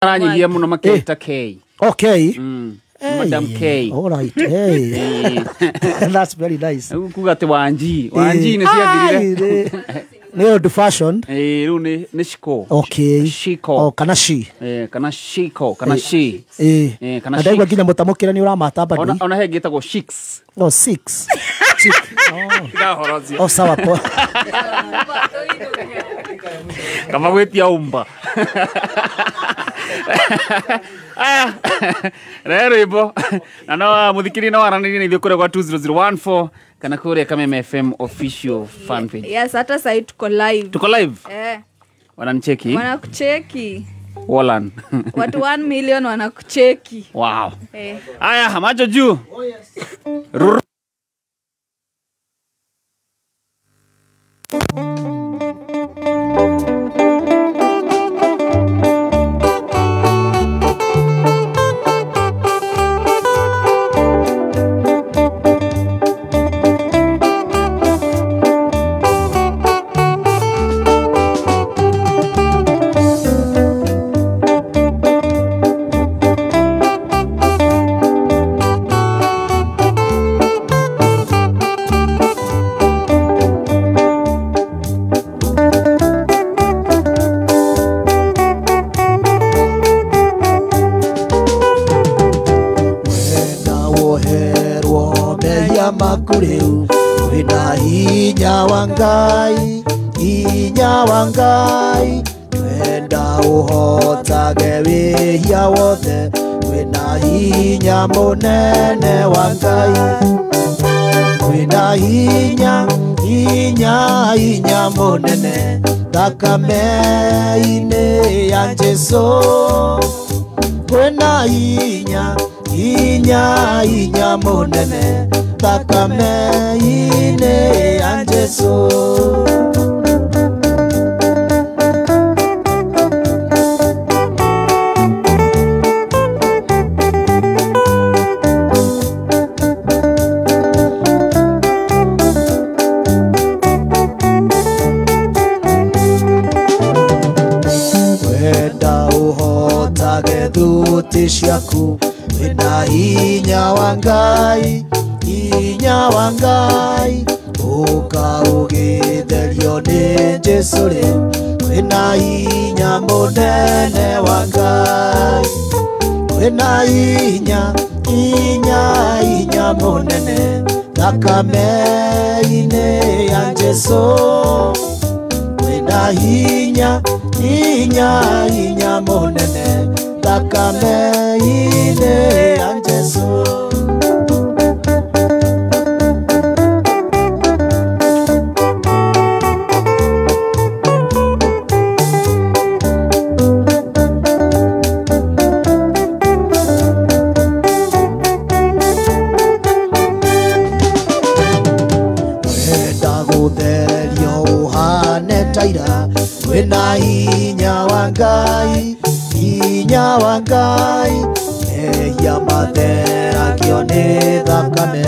Aranyihia muno maketa K. Okay. Madam K. All right. Hey. That's very nice. Kuga ati Wanji. Wanji ni ciathirire. Ni old fashion. Riu ni Shiko. Okay. Shiko. Oh, kana she. Kana Shiko, kana she. Kana she. Ndaigua nginya mutamukira ni uramata bado. Ona he ngitagwo six. Oh, six. Chick. Oh. Tiga horo cio. Oh, sawa po. Kama gwitia umba. Aya, rehe rwimbo na no muthikiri no aranĩrie na ithuĩ kũrĩa gwa 20014 kana kũrĩa Kameme FM official fan page. Yes, hata sasa tuko live. Tuko live? Eh. Wananicheki? Wanakucheki. Wolan. Watu 1 million wanakucheki. Wow. Eh. Aya, macho juu. Oh yes. Inya wangai wenda uhotage wĩhia wothe wĩna hinya mũnene wa Ngai wĩna hinya hinya hinya mũnene thakame-inĩ ya Jesũ wĩna hinya hinya hinya mũnene thakame-inĩ ya Jesũ. Thuti ciaku wĩna hinya wa Ngai ũka ũgĩtherio nĩ Jesũ rĩ wĩna hinya mũnene wa Ngai wĩna hinya hinya hinya mũnene thakame-inĩ ya Jesũ wĩna hinya hinya hinya mũnene thakame-inĩ ya Jesũ. Wenda gũtherio ũhane ta ira wĩna hinya wa Ngai hinya wa Ngai mehia matheragio nĩ thakame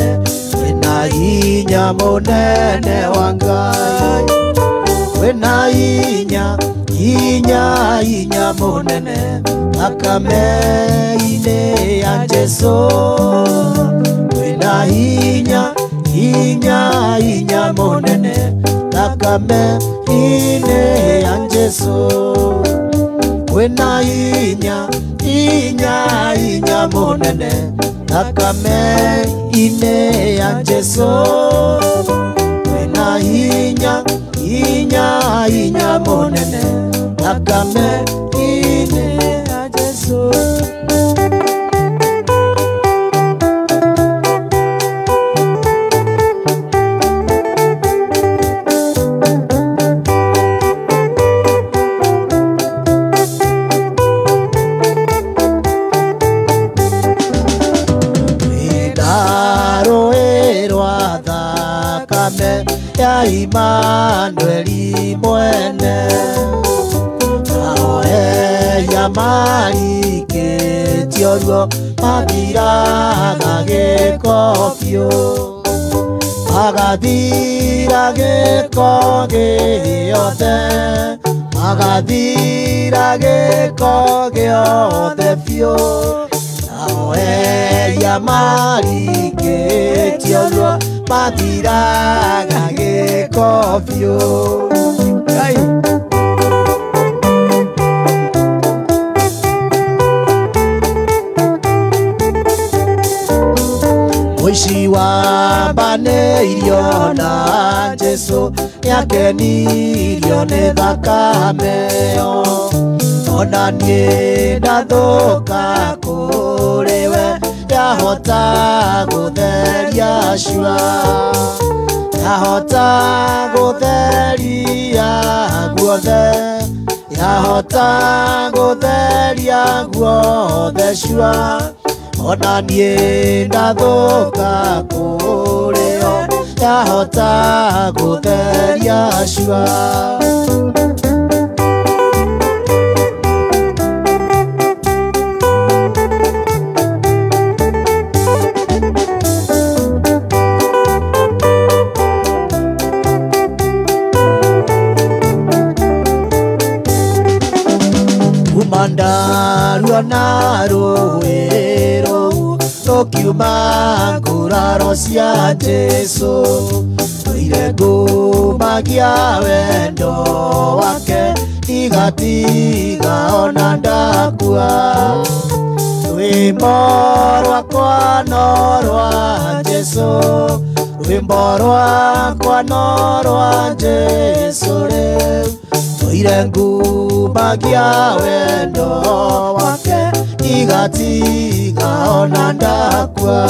wĩna hinya mũnene wa Ngai wĩna hinya hinya hinya mũnene thakame-inĩ ya Jesũ wĩna hinya hinya hinya mũnene thakame-inĩ ya Jesũ wĩna hinya hinya hinya mũnene thakame-inĩ ya Jesũ wĩna hinya hinya hinya mũnene thakame-inĩ ya Jesũ. Ya Imanueli mwene nao ehia marikĩtio ruo mathiraga gĩko biũ magathira gĩko gĩothe Magathira gĩko gĩothe biũ. Nao ehia marikĩtio ruo mathiraga gĩko biũ. Ngai. Mũici wambanĩirio na Jesũ nĩakenirio nĩ thakame ĩyo. Ona niĩ ndathũka kũrĩ we ndahota gũtheria cua. Ndahota gũtheria guothe. Ndahota gũtheria guothe cua. Ona niĩ ndathũka kũrĩ we ndahota gũtheria cua. Mandarua na rũĩ rũu rũkiuma nguraro cia Jesũ. Tũire ngumagia wendo wake ndigatiga ona ndakua. Rwĩmbo rwakwa no rwa Jesũ, rwĩmbo rwakwa no rwa Jesũ rĩu. Tũire ngumagia wendo wake ndigatiga ona ndakua.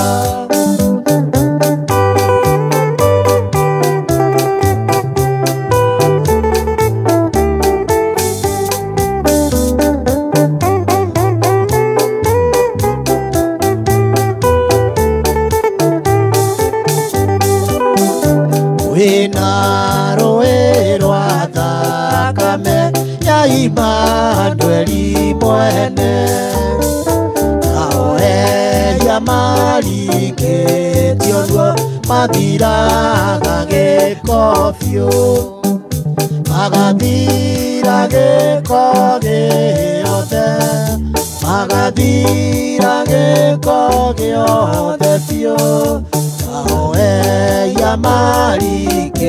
Wĩna rũĩ rwa thakame ya Imanueli mwene. Nao ehia marikĩtio ruo mathiraga gĩko biũ. Magathira gĩko gĩothe. Magathira gĩko gĩothe biũ. Nao ehia marikĩtio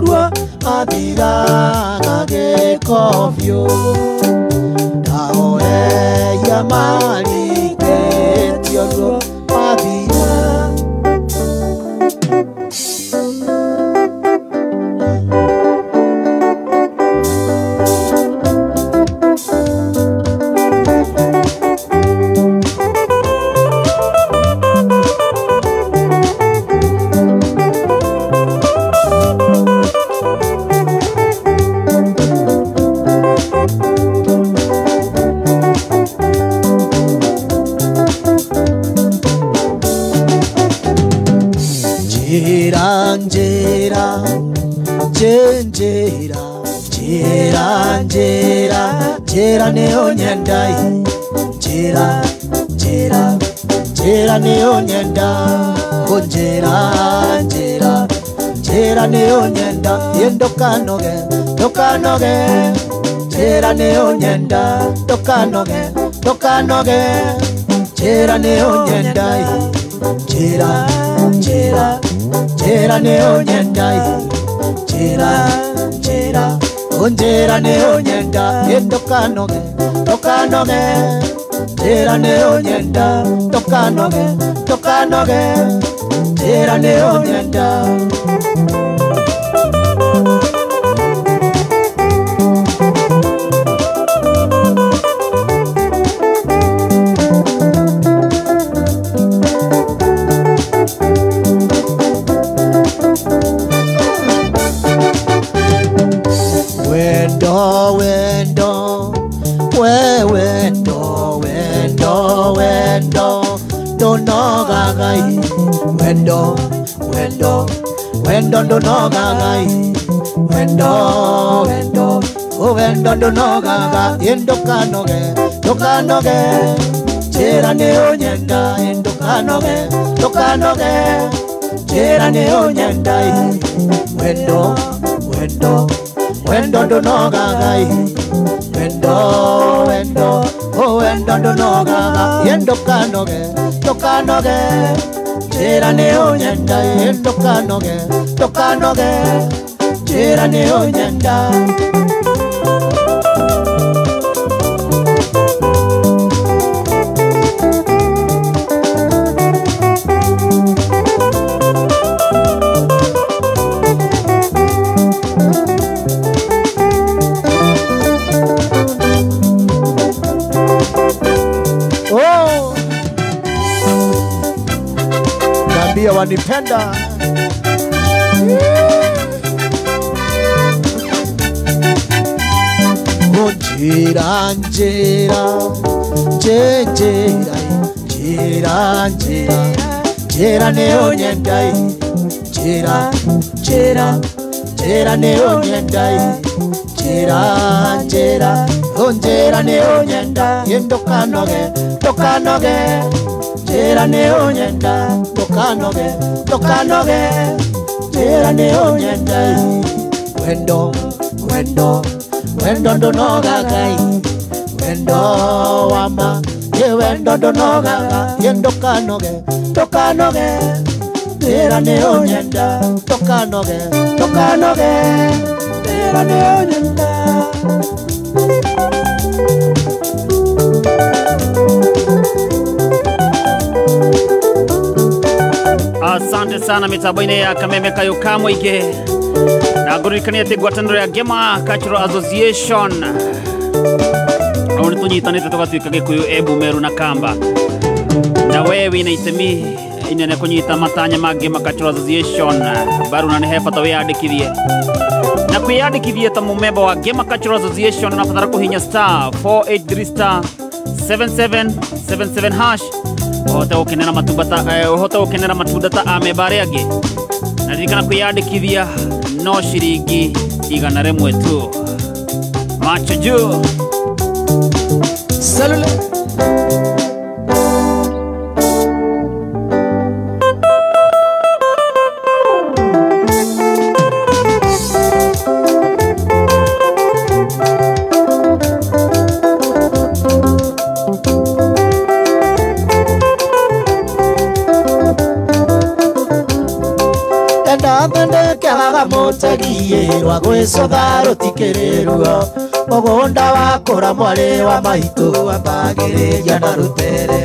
ruo mathiraga gĩko biũ. Nao ehia marikĩtio ruo mathiraga. Njĩra njĩra njĩra njĩra njĩra njĩra nĩyo nyendai. Njĩra njĩra njĩra nĩyo nyenda. Njĩra njĩra njĩra nĩyo nyenda. Ndũkanoge ndũkanoge. Njĩra nĩyo nyenda. Ndũkanoge ndũkanoge. Njĩra nĩyo nyendai. Njĩra njĩra njĩra nĩyo nyendai. Njĩra njĩra njĩra nĩyo nyenda. Ndũkanoge ndũkanoge. Njĩra nĩyo nyenda. Ndũkanoge ndũkanoge. Njĩra nĩyo nyenda. Wendo wendo we wendo wendo wendo ndonogaga wendo wendo wendo ndonogaga wendo wendo o wendo ndonogaga ndũkanoge ndũkanoge njĩra nĩyo nyenda ndũkanoge ndũkanoge njĩra nĩyo nyenda wendo wendo Wendo ndunogaga wendo wendo oh wendo ndunogaga ndukanoge ndukanoge njĩra nĩ ũnyenda ndukanoge ndukanoge njĩra nĩ ũnyenda. Wanipenda njira njira njira njira njira njira nĩ ũnyenda njira njira njira nĩ ũnyenda njira njira njira nĩ ũnyenda ndũkanoge ndũkanoge njĩra nĩ ũnyenda ndũkanoge ndũkanoge njĩra nĩ ũnyenda wendo wendo wendo ndũnogaga wendo wama wendo ndũnogaga ndũkanoge ndũkanoge njĩra nĩ ũnyenda ndũkanoge ndũkanoge njĩra nĩ ũnyenda. Asante sana mitambo-inĩ ya Kameme Kayo ka Mũingĩ na ngũririkanie atĩ ngwatanĩro ya Ngema Cultural Association au nĩ tũnyitanĩte tũgatuĩka Gĩkũyũ, Embu, Meru na Kamba, na we wĩna itemi inene kũnyita matanya ma Ngema Cultural Association baru, na nĩ he bata wĩyandĩkithie na kwĩyandĩkithia ta mũmemba wa Ngema Cultural Association ũrabatara kũhinya star 483 star 7777 hash uhote gukenera matunda uhote gukenera matunda ta amemba aria angi na ririkana kwiyandikithia no ciringi 100 tu. Macho juu. Salule. Rwa gwĩcũtha rũtikĩrĩ ruo mũgũnda wakũra mwarĩ wa maitũ ambagĩrĩria na rũtere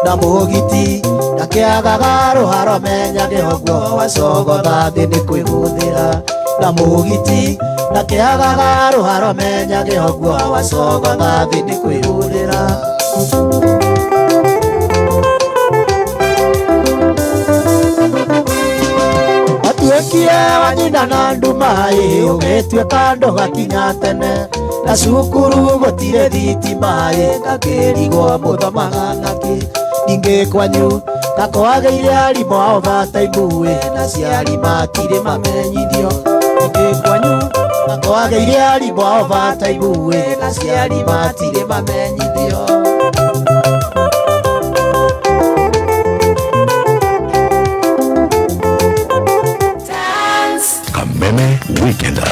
na mũgiti ndakĩagaga rũharo menyage ũguo wacogotha thĩ nĩ kwĩgũthĩra na mũgiti ndakĩagaga rũharo menyage ũguo wacogotha thĩ nĩ kwĩgũthĩra. Watuĩkire wa nyina na nduma-ĩ ũgĩtuĩka ndũgakinya tene na cukuru gũtirĩ thitima-ĩ ngakĩrigwo mũthomaga nakĩ ningĩ kwanyu gakwagĩire arimũ ao bataimu-ĩ na aciari matirĩ mamenyithio ningĩ kwanyu gakwagĩire arimũ ao bataimu-ĩ na aciari matirĩ mamenyithio. Weekender.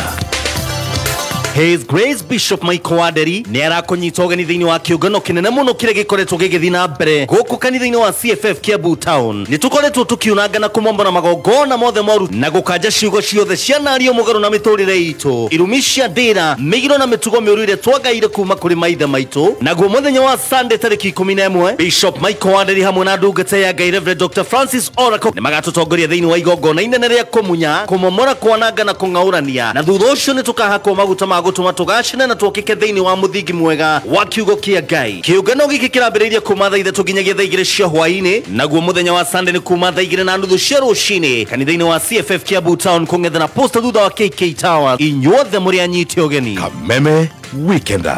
His Grace Bishop Michael Wanderi nĩ arakũnyita ũgeni thĩinĩ wa kĩũngano kĩnene mũno kĩrĩa gĩkoretwo gĩgĩthiĩ na mbere gũkũ kanitha-inĩ wa CFF Kiambu Town. Nĩ tũkoretwo tũkiunanga na kũmombora magongona mothe moru na gũkanja ciugo ciothe cianario mũgarũ na mĩtũrĩre itũ, irumi cia ndĩra, mĩgiro na mĩtugo mĩũru ĩrĩa twagaire kuma kũrĩ maithe maitũ. Naguo mũthenya wa Sunday tarĩki 11 Bishop Michael Wanderi hamwe na ndungata ya Ngai Reverend Dr. Francis Oracle nĩ magatũtongoria thĩinĩ wa igongona inene rĩa kũmunya, kũmomora, kwananga na kũng'aũrania, na thutha ũcio nĩ tũkahakwo maguta ma gũtũma tũgacĩre na twokĩke thĩinĩ wa mũthingi mwega wa kiugo kĩa Ngai. Kĩũngano gĩkĩ kĩrambĩrĩirie kuma thaa 3 nginyagia thaa 2 cia hwaĩ-inĩ, naguo mũthenya wa Sunday nĩ kuma thaa 2:30 cia rũcinĩ kanitha-inĩ wa CFF Kiambu Town kũng'ethera na posta thutha wa KK Tower. Inyuothe mũrĩ anyite ũgeni. Kameme Weekender.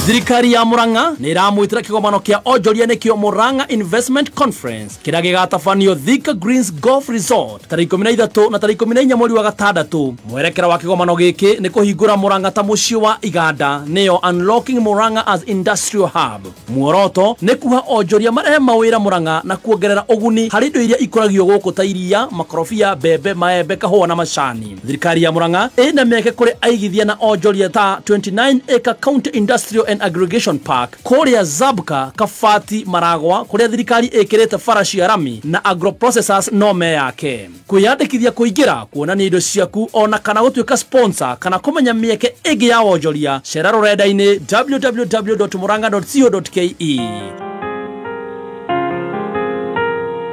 Thirikari ya Murang'a nĩ ĩramwĩtĩra kĩgomano kĩa onjoria nĩkĩo Murang'a Investment Conference kĩrĩa gĩgatabanio Thika Greens Golf Resort tarĩki 13 na tarĩki 14 mweri wa gatandatũ. Mwerekera wa kĩgomano gĩkĩ nĩ kũhingũra Murang'a ta mũciĩ wa iganda, nĩyo Unlocking Murang'a as Industrial Hub. Muoroto nĩ kuha onjoria marehe mawĩra Murang'a na kuongerera ũguni harĩ indo iria ikũragio gũkũ ta iria, makorobia, mbembe, maembe, kahũa na macani. Thirikari ya Murang'a ĩna mĩeke kũrĩ aigithia na onjoria ta 29 acre County Industrial and Aggregation Park kũrĩa Zabka, Kabati, Maragwa, kũrĩa thirikari ĩkĩrĩte bara cia rami na agroprocessors no meyake. Kwĩyandĩkithia kũingĩra, kuonania indo ciaku ona kana gũtuĩka sponsor kana kũmenya mĩeke ĩngĩ ya wonjoria, cera rũrenda-inĩ www.murang'a.co.ke.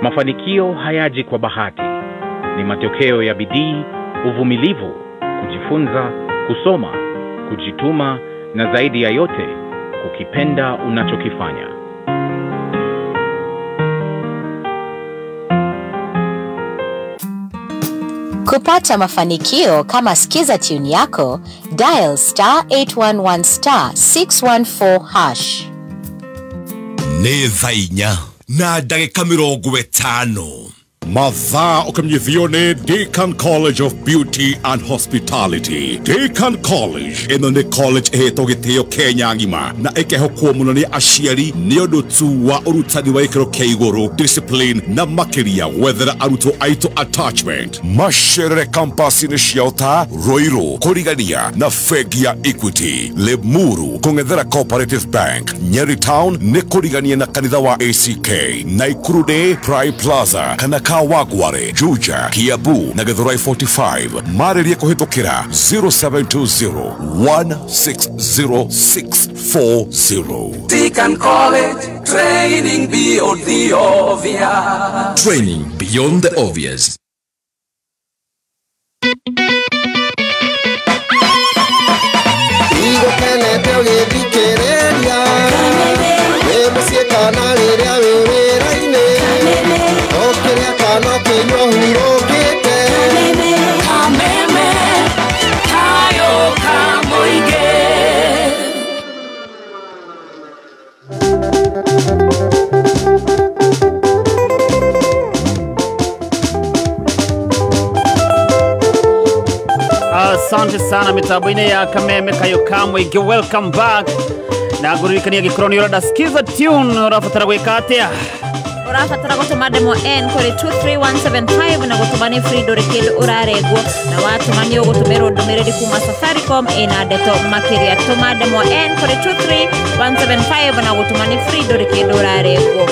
Mafanikio hayaji kwa bahati, ni matokeo ya bidii, uvumilivu, kujifunza, kusoma, kujituma na zaidi ya yote kukipenda unachokifanya. Kupata mafanikio kama Skiza tune yako, dial star 811 star 614 hash. Nĩ thaa inya na ndagĩka 50. Mathaa ũkĩmenyithio nĩ Deacon College of Beauty and Hospitality. Deacon College ĩno nĩ college ĩhetwo gĩtĩo Kenya ng'ima na ĩkehokwo mũno nĩ aciari nĩ ũndũ tu wa ũrutani wa gĩkĩro kĩa igũrũ, discipline na makĩria gwethera arutwo aitũ attachment. Macerere campus-inĩ ciao ta Ruiru, kũrigania na bengi ya Equity, Limuru kũng'ethera Cooperative Bank, Nyeri Town nĩ kũrigania na kanitha wa ACK, Naikuru nĩ Prime Plaza kana Kawagware, Juja, Kiambu na Githurai 45. Marĩrie kũhĩtũkĩra 0720 160 640. Deacon College, training beyond the obvious. Training beyond the obvious. Igũkenete ũgĩthikĩrĩria wĩ mũciĩ kana rĩrĩa wĩ wĩra-inĩ, ũkĩrĩa kana ũkĩnyua ũhurũkĩte. Kameme kayo kamũingĩ. Asante sana mitambo-inĩ ya Kameme Kayo Kamũingĩ, welcome back. Na ngũririkania gĩkorwo nĩ ũrenda Skiza tune ũrabatara gwĩka atĩa? Ũrabatara gũtũma ndemwa N kũrĩ 23175 na gũtũma nĩ free, ndũrĩ kĩndũ ũrarengwo, na watũma nĩ ũgũtũmĩrwo ndũmĩrĩri kuma Safaricom ĩna ndeto makĩria. Tũma ndemwa N kũrĩ 23175 na gũtũma nĩ free, ndũrĩ kĩndũ ũrarengwo.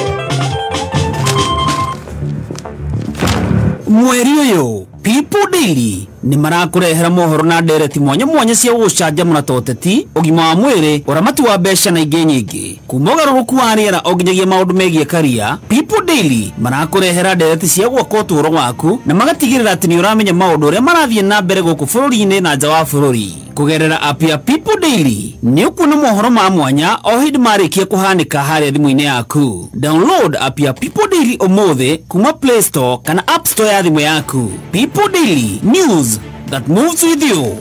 Mweri ũyũ People Daily nĩ marakũrehera mohoro na ndereti mwanya mwanya cia gũgũcanjamũra ta ũteti, ũgima wa mwĩrĩ, ũramati wa mbeca na ingĩ nyingĩ. Kuma ũgarũrũku wa rĩera o nginyagia maũndũ megiĩ karia, People Daily marakũrehera ndereti cia gwaka ũtũũro waku na magatigĩrĩra atĩ nĩ ũramenya maũndũ ũrĩa marathiĩ na mbere gũkũ bũrũri-inĩ na nja wa bũrũri. Kũgerera app ya People Daily nĩ ũkuona mohoro ma mwanya o hĩndĩ marĩkia kũhanĩka harĩa thimũ-inĩ yaku. Download app ya People Daily ũmũthĩ kuma Play Store kana App Store ya thimũ yaku. People Daily, news that moves with you.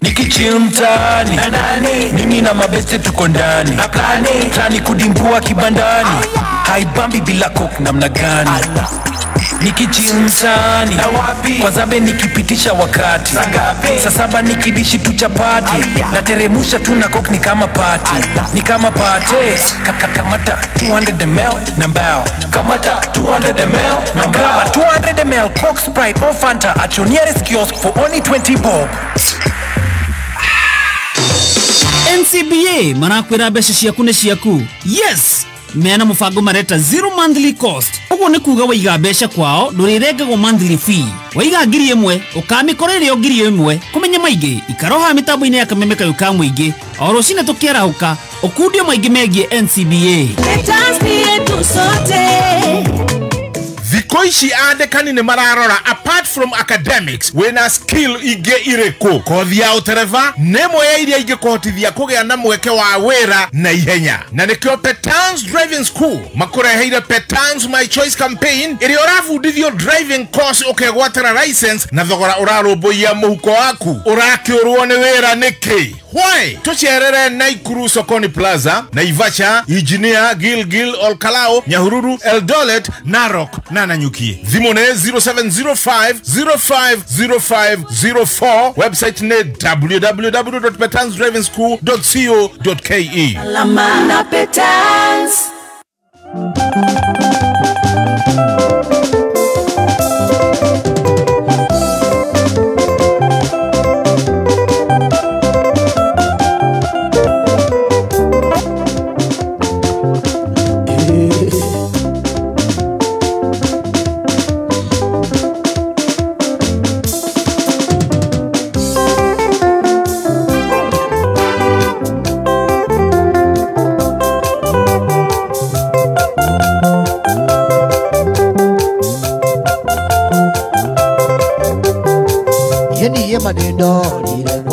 Nikichill mtaani, mimi na mabeste tuko ndani, plani kudimbua kibandani, haibambi bila coke namna gani. Nikichill mtaani, kwa zabe nikipitisha wakati, saa saba nikidishi tu chapati, nateremusha tu na coke ni kama party, ni kama party. Kamata 200 ml na mbao, kamata 200 ml na mbao, 200 ml Coke, Sprite or Fanta at your nearest kiosk for only 20 bob. NCBA marakwĩra mbeca ciaku nĩ ciaku. Yes, mena mũbango mareta zero monthly cost. Ũguo nĩ kuga waiga mbeca kwao ndũrĩrengagwo monthly fee. Waiga 1000 ũkamĩkora ĩrĩ o 1000. Kũmenya maingĩ ikaroha mĩtambo-inĩ ya Kameme Kayo ka Mũingĩ o rũcinĩ tũkĩarahũka ũkundio maingĩ megiĩ NCBA. Thikũ ici andĩkani nĩ mararora apart from academics wĩna skill ingĩ irĩkũ. Kothi ya ũtereba nĩ ĩmwe ya iria ingĩkũhotithia kũgĩa na mweke wa wĩra na ihenya, na nĩkĩo Petans Driving School makũreheire Petans My Choice campaign ĩrĩa ũrabundithio driving course ũkegwatĩra license na thogora ũrarũmbũiya mũhuko waku. Ũrakĩũrwo nĩ wĩra nĩkĩ? Why? Tucerere Naikuru Sokoni Plaza, Naivasha, Engineer, Gilgil, Olkalao, Nyahururu, Eldoret, Narok na Nanyuki. Thimũ nĩ 0705 050504. Website nĩ www.petansdrivingschool.co.ke. Lamana Petans.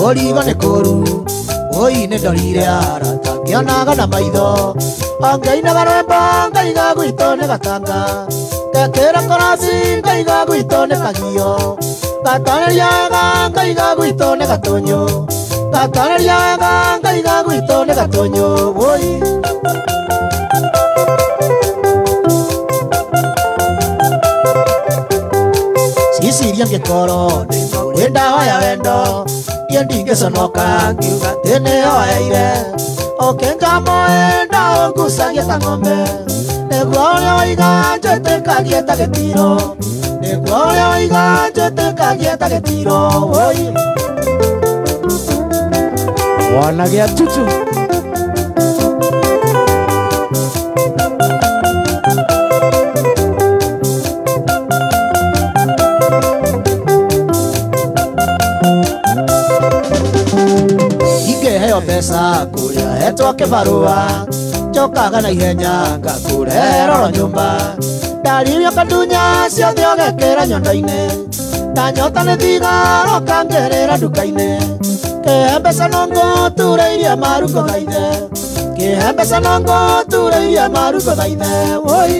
Origo nĩ kũru oi nĩ ndorire arata ngĩonaga na maitho angeinaga rwĩmbo ngaiga gwitũ nĩ gatanga ngekĩra korosi ngaiga gwitũ nĩ kagio ngatarĩria wega ngaiga gwitũ nĩ gatũnyũ ngatarĩria wega ngaiga gwitũ nĩ gatũnyũ oi. Ciciria ngĩkorwo ndĩ ndawa ya wendo niĩ ndingĩconoka ngiuga atĩ nĩyoeire ũkĩnjamoe ndaũngucagia ta ng'ombe nĩguo ũrĩa waiga njĩtĩkagie ta gĩtiro nĩguo ũrĩa waiga njĩtĩkagie ta gĩtiro oi. Wanagĩa tutu. Ingĩheo mbeca kũrĩa hetwo kĩbarũa njokaga na ihenya ngakũrehe roro nyũmba ndaririo kandunya ciothe ũgekĩra nyondo-inĩ ndanyota nĩ thigara ũkangĩrĩra nduka-inĩ kĩhe mbeca no ngũturĩirie maru ngũthaithe kĩhe mbeca no ngũturĩirie maru ngũthaithe woi.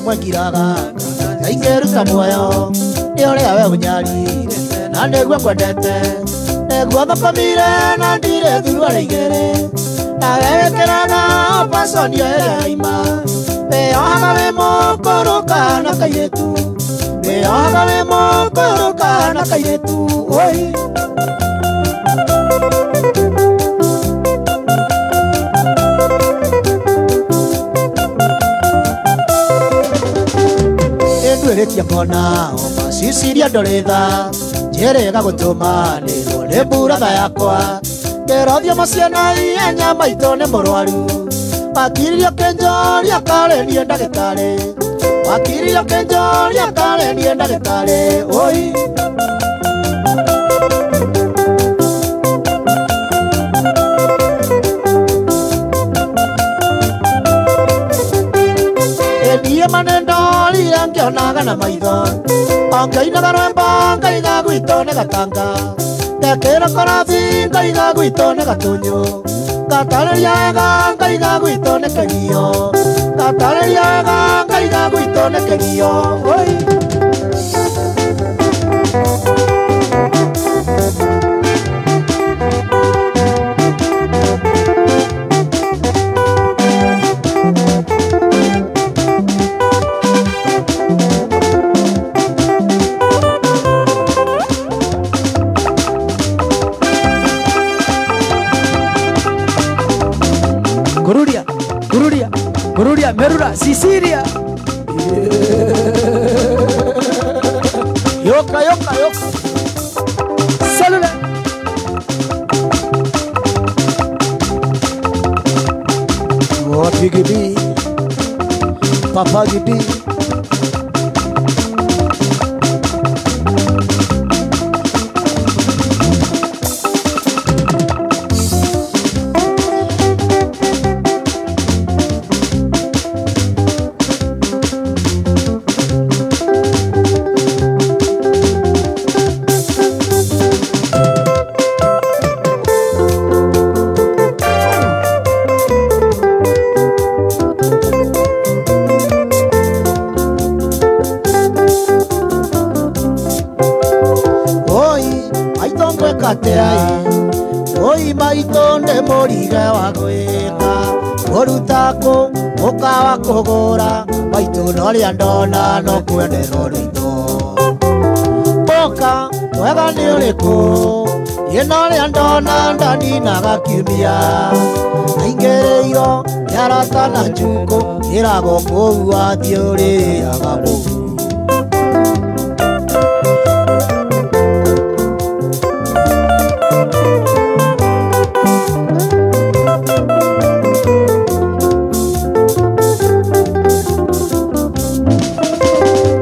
Mwekiraga ngaingĩruta muoyo nĩ ũrĩa we ũnyarire na nĩguo ngwendete nĩguo thokomire na ndirĩ thuruarĩ igĩrĩ nawe wĩkĩraga opaconio ĩrĩa ima wĩyohaga wĩ mũkũrũ kana kairĩtu wĩyohaga wĩ mũkũrũ kana kairĩtu oi. Ndwĩrĩtie ngona oma Ciciria ndũrĩ tha njĩrĩga gũtũma nĩrwo nĩ mburatha yakwa ngĩrothio mũciĩ na ihenya maitũ nĩ mũrwaru wakiririo kĩnjũria karĩ niĩ ndagĩtarĩ wakiririo kĩnjũria karĩ niĩ ndagĩtarĩ oi. Niĩ manendorire ngĩonaga na maitho ongeinaga rwĩmbo ngaiga gwitũ nĩ gatanga ngekĩra korothi ngaiga gwitũ nĩ gatũnyũ ngatarĩria wega ngaiga gwitũ nĩ kĩgio ngatarĩria wega ngaiga gwitũ nĩ kĩgio oi. Kururia, kururia, kururia, merura, Sicilia. Yoka, yoka, yoka. Salula. What Gigi, Papa Gigi. Maitũ nĩ mũrige wa gwĩka Ũrutako ũkawa kũgũra Maitũ norĩa ndona no kwenderwo rũitũ Mũka mwega nĩ ũrĩkũ Niĩ norĩa ndona ndaninaga kiumia Aingĩrĩirwo nĩ arata na njukũ Ĩragwo kũu wathiĩ ũrĩaga mũhu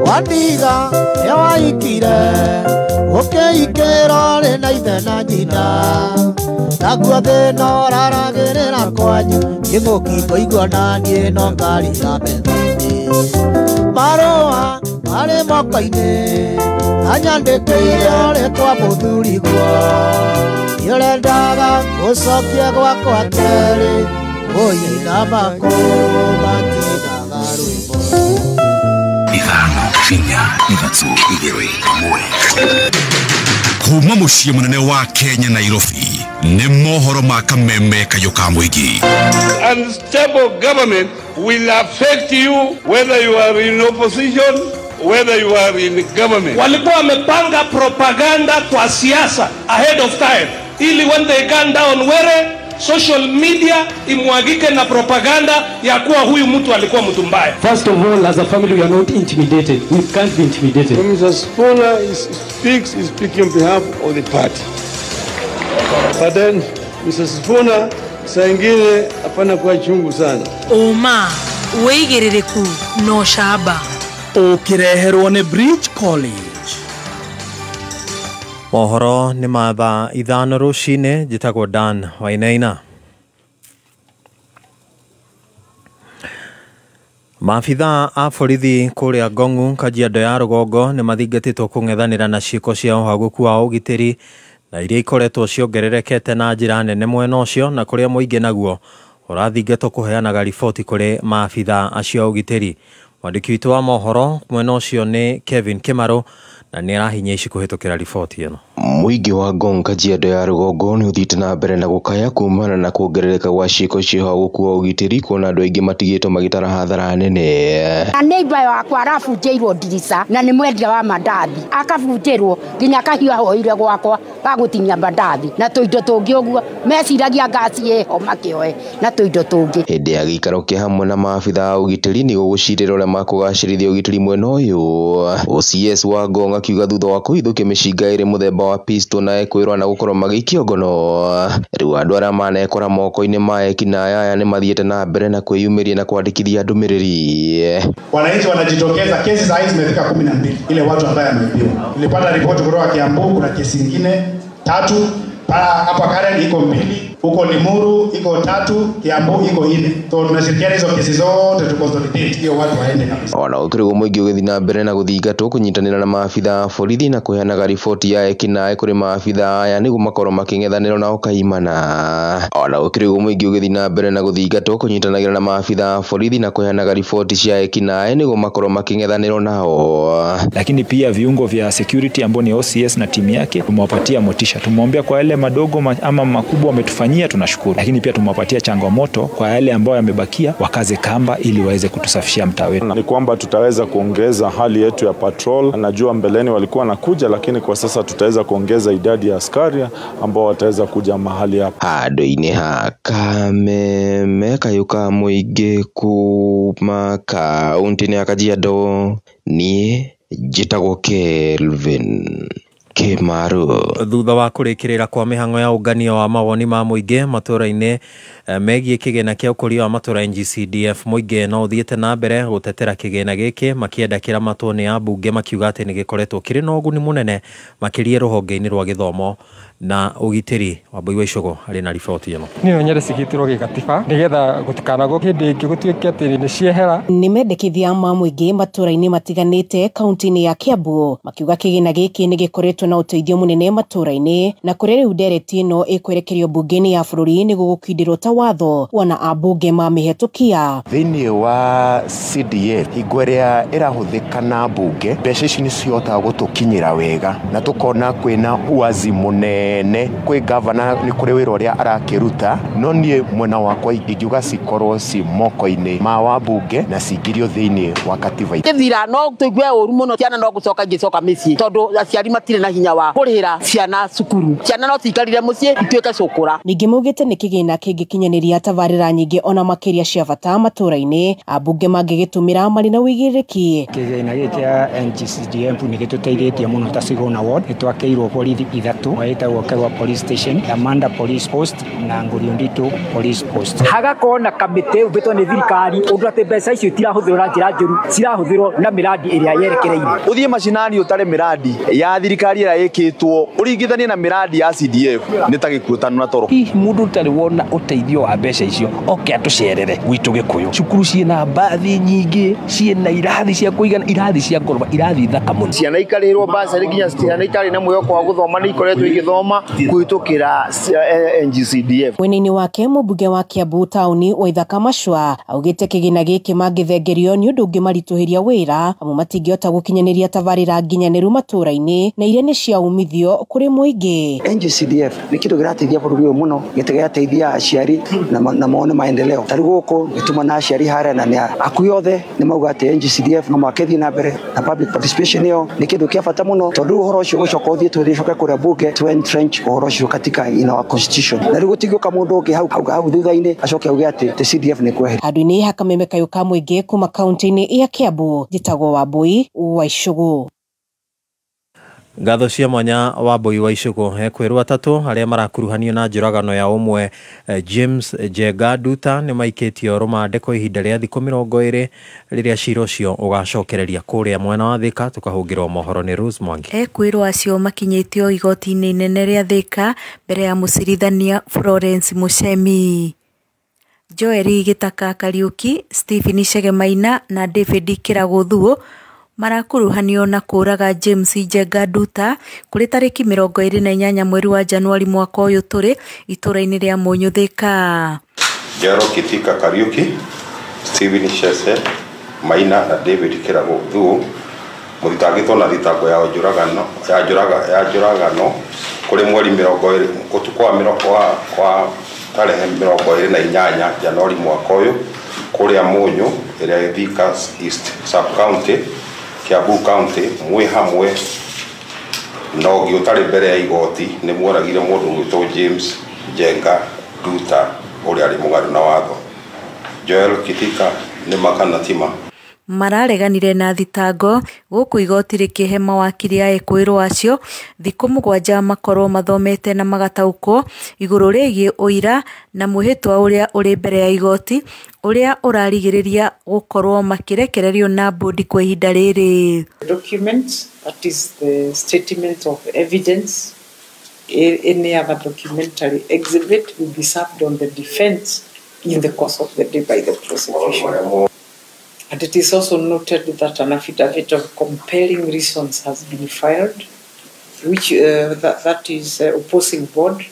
Wandiga nĩwaikire ũkĩikĩra rĩ na ithe na nyina Naguo thĩna ũraragĩrĩra kwanyu Kĩng'ũki ngũigua na niĩ no ngarĩra metha-inĩ Marũa marĩ moko-inĩ Anyandĩkĩire rĩtwa mũthurigwo Nĩũrendaga gũcokia gwakwa kerĩ Ũyĩ na makũrũ matinaga rwĩmbo Ithano, inya, ithatũ, igĩrĩ, ĩmwe. Kuma mũciĩ mũnene wa Kenya Nairobi nĩ mohoro ma kameme kayũ ka mũingĩ. Unstable government will affect you whether you are in opposition, whether you are in government. Walikuwa wamepanga propaganda kwa siasa ahead of time ili when they gun down Were, social media imwagike na propaganda ya kuwa huyu mtu alikuwa mtu mbaya. First of all, as a family we are not intimidated. We can't be intimidated. When Mr. Spooner is speaking on behalf of the party. But then Mr. Spooner saa ingine hapana kuwa chungu sana. Oma wĩigĩrĩrĩku no camba. Ũkĩreherwo nĩ Bridge College. Mohoro nĩ ma thaa 5 rũcinĩ. Njĩtagwo Dan Wainaina. Maabithaa a borithi kũrĩa Ngong'u Kajiado ya rũgongo nĩ mathingatĩtwo kũng'ethanĩra na ciĩko cia ũhagũku wa ũgitĩri na iria ikoretwo ciongererekete na njĩra nene mwena ũcio na kũrĩa mũingĩ naguo ũrathingatwo kũheanaga riboti kũrĩ maabithaa acio a ũgitĩri. Mwandĩki witũ wa mohoro mwena ũcio nĩ Kevin Kĩmarũ na nĩ arahinya ici kũhĩtũkĩra riboti ĩno. Mũingĩ wa Ngong Kajiado ya rũgongo nĩ ũthiĩte na mbere na gũkaya kumana na kuongerereka gwa ciĩko cia ũhagũku wa ũgitĩri kuona andũ aingĩ matigĩtwo magĩtara hathara nene. Na neighbor wakwa arabunjĩirwo ndirica na nĩ mwendia wa mandathi akabunjĩrwo nginya kahiũ ahoire gwakwa ga gũtinia mandathi na tũindo tũngĩ ũguo meciragia ngasi ĩho makĩoe na tũindo tũngĩ. Hĩndĩ ya gĩikaro kĩa hamwe na maabithaa a ũgitĩri nĩ gũgũcirĩra ũrĩa makũgacĩrithia ũgitĩri mwena ũyũ. OCS wa Ngong akiuga thutha wa kũhithũkia mĩcinga ĩrĩ mũthemba wa pistol na ekwĩrwo na gũkorwo magĩikio ngono rĩu andũ arĩa manekora moko-inĩ ma ekinaĩ aya nĩ mathiĩte na mbere na kwĩyumĩria na kwandĩkithia ndũmĩrĩri. Wananchi wanajitokeza, kesi saa hizi zimefika 12 ile watu ambaye ameibiwa. Nilipata ripoti kutoka Kiambu, kuna kesi nyingine 3, hapa Karen iko 2, huko Limuru iko 3, Kiambu iko 4. So tunashirikiana hizo kesi zote tu consolidate hiyo watu waende kabisa. Ona ũkĩrĩ mũingĩ ũgĩthiĩ na mbere na gũthingatwo kũnyitanĩra na maabithaa a borithi na kũheanaga riboti ya ekinaĩ kũrĩ maabithaa aya nĩguo makorwo makĩng'ethanĩra nao kaimana. Ona ũkĩrĩ mũingĩ ũgĩthiĩ na mbere na gũthingatwo kũnyitanagĩra na maabithaa a borithi na kũheanaga riboti cia ekinaĩ nĩguo makorwo makĩng'ethanĩra nao. Lakini pia viungo vya security ambao ni OCS na timu yake tumewapatia motisha, tumwambia kwa yale madogo ama makubwa wametufanyia tunashukuru, lakini pia tumewapatia changamoto kwa yale ambayo yamebakia wakaze kamba ili waweze kutusafishia mtaa wetu. Ni kwamba tutaweza kuongeza hali yetu ya patrol. Najua mbeleni walikuwa nakuja, lakini kwa sasa tutaweza kuongeza idadi ya askari ambao wataweza kuja mahali hapa. Handũ-inĩ ha Kameme kayũ ka mũingĩ kuma kaũntĩ-inĩ ya Kajiado, niĩ njĩtagwo Kelvin Kĩmarũ. Thutha wa kũrĩkĩrĩra kwa mĩhang'o ya ũngania wa mawoni ma mũingĩ matũra-inĩ megiĩ kĩgĩna kĩa ũkũria wa matũra NGCDF, mũingĩ no ũthiĩte na mbere gũtetera kĩgĩna gĩkĩ makĩenda kĩramatwo nĩ ambunge makiuga atĩ nĩ gĩkoretwo kĩrĩ na ũguni mũnene makĩria rũhonge-inĩ rwa gĩthomo na ũgitĩri. Wambui wa Icũgũ arĩ na riboti ĩno. Niĩ no nyende cigitĩrwo gĩkatiba nĩgetha gũtikanagwo hĩndĩ ĩngĩ gũtuĩke atĩ nĩ ciehera. Nĩ mendekithia ma mũingĩ matũra-inĩ matiganĩte kaunti-inĩ ya Kiambu makiuga kĩgĩna gĩkĩ nĩ gĩkoretwo na ũteithio mũnene matũra-inĩ na kũrĩa rĩu ndereti ĩno ĩkwerekerio bunge-inĩ ya bũrũri nĩguo gũkindĩrwo ta watho wona ambunge mamĩhetũkia. Thĩinĩ wa CDF hingo ĩrĩa ĩrahũthĩka na mbunge mbeca ici nĩ cihotaga gũtũkinyĩra wega na tũkona kwĩna uwazi mũnene manene kwĩ gavana nĩ kũrĩ wĩra ũrĩa arakĩruta no niĩ mwena wakwa ingiuga cikorwo ci moko-inĩ ma wabunge na cingĩrio thĩinĩ wa katiba. Gĩthira no tũigue ũru mũno ciana no gũcoka ingĩcoka mĩciĩ tondũ aciari matirĩ na hinya wa kũrĩhĩra ciana cukuru, ciana no ciikarire mũciĩ ituĩke cũkũra. Ningĩ maugĩte nĩ kĩgĩna kĩngĩkinyanĩria tabarĩra nyingĩ ona makĩria cia bata matũra-inĩ ambunge mangĩgĩtũmĩra marĩ na ũigĩrĩrĩki. Kĩgĩna gĩkĩ kĩa NGCDF nĩ gĩtũteithĩtie mũno ta Sigona Ward, nĩ twakĩirwo borithi ithatũ, ĩtagwo Kegwa Police Station, Amanda Police Post na Ngũriũ Nditũ Police Post. Hagakorwo na kamĩtĩ ũmbĩtwo nĩ thirikari ũndũ atĩ mbeca icio itirahũthĩrwo na njĩra njũru, cirahũthĩrwo na mĩrandi ĩrĩa yerekereire. Ũthiĩ macinani ũtare mĩrandi ya thirikari ĩrĩa ĩkĩtwo ũringithanie na mĩrandi ya CDF nĩ ta gĩkuũtano na toro. Hihi mũndũ ũtarĩ wona ũteithio wa mbeca icio oke atũcerere gwitũ Gĩkũyũ. Cukuru ciĩna mbathi nyingĩ, ciĩna irathi cia kũigana, irathi cia ngoroba, irathi thaka mũno. Ciana ikarĩhĩrwo bursary nginya ciana itarĩ na mwĩhoko wa gũthoma nĩ ikoretwo igĩthoma kũhĩtũkĩra NGCDF. Mwena-inĩ wake mũmbunge wa Kiambu taũni Waithaka Machua augĩte kĩgĩna gĩkĩ mangĩthengerio nĩ ũndũ ũngĩmaritũhĩria wĩra amu matingĩhota gũkinyanĩria tabarĩra nginyanĩru matũra-inĩ na iria nĩ cia umithio kũrĩ mũingĩ. NGCDF nĩ kĩndũ kĩrateithia bũrũri ũyũ mũno, gĩteithia aciari na mone maendeleo. Ta rĩu gũkũ gĩtuma na aciari harĩa na nĩ akuhi othe nĩ mauga atĩ NGCDF no mũhaka ĩthiĩ na mbere na public participation ĩyo nĩ kĩndũ kĩa bata mũno tondũ ũhoro ũcio ũgũcoka ũthiĩ tũcoke kũrĩa bunge to entrench ũhoro ũcio katika in our constitution. Na rĩu gũtingĩũka mũndũ ũngĩ hau thutha-inĩ acoke auge atĩ the CDF nĩ kweherio. Handũ-inĩ ha kameme kayũ ka mũingĩ kuma kaunti-inĩ ya Kiambu, njĩtagwo Wambui wa Icũgũ. Ngatho cia mwanya Wambui wa Icũgũ ekwĩrwo atatũ arĩa marakuruhanio na njũragano ya ũmwe James Njenga Nduta nĩ maikĩtio rũmande kwa ihinda rĩa thikũ 20 rĩrĩa cira ũcio ũgacokereria kũrĩa mwena wa Thika. Tũkahũngĩrwo mohoro nĩ Rose Mwangi. Ekwĩrwo acio makinyĩtio igoti-inĩ inene rĩa Thika mbere ya mũcirithania Florence Muchemi. Joel Gitaka Kariuki, Stephen Chege Maina na David Kĩragũ Thuo marakuruhanio na kũraga James Njenga Nduta kũrĩ tarĩki 28 mweri wa Januari mwaka ũyũ tũrĩ itũra-inĩ rĩa Mũnyũ Thika. Joel Gitaka Kariuki, Stephen Chege Maina na David Kĩragũ Thuo mũthitangĩtwo na thitango ya njũragano kũrĩ mweri 20 ũtukũ wa tarehe 28 Januari mwaka ũyũ kũrĩa Mũnyũ ĩrĩa Thika East Sub County, Kiambu County, mwĩ hamwe na ũngĩ ũtarĩ mbere ya igoti nĩ muoragire mũndũ ũgwĩtwo James Njenga Nduta ũrĩa arĩ mũgarũ na watho. Joel Kitika nĩ makana tima. Marareganire na thitango gũkũ igoti rĩkĩhe mawakiri a ekwĩrwo acio thikũ 7 makorwo mathomete na magataũkwo igũrũ rĩgiĩ ũira na mwĩhĩtwa ũrĩa ũrĩ mbere ya igoti ũrĩa ũrarigĩrĩria gũkorwo makĩrekererio na mbũndi kwa ihinda rĩrĩ. Documents, that is the statement of evidence, any other documentary exhibit will be served on the defense in the course of the day by the prosecution. And it is also noted that an affidavit of compelling reasons has been filed, which that is opposing board.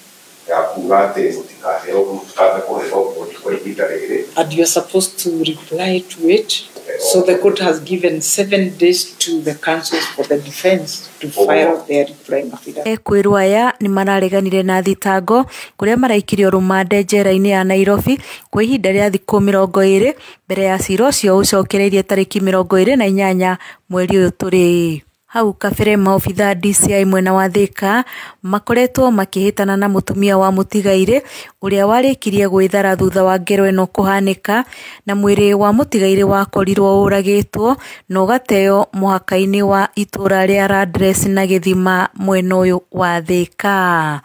And you are supposed to reply to it. So the court has given 7 days to the counsels for the defense to file their replying affidavit. Ekwĩrwo aya nĩ marareganire na thitango kũrĩa maraikirio rũmande njera-inĩ ya Nairobi kwa ihinda rĩa thikũ 20 mbere ya cira ũcio ũcokereirie tarĩki 28 mweri ũyũ tũrĩ. Hau kabere maobitha DCI mwena wa Thika makoretwo makĩhĩtana na mũtumia wa mũtigairĩ ũrĩa warĩkirie gwĩthara thutha wa ngero ĩno kũhanĩka na mwĩrĩ wa mũtigairĩ wakorirwo ũragĩtwo na ũgateo mũhaka-inĩ wa itũra rĩa Radress na Gĩthima mwena ũyũ wa Thika.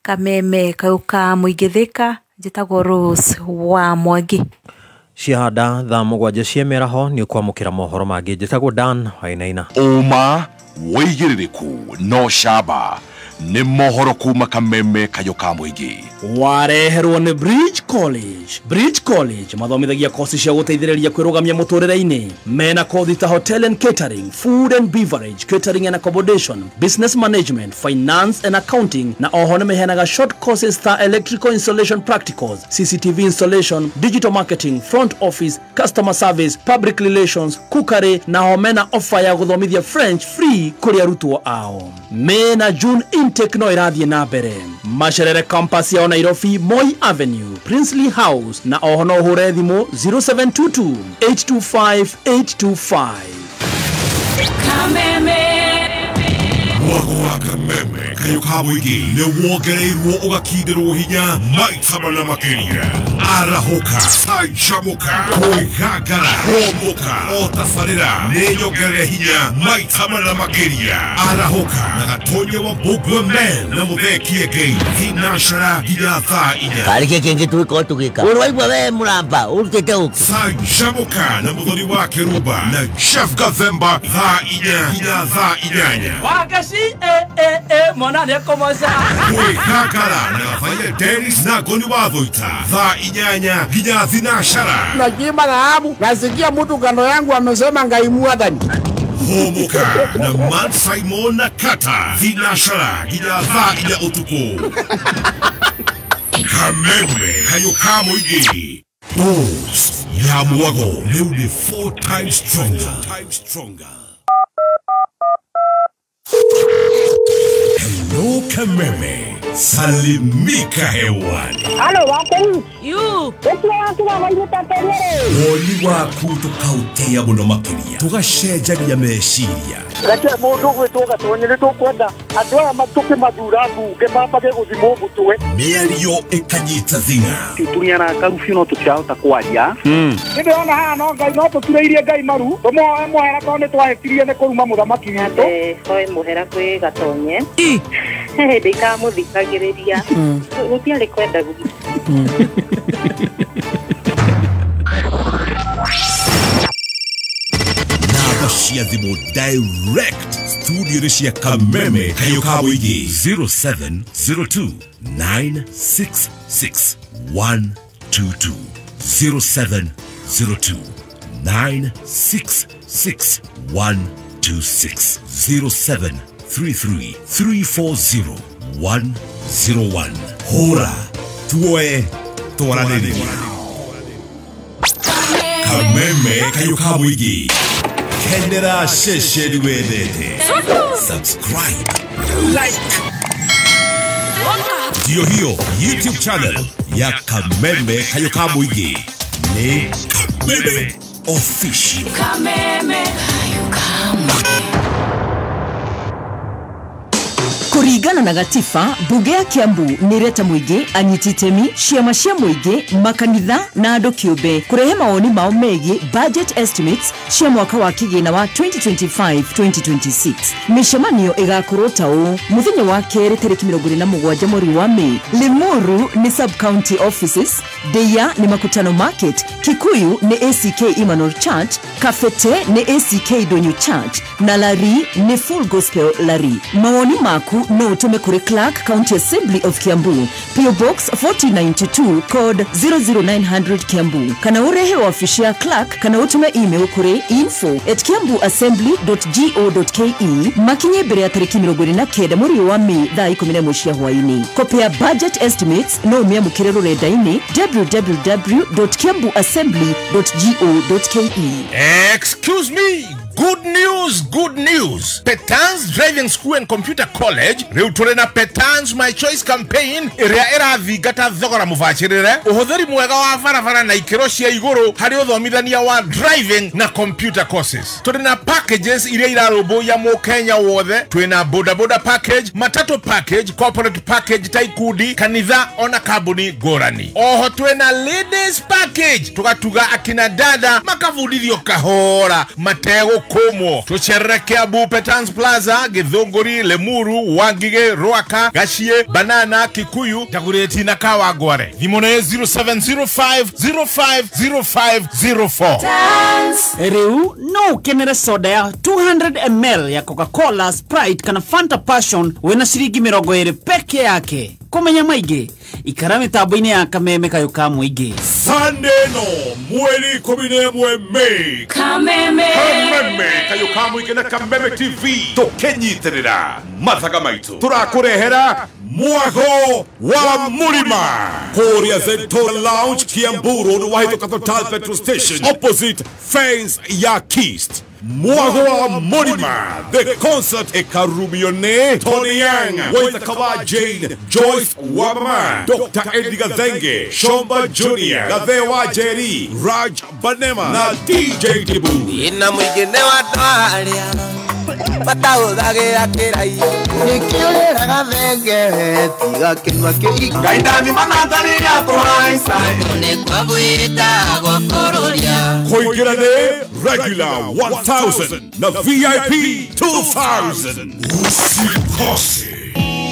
Kameme kau ka mũingĩ Thika, njĩtagwo Rose wa Mwangi. Ciahanda thaa 7 cia mĩaraho nĩ ũkwamũkĩra mohoro mangĩ. Njĩtagwo Dan Wainaina. Ũma wĩigĩrĩrĩku no camba nĩ mohoro kuma kameme kayũ ka mũingĩ. Wareherwo nĩ Bridge College. Bridge College mathomithagia kosi cia guteithĩrĩria kwĩrũgamia mũtũrĩre-inĩ. Mena kothi ta hotel and catering, food and beverage, catering and accommodation, business management, finance and accounting, na oho nĩmeheanaga short courses ta electrical installation practicals, CCTV installation, digital marketing, front office, customer service, public relations, cookery, na ho mena offer ya gũthomithia French free kũrĩ arutwo ao. Mena June intake no ĩrathiĩ na mbere. Macerere campus yao Nairobi, Moi Avenue, Princely House, na oho no ũhũre thimũ 0722 825 825. Kameme. Mwago wa Kameme kayo ka mũingĩ nĩ wongereirwo ũgakindĩrwo hinya maita mana makĩria. Arahũka, canjamũka, kwĩgangara, hũmũka, o tabarĩra nĩ nyongerere hinya maita mana makĩria. Arahũka na Gatonye wa Mbũgua Men na Mũthee Kĩengei thinacara nginya thaa inya. Karĩ kĩ kĩngĩ tũgĩkorwo tũgĩka ũrĩ waigua we mũramba ũrutĩte ũkĩ. Canjamũka na Mũthoni wa Kĩrumba na Jeff Gathemba thaa inya nginya thaa inyanya. Wagaci mwana nĩekũmoca. Kwĩgangara na Gabaia Dennis na Ngoni wa Thũita thaa inyanya nginya thinacara. Nachimba dhahabu, nasikia mtu kando yangu amesema Ngai mwathani. Hũmũka na Man Simon na Kata thinacara nginya thaa inya ũtukũ. Kameme kayo ka mũingĩ. Boost ya mwago rĩu nĩ 4 times stronger. Hello Kameme, salimika hewani. Halo wako yu. Woni waku tukautea muno makiria, tugacenjania meciria. Reke mundu gwitwo Gatonye ni tukwenda andu aya tukimathura mbunge mambage guthimwo mutwe. Mĩario ĩkanyita thing'a. Turia karubiũ no tũtirahota kwaria. Nĩndĩrona haha no Ngai no tũturĩirie Ngai maru tũmũhoe mũhera tondũ nĩtwahĩtirie nĩ kũruma mũthamaki witũ. Hoe mũhera kwĩ Gatonye. Hĩndĩ ikamũthikagĩrĩria gũtiarĩ kwenda gwitũ. Namba cia thimũ direct studio-inĩ cia Kameme kayo ka mũingĩ 0702 966 122 0702 966 126 0733 340 101. Hũra tuoe twaranĩrie. Kameme kayo ka mũingĩ. Kenera ceceni wendete. Subscribe, like. Ndio hiyo YouTube channel ya Kameme kayo ka mũingĩ. Ni Kameme Official. Kameme kayo ka mũingĩ. Kũringana na gatiba, mbunge ya Kiambu nĩ ĩreta mũingĩ, anyiti itemi, ciama cia mũingĩ, makanitha na andũ kĩũmbe kũrehe mawoni mao megiĩ budget estimates cia mwaka wa kĩgĩna wa 2025-2026. Mĩcemanio ĩgakorwo ta ũũ: mũthenya wa kerĩ tarĩki 27 mweri wa Mei, Limuru nĩ sub county offices, Ndeia nĩ Makutano Market, Kikuyu nĩ ACK Emmanuel Church, Kabete nĩ ACK Donyo Church na Lari nĩ Full Gospel Lari. Mawoni maku no utume kuri Clark County Assembly of Kiambu, PO Box 4092 code 00900 Kiambu, kana urehe wafishi ya Clark, kana utume email kuri info@kiambuassembly.go.ke makinye mbere ya tariki 29 mweri wa Mei thaa 11 cia hwaini. Kopi ya budget estimates no ũmĩamũkĩre rũrenda-inĩ www.kiambuassembly.go.ke. Excuse me. Good news, good news. Petans Driving School and Computer College riu tũrĩ na Petans My Choice campaign ĩrĩa ĩrathingata thogora mũbacĩrĩre, ũhũthĩri mwega wa barabara na ikĩro cia igũrũ harĩ ũthomithania wa driving na computer courses. Tũrĩ na packages iria irarũmbũiya mũkenya wothe. Twĩ na boda boda package, matatu package, corporate package ta ikundi, kanitha ona kambuni ngũrani. Oho twĩ na ladies package, tũgatuga akina dada makabundithio kahora mategũkũmwo. Tũcerere Kiambu Petans Plaza, Githũngũri, Limuru, Wangige, Ruaka, Gachie, Banana, Kikuyu, Dagoretti na Kawangware. Thimũ nĩ 0705 050504. Rĩu no ũkenere soda ya 200 ml ya Coca-Cola, Sprite kana Fanta Passion wĩna ciringi 20 peke yake. Kũmenya maingĩ ikara mĩtambo-inĩ ya Kameme Kayũ ka Mũingĩ. Sunday no mweri 11 Mei. Kameme. Kameme Kayũ ka Mũingĩ na Kameme TV tũkĩnyitĩrĩra mathaga maitũ tũrakũrehera Mwago wa Mũrima kũrĩa Zentora Lounge Kiambu Road wahĩtũka Total Petrol Station opposite fence ya Kist. Mwago wa Mũrima the concert ĩkarumio nĩ Tony Yang, Waithaka wa Jane, Joyce Wamama, Dr. Eddie Gathenge, Shomba Junior, Gathe wa Jerry, Raj Banema na DJ Tibu. Ina mũingĩ wa andũ arĩa matahũthagĩra kĩraio nĩkĩũrĩra gathenge tiga kĩnua kĩingĩ Ngai ndathima kũhaica nĩkuo gwĩtagwo bũrũria. Kũingĩra nĩ regular 1000 na VIP 2000. Usikose.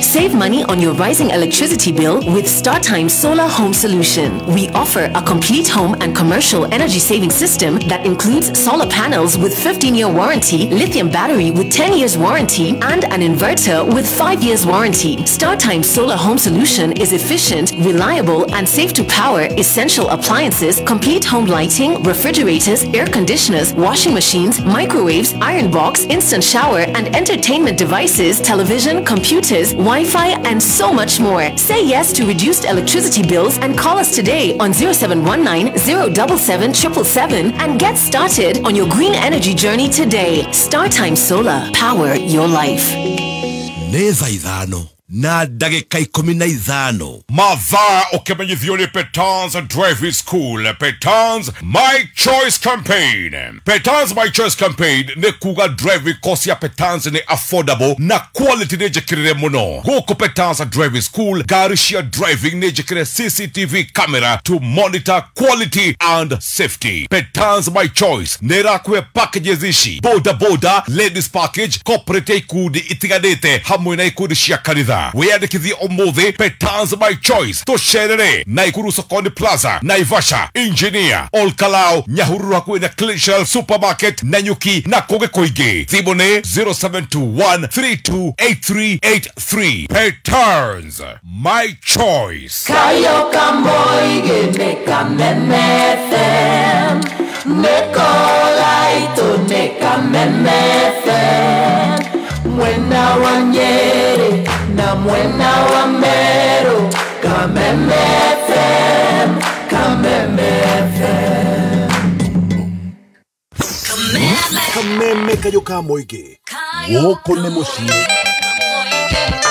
Save money on your rising electricity bill with StarTime Solar Home Solution. We offer a complete home and commercial energy saving system that includes solar panels with 15-year warranty, lithium battery with 10 years warranty, and an inverter with 5 years warranty. StarTime Solar Home Solution is efficient, reliable, and safe to power essential appliances, complete home lighting, refrigerators, air conditioners, washing machines, microwaves, iron box, instant shower, and entertainment devices, television, computers, Wi-Fi, and so much more. Say yes to reduced electricity bills and call us today on 0719 077 777 and get started on your green energy journey today. StarTime Solar, power your life. Nĩ thaa 5 na ndagĩka 15. Mathaa ũkĩmenyithio nĩ Petans Driving School, Petans My Choice Campaign. Petans My Choice Campaign nĩ kuga driving course ya Petans nĩ affordable na quality nĩ njĩkĩrĩre mũno. Gũkũ Petans Driving School ngari cia driving nĩ njĩkĩre CCTV camera to monitor quality and safety. Petans My Choice nĩ ĩrakũhe packages ici: boda boda, ladies package, corporate ikundi itiganĩte hamwe na ikundi cia kanitha. Wĩyandĩkithie ũmũthĩ Petans My Choice. Tũcerere Naikuru Sokoni Plaza, Naivasha, Engineer, Olkalau, Nyahururu hakuhĩ na Clean Shelf Supermarket, Nanyuki na kũngĩ kũingĩ. Thimũ nĩ 0721328383. Petans My Choice. Kayũ ka Mũingĩ nĩ Kameme FM, nĩko gaitũ nĩ Kameme FM, mwena wa Nyeri na mwena wa Meru, Kameme FM, Kameme FM. Kameme Kayũ ka Mũingĩ gũkũ nĩ mũciĩ.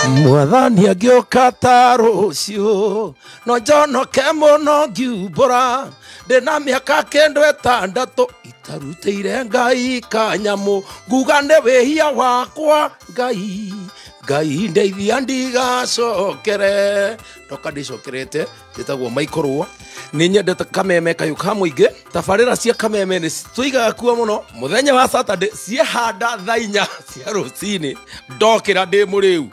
Mwathani angĩũka ta rũciũ no njonoke mũno ngiumbũra ndĩna mĩaka kĩndũ ĩtandatũ itarutĩire Ngai kanyamũ nguga nĩ wĩhia wakwa Ngai Ngai ndeithia ndigacokere ndoka ndĩcokerete njĩtagwo Michael. Nĩ nyendete Kameme Kayũ ka Mũingĩ. Tabarĩra cia Kameme nĩ tũigaga kuo mũno mũthenya wa Saturday ciehanda thaa 4 cia rũcinĩ ndokĩra ndĩ mũrĩu.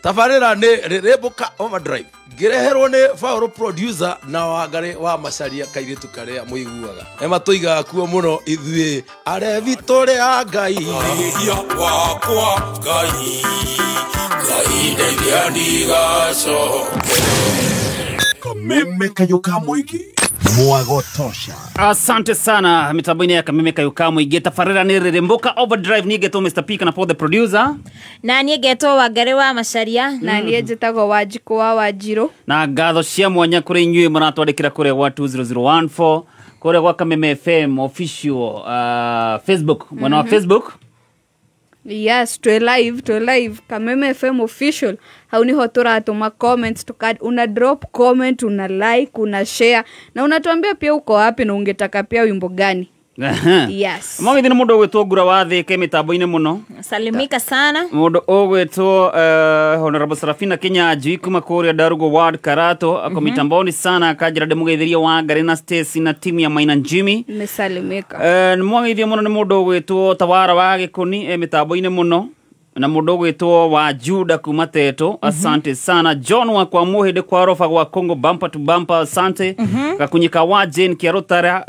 Tabarĩra nĩ Rĩrĩmbũka Overdrive ngĩreherwo nĩ Faũrũ producer na Wangarĩ wa Macaria kairĩtu karĩa mũiguaga. Ema tũigaga kuo mũno ithuĩ arevi tũrĩ a Ngai. Wakwa Ngai Ngai ndeithia ndigacokere. Kameme Kayũ ka Mũingĩ mwago tosha. Asante sana mitambo-inĩ ya Kameme Kayũ ka Mũingĩ. Tabarĩra nĩ Rĩrĩmbũka Overdrive. Niĩ ngetwo Mr. P kana Paul the producer, na niĩ ngetwo Wangarĩ wa Macaria, na niĩ njĩtagwo Wanjikũ wa Wanjirũ. Na ngatho cia mwanya kũrĩ inyuĩ mũratwandĩkĩra kũrĩa gwa 20014 kũrĩa gwa Kameme FM official Facebook, mwena wa Facebook. Yes, twĩ live Kameme FM official. Hau niho tũratũma comments, una drop comment, una like, una share na unatuambia pia uko wapi na ungetaka pia wimbo gani. Yes. Mami thina mundu ugwitwo Ngura wa Thike mitambo-inĩ mũno. Salimika sana. Mundu ugwitwo Honorable Serafina Kinyanjui kuma kũrĩa Ndarugo Ward Karato ako mitamboni sana akanjĩra ndĩmũgeithĩrie Wangarĩ na Stacy na timu ya Maina Jimmy. Nimesalimika. Nĩmwageithio mũno nĩ mũndũ ugwitwo Tawara wa Gĩkũni mitambo-inĩ mũno na mũndũ ũgwĩtwo wa Juda kuma Teto, asante sana. John wa kwa Muhinde kwa Rofa wa Kongo bumper to bumper, asante. Kakunyika wa Jane Kiarotara,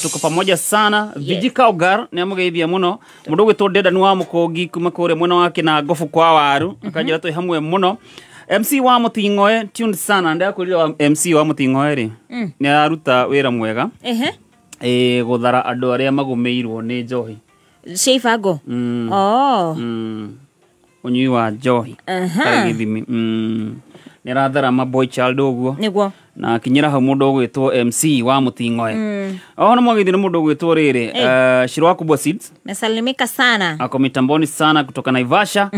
tuko pamoja sana. Yes. Vijika Ogar nĩ amũgeithia mũno. Mũndũ ũgwĩtwo Deda nĩ wa Mũkũngi kuma kũrĩa mwena wake na Ngobu kwa Waru, akanjĩra twĩ hamwe mũno. MC wa Muting'oe tuned sana ndakwĩrire wa MC wa Muting'oe rĩ nĩ araruta wĩra mwega gũthara andũ arĩa magũmĩirwo nĩ njohi cia ibango. Oh. Ũnyui wa njohi tarĩ gĩthimi. Nĩ arathara ma boy child ũguo nĩguo na kinyĩra hau mũndũ ũgwĩtwo MC wa Muting'oe. Oho nĩ mwagĩthĩ nĩ mũndũ ũgwĩtwo rĩrĩ Shirwa Kubwa Seeds mesalimika sana ako mitamboni sana kutoka Naivasha.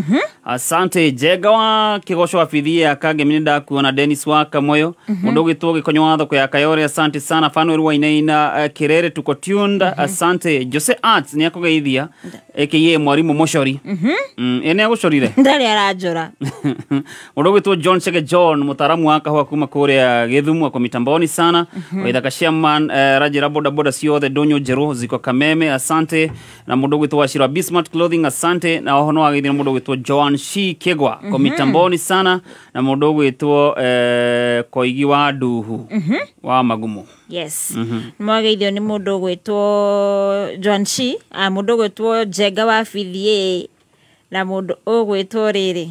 Asante Jega wa Kigosho wa Fithia Kagemi ndakuona Dennis wa Kamoyo mũndũ ũgwĩtwo Gĩkonyo wa thoko ya Kayore asante sana Fanuel wa Inaina Kirere tuko tuned. Asante Jose Arts nĩ akũgeithia aka Mwarimu Moshori. Ene agũcorire ndarĩ aranjora. Mũndũ ũgwĩtwo John Chege John mũtaaramu wa kahũa kuma kũrĩa Githumu ako mitamboni sana. Waithaka Chairman Rajira boda boda ciothe ndonyo njerũ ziko Kameme asante na mũndũ ũgwĩtwo Wachira Bismarck Clothing asante na oho no wagĩthire mũndũ ũgwĩtwo Joan Shi Kegwa ko mitamboni sana na mũndũ ũgwĩtwo Koigi wa Nduhu wa Magumo. Yes. Mwageithio nĩ mũndũ ũgwĩtwo Joan Shi, mũndũ ũgwĩtwo Jenga wa Fithie na mũndũ ũgwĩtwo rĩrĩ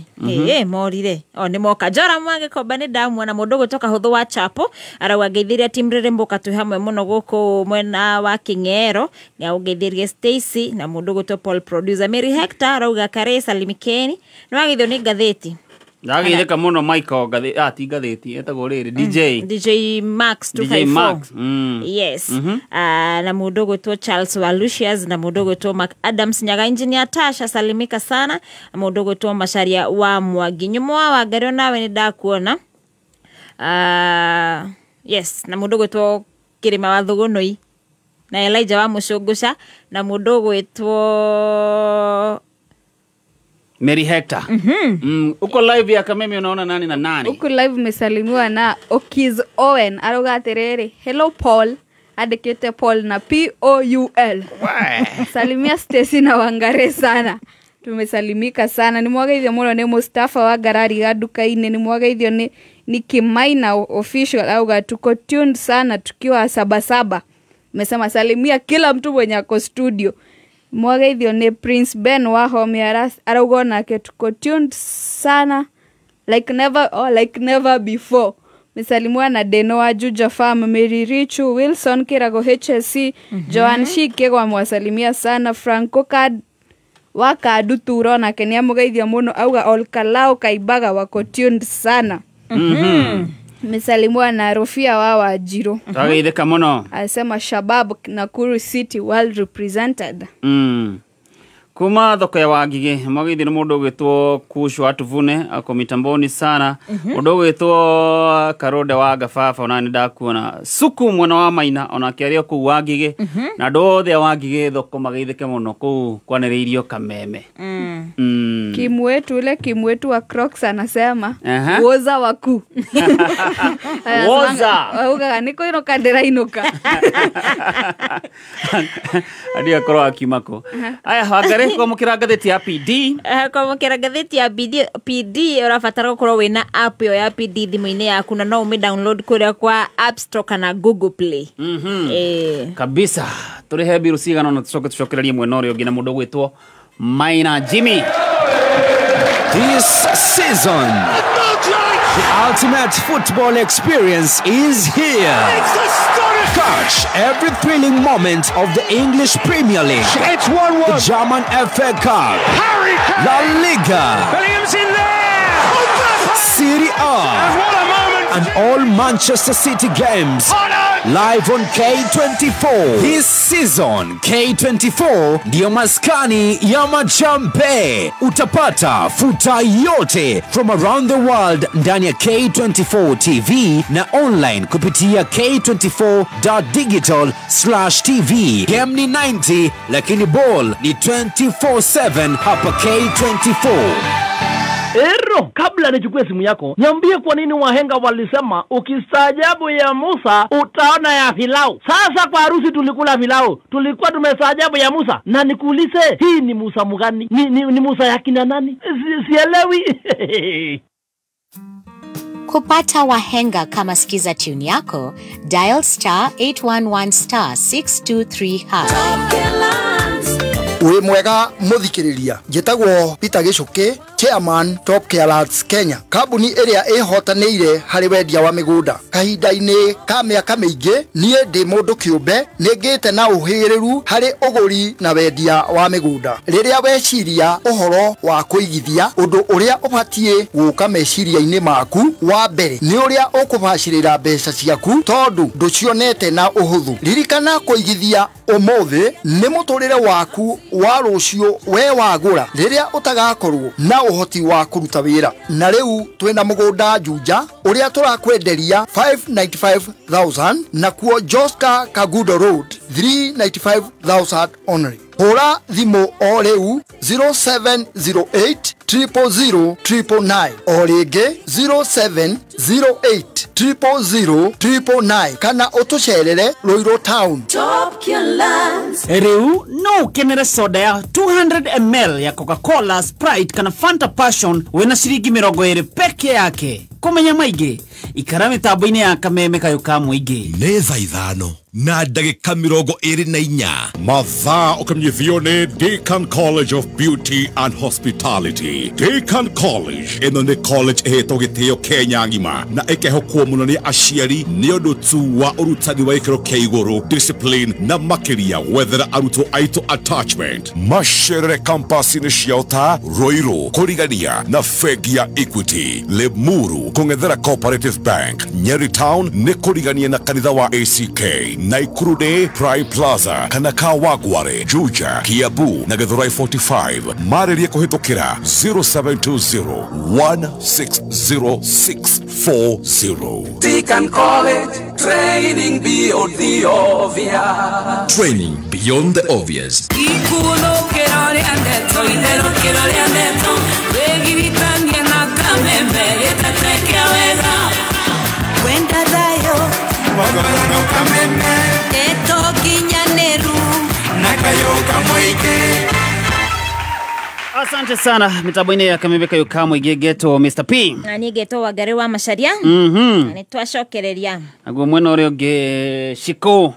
morire o nĩ moka Njora Mwagĩkomba nĩ ndamuona mũndũ ũgwĩtwo Kahũthũ wa Chapo arauga ngeithĩria team Rĩrĩmbũka twĩ hamwe mũno gũkũ mwena wa Kĩng'ero nĩ aũngeithĩrie Stacy na mũndũ ũgwĩtwo Paul producer Mary Hector arauga Kare salimikeni nĩ wageithio nĩ ngathĩti ndageithĩka mũno Michael ngathĩti ti ngathĩti etagwo rĩrĩ DJ Max 254 DJ Max. Yes. Na mũndũ ũgwĩtwo Charles Walucius na mũndũ ũgwĩtwo Mark Adams Nyaga engineer Tasha salimika sana na mũndũ ũgwĩtwo Macharia wa Mwangi Nyumwa wa Ngario nawe nĩ ndakuona. Yes na mũndũ ũgwĩtwo Kĩrĩma wa Thũgũnũi na Elijah wa Mũcũngũca na mũndũ ũgwĩtwo Mary Hector. Uko live ya Kameme unaona nani na nani? Uko live umesalimiwa na Okiz Owen. Aroga atiriri. Hello Paul. Andikite Paul na P-O-U-L. Salimia Stacy na Wangare sana. Tumesalimika sana. Ni mwageithio mũno nĩ Mustafa wa Ngarari ga nduka-inĩ. Ni mwageithio ni Kimaina official auga tuko tuned sana tukiwa 77. Mesema salimia kila mtu mwenye ako studio. Mwageithio nĩ Prince Ben wa Home arauga nake tuko tuned sana like never or like never before. Mesalimwa na Deno wa Juja Farm, Mary Richu, Wilson Kirago HSC, Joan Shike kwa mwasalimia sana, Franco Kad wa Kaduturo na Kenya mugeithio muno auga Olkalao Kaibaga wako tuned sana. Mesalimwa na Rofia wa Wajiro. Twageithĩka mũno. Asema Shabab Nakuru City well represented. Kuma thoko ya Wangigĩ mwagĩthĩ nĩ mũndũ ũgwĩtwo Kushwa Tuvune ako mitamboni sana. Mũndũ ũgwĩtwo Karode wa Gababa ona nĩ ndakuona Suku mwena wa Maina ona akĩaria kũu Wangigĩ na andũ othe a Wangigĩ thoko mageithĩke mũno kũu kwanĩrĩirio Kameme. Kimwetu ule kimwetu wa Crocs anasema woza waku. Woza. Auga niko inoka ndĩrainũka. Adi akorwo akimako. Aya Wangare kwamũkĩra ngathĩti ya PD. Kwamũkĩra ngathĩti ya PD ũrabatara gũkorwo wĩna app ĩyo ya PD thimũ-inĩ yaku na no ũmĩ download kũrĩa kwa App Store kana Google Play. Kabisa. Tũrĩhe mbiru cigana na tũcoke tũcokererie mwena ũrĩa ũngĩ na mũndũ ũgwĩtwo Maina Jimmy. This season, the ultimate football experience is here. Catch every thrilling moment of the English Premier League. It's 1-1. The German FA Cup. Harry Kane. La Liga. Williams in there. Serie A. And what a moment. And all Manchester City games. Live on K24. This season, K24 ndiyo maskani ya machampe. Utapata futa yote from around the world ndani ya K24 TV na online kupitia k24.digital/tv. Game ni 90 lakini ball ni 24/7 hapa K24. Ero, kabla nichukue simu yako, niambie kwa nini wahenga walisema ukistaajabu ya Musa utaona ya Filau. Sasa kwa harusi tulikula Filau, tulikuwa tumestaajabu ya Musa. Na nikuulize, hii ni Musa mgani? Ni Musa ya kina nani? Sielewi. Kupata wahenga kama skiza tune yako, dial *811 *623 hash. Uri mwega muthikiriria, njitagwo Peter Gicuki Chairman Top Care Lands Kenya, kambuni ĩrĩa ĩhotanĩire harĩ wendia wa mĩgũnda. Kahinda-inĩ ka mĩaka mĩingĩ, niĩ ndĩ mũndũ kĩũmbe nĩngĩte na ũhĩgĩrĩru harĩ ũgũri na wendia wa mĩgũnda. Rĩrĩa weciria ũhoro wa kũigithia, ũndũ ũrĩa ũbatiĩ gũka meciria-inĩ maku wa mbere nĩ ũrĩa ũkũbacĩrĩra mbeca ciaku tondũ ndũcionete na ũhũthũ. Ririkana kũigithia ũmũthĩ nĩ mũtũrĩre waku wa rũciũ we wagũra rĩrĩa ũtagakorwo na ũhoti wa kũruta wĩra. Na rĩu twĩna mũgũnda Juja ũrĩa tũrakwenderia 595,000 nakuo Joska Kagudo Road 395,000 only. Hũra thimũ o rĩu 0708 000 999 o rĩngĩ 0708 000 999 kana ũtũcerere Ruiru Town. Top Care Lands. Rĩu no ũkenere soda ya 200 ml ya Coca-Cola, Sprite kana Fanta Passion wĩna ciringi 20 peke yake. Kũmenya maingĩ ikara mĩtambo-inĩ ya Kameme Kayũ ka Mũingĩ. Nĩ thaa 5 na ndagĩka 24. Mathaa ũkamenyithio nĩ Deacon College of Beauty and Hospitality. Deacon College ĩno nĩ college ĩhetwo gĩtĩo Kenya ng'ima na ĩkehokwo mũno nĩ aciari nĩ ũndũ tu wa ũrutani wa gĩkĩro kĩa igũrũ, discipline na makĩria gwethera arutwo aitũ attachment. Macerere campus-inĩ ciao ta Ruiru, kũrigania na bengi ya Equity, Limuru kũng'ethera Cooperative Bank, Nyeri Town nĩ kũrigania na kanitha wa ACK, Naikuru nĩ Prime Plaza kana Kawangware, Juja, Kiambu na Githurai 45. Marĩrie kũhĩtũkĩra 0720 160640. Deacon College, training beyond the obvious. Training beyond the obvious. Asante sana mitambo-inĩ ya Kameme Kayũ ka Mũingĩ ngetwo Mr P. Na niĩ ngetwo Wangari wa Macharia. Na nĩ twacokereria. Naguo mwena ũrĩa ũngĩ Shiko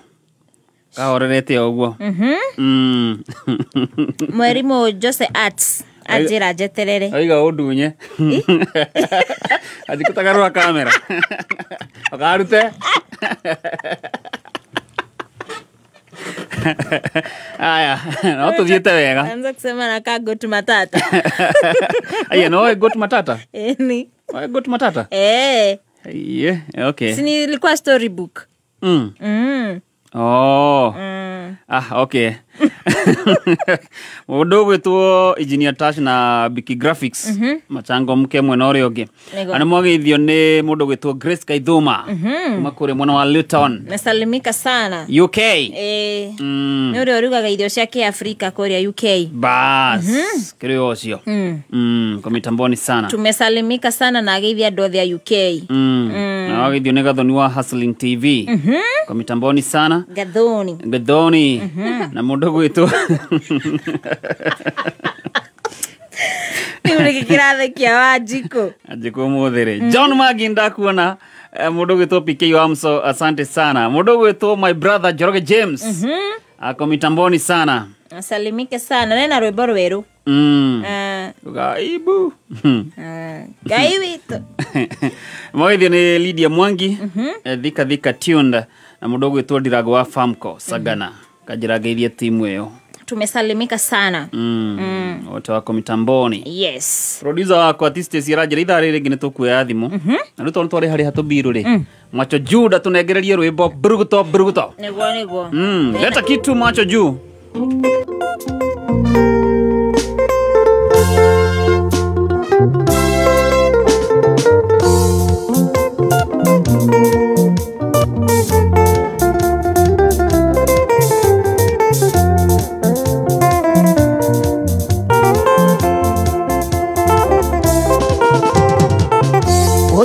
kahorerete o ũguo. Mwarimũ Jose Arts anjĩra njeterere. Oiga ũndunye. Anjĩ kũtagarũra kamera. Ũkarute. Aya, no tuthiĩte wega. Anza kusema nakaa goat matata. Aya, no goat matata? Ni. Oe goat matata? Eh. Yeah, okay. Si nilikuwa storybook. Oh. Ah, okay. Mũndũ ũgwĩtwo Engineer Tash na Biki Graphics. Machango mke mwena ũrĩa ũngĩ. Ana mwageithio nĩ mũndũ ũgwĩtwo Grace Kaithuma. Kuma kũrĩa mwena wa Luton. Nasalimika sana. UK. Nĩ ũrĩa ũrugaga irio cia Kĩafrika kũrĩa UK. Bas, kĩrĩ ũcio. Kwa mitamboni sana. Tumesalimika sana na ageithia andũ othe a UK. Na wageithio nĩ Gathoni wa Hustling TV. Kwa mitamboni sana. Gathoni. Gathoni. Na mũndũ ũgwĩtwo Nĩ kĩrathekia wa Njikũ. Njikũ ũmũthĩ rĩ. John Magi ndakuona. Mũndũ ũgwĩtwo PK Wamso, asante sana. Mũndũ ũgwĩtwo my brother Njoroge James. Ako mitamboni sana. Asalimike sana. Nena rwĩmbo rwerũ. Gaibu. Ngai witũ. Mwageithio nĩ Lydia Mwangi. Thika Thika Tuned na mũndũ ũgwĩtwo Ndirago wa Famco Sagana. Kanjĩra ngeithie timu ĩyo. Tumesalimika sana. Wote wako mitamboni. Yes. Producer wakwa Artist Ranjĩra ithaa rĩrĩ rĩngĩ nĩ tũkuoya thimũ. Na rĩu tondũ twarĩ harĩa tũbirũ rĩ. Macho juu ndatũnengererie rwĩmbo bruguto bruguto. Nĩguo nĩguo. Leta kitu macho juu.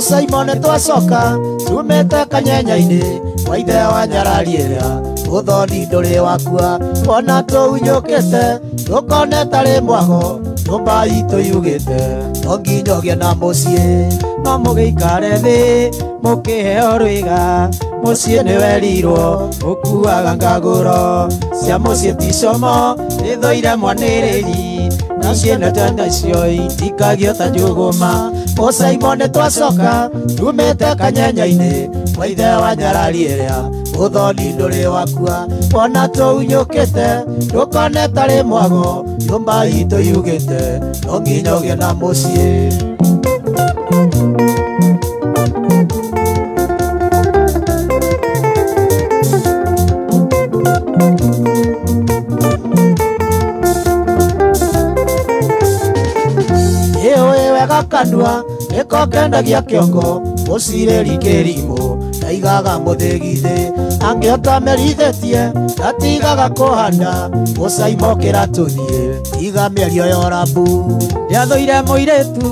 Simon twacoka tumete kanyenya-inĩ wa ithe wa nyarariĩra ũthoni ndũrĩ wakua ona tũunyũkĩte ndũkone tarĩ mwago nyũmba itũ yugĩte no nginya ũgĩe na mũciĩ no mũgĩikare thĩ mũkĩheo rwĩga mũciĩ nĩwerirwo ũkuaga ngagũro cia mũciĩ ti como nĩthũire mwanĩrĩri na Nacio ndeto nacio itikagio ta njũgũma. Mũcaimo nĩ twacoka tumĩte kanyenya-inĩ kwa ithe wa nyarari ĩrĩa ũthoni ndũrĩ wakua. Wona tũunyũkĩte ndũkone tarĩ mwago nyũmba itũ yugĩte no nginya ũgĩe na mũciĩ. Kanua nĩko kendagia kĩongo mũcirĩri kĩrimũ ndaigaga mũthĩgithĩ angĩhota merithĩtie ndatigaga kũhanda mũcaimokĩra tũthiĩ tiga mĩario ya ũrambu. Ndiathũire mũirĩtu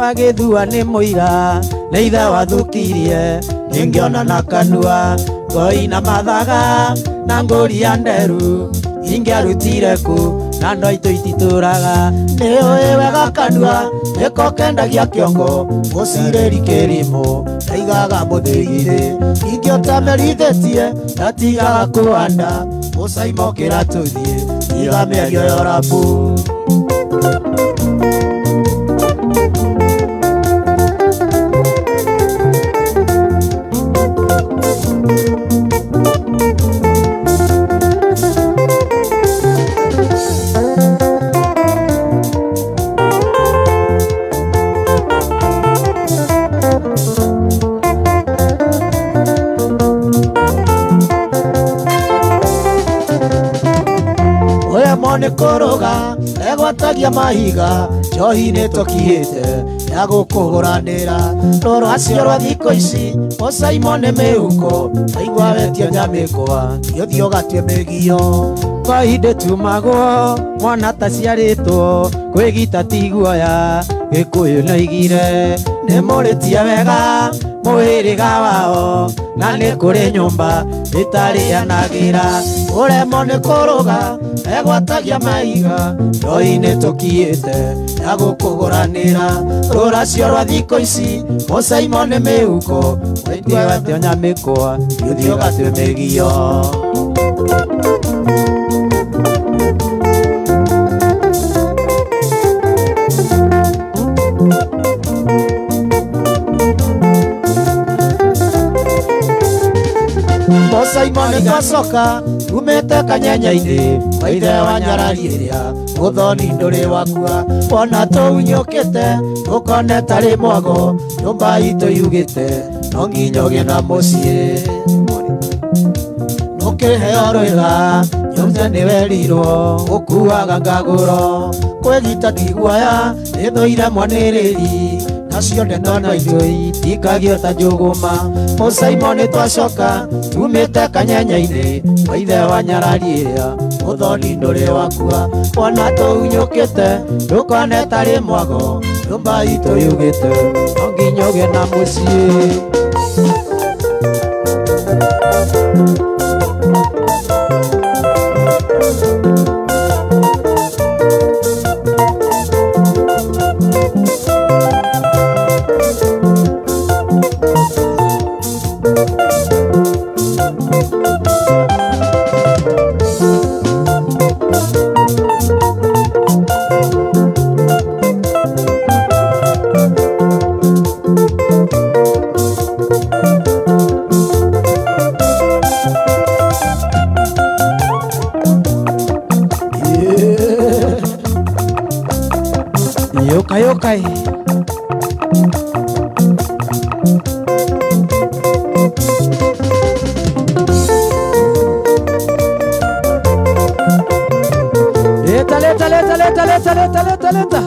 agĩthua nĩ mũira nĩ ithe wathukirie nĩngĩona na kanua ngoi na mathaga na ngũri ya nderu ingĩarutire kũ na ndo itũ ititũraga. Nĩũĩ wega kanua nĩko kendagia kĩongo mũcirĩri kĩrimũ ndaigaga mũthĩgithĩ ingĩota merithĩtie ndatigaga kũhanda mũcaimokĩra tũthiĩ tiga mĩario ya ũrambu. Koroga egwatagia mahiga njohi nĩ tũkiĩte ya gũkũgũranĩra rũrũ acio rwa thikũ ici mũcaimo nĩ mĩhuko aigua wetie nyamĩkwa ũthiĩ ũgatue mĩgio. Ngoi ndĩtumagwo mwana taciarĩtwo kwĩgita ti guoya Gĩkũyũ nĩoigire nĩ mũrĩtie wega mũhĩrĩga wao na nĩ kũrĩ nyũmba ĩtarĩanagĩra. Ũremwo nĩ kũrũga egwatagia mahiga njohi nĩ tũkiĩte ya gũkũgũranĩra rũracio rwa thikũ ici mũcaimo nĩ mĩhuko ũthiĩ ũgatue nyamĩkwa ũthiĩ ũgatue mĩgio. Mũcaimo nĩ twacoka tumĩte kanyenya-inĩ kwa ithe wa nyarari ĩrĩa ũthoni ndũrĩ wakua. Wona tũunyũkĩte ndũkone tarĩ mwago nyũmba itũ yugĩte no nginya ũgĩe na mũciĩ. Nũkĩheo rwĩga nyũmbe nĩwerirwo ũkuaga ngagũro kwĩgita ti guoya nĩthũire mwanĩrĩri nacio ndeto na itũ itikagio ta njũgũma. Mũcaimo nĩ twacoka tumĩte kanyenya-inĩ kwa ithe wa nyarari ĩrĩa ũthoni ndũrĩ wakua. Wona tũunyũkĩte ndũkone tarĩ mwago nyũmba itũ yugĩte no nginya ũgĩe na mũciĩ. Yokai. Leta leta leta leta leta leta leta leta.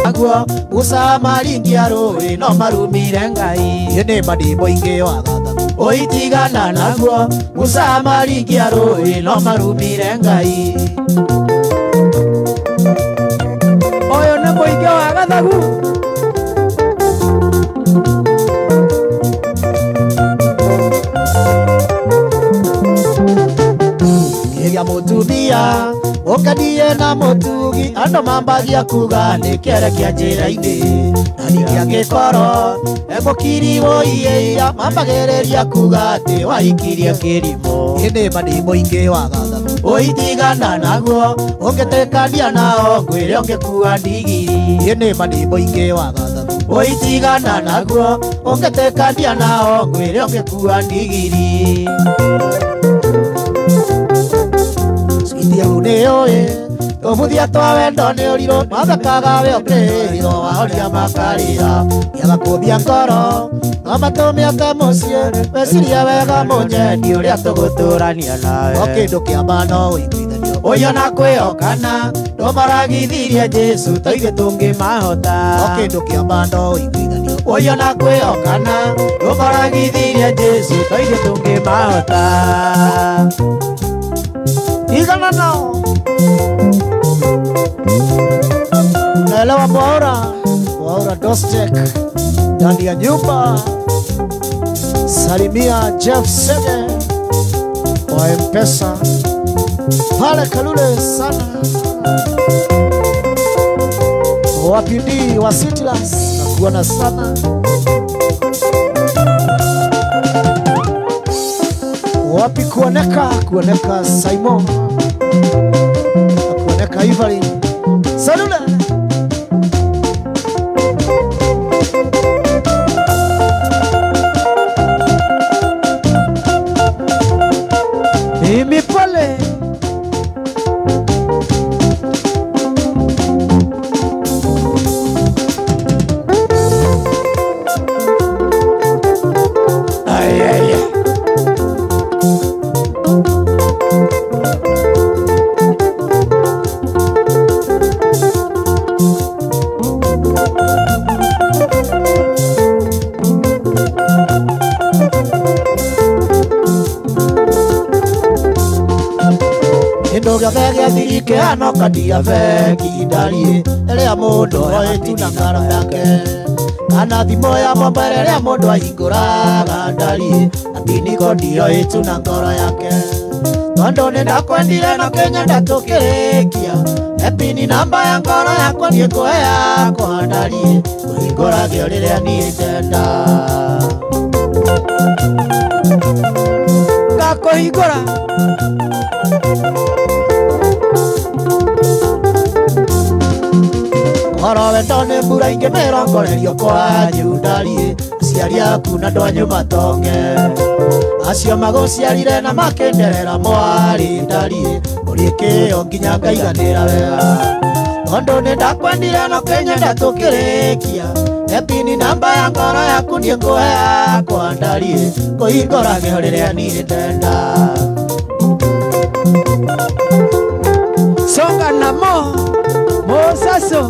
Agua usamaringia rũĩ no marumire Ngai nĩ mandĩmbo ingĩ wagatha ũitigana naguo usamaringia rũĩ no marumire Ngai. Ũyũ nĩ mũingĩ wa gathagu. Kĩgĩa mũtumia ũkendie na mũtugi andũ mambagia kuga nĩ kĩere kĩa njĩra-inĩ na ningĩ angĩkorwo Emũkiri woiyeia mambagĩrĩria kuga atĩ wahikirie kĩrimũ. Ĩndĩ mani mũingĩ wa gathabu ũitigana naguo ũngĩtĩkania nao ngwĩre ũngĩkua ndigiri. Ĩndĩ mani mũingĩ wa gathabu ũitigana naguo ũngĩtĩkania nao ngwĩre ũngĩkua ndigiri. Switi yaku nĩyũĩ tũbuthia twa wendo nĩ ũrirũ mathekaga we ũkĩhĩrwo wahoria makarĩra kĩaga kũmbia ngoro no matũmĩake mũciĩ weciria wega mũnyendi ũrĩa tũgũtũrania nawe o kĩndũ kĩamba no ũiguithanio ũyũ na kwĩhokana ndũmaragithirie Jesũ ta ithuĩ tũngĩmahota o kĩndũ kĩamba no ũiguithanio ũyũ na kwĩhokana ndũmaragithirie Jesũ ta ithuĩ tũngĩmahota. Igana nao naelewa Mwaura, Mwaura Dostek ndani ya nyumba. Salimia Jeff Sege wa M-Pesa pale Kalule sana. Wapindi wa Citilas nakuona sana. Wapi kuoneka, kuoneka Simon, kuoneka Ivory. Salula. Mimi pale ay ay ay. Gĩathirikĩano kandia bengi ndariĩ ĩrĩa mũndũ oĩtu na ngaro yake kana thimũ ya mobile ĩrĩa mũndũ ahingũraga ndariĩ atiniko ndioĩtu na ngoro yake tondũ nĩ ndakwendire na kĩnyenda tũkĩrĩkia epini namba ya ngoro yakwa niĩ ngũhe yakwa ndariĩ kũhingũragio rĩrĩa niĩ ndenda ngakũhingũra. Ũhoro wendo nĩ mbura ingĩ mĩrongorerio kwanyu ndariĩ aciari aku na andũ anyu matonge acio magũciarire na makĩnderera mwarĩ ndariĩ ũrĩ kĩo nginya ngaiganĩra wega tondũ nĩ ndakwendire no kĩnyenda tũkĩrĩkia epini namba ya ngoro yaku niĩ ngũhe yakwa ndariĩ kũhingũragio rĩrĩa niĩ ndenda. Songa na mo Mosaso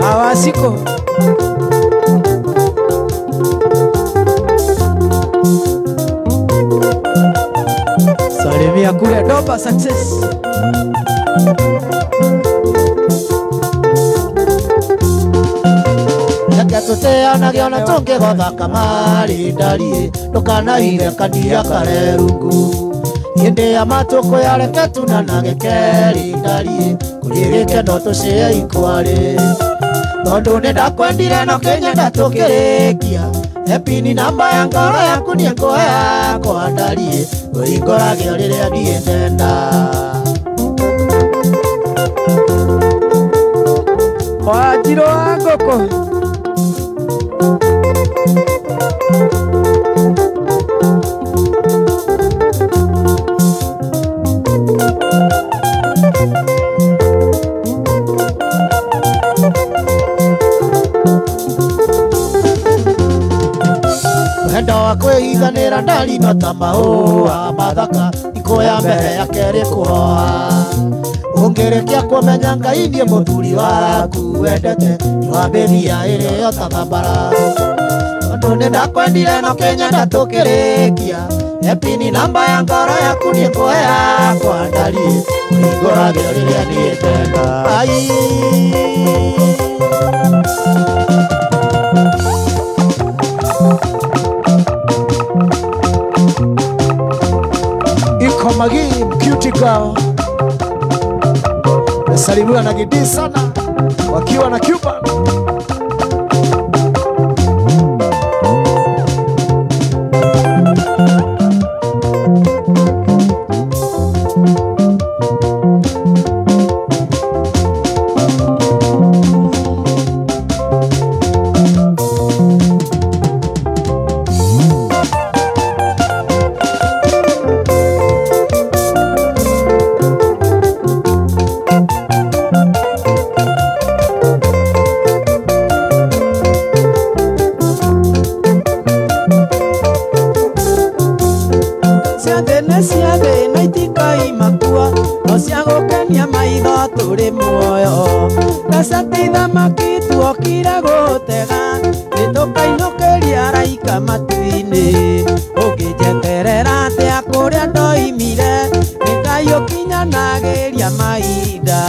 Awasiko Salimia kule Doba Success. Reke tũteanage ona tũngĩgotha kamari ndariĩ ndũkanahithe kandia karerungu hĩndĩ ya matukũ ya reke tunanage keri ndariĩ kũrĩ gĩkeno tũcĩe ikwarĩ tondũ nĩ ndakwendire no kĩnyenda tũkĩrĩkia epini namba ya ngoro yaku niĩ ngũhe yakwa ndariĩ kũhingũragio rĩrĩa niĩ ndenda. Wanjirũ wa ngũkũ Wendo wa kwĩhithanĩra ndarino ta mahũa mathaka thikũ ya mbere ya kerĩ kũhoa ũngĩrĩkia kũmenya Ngai niĩ mũthuri waku wendete nĩwambĩria ĩrĩo ta thambara tondũ nĩ ndakwendire no kĩnyenda tũkĩrĩkia epini namba ya ngoro yaku niĩ ngũhe yakwa ndariĩ kũhingũragio rĩrĩa niĩ ndenda. Ai Iko Magi cute girl nasalimiwa na Gidi sana wakiwa na Cuba. matu-inĩ ũngĩnjeterera atĩa kũrĩa ndoimire nĩ Ngai ũkinyanagĩria mahinda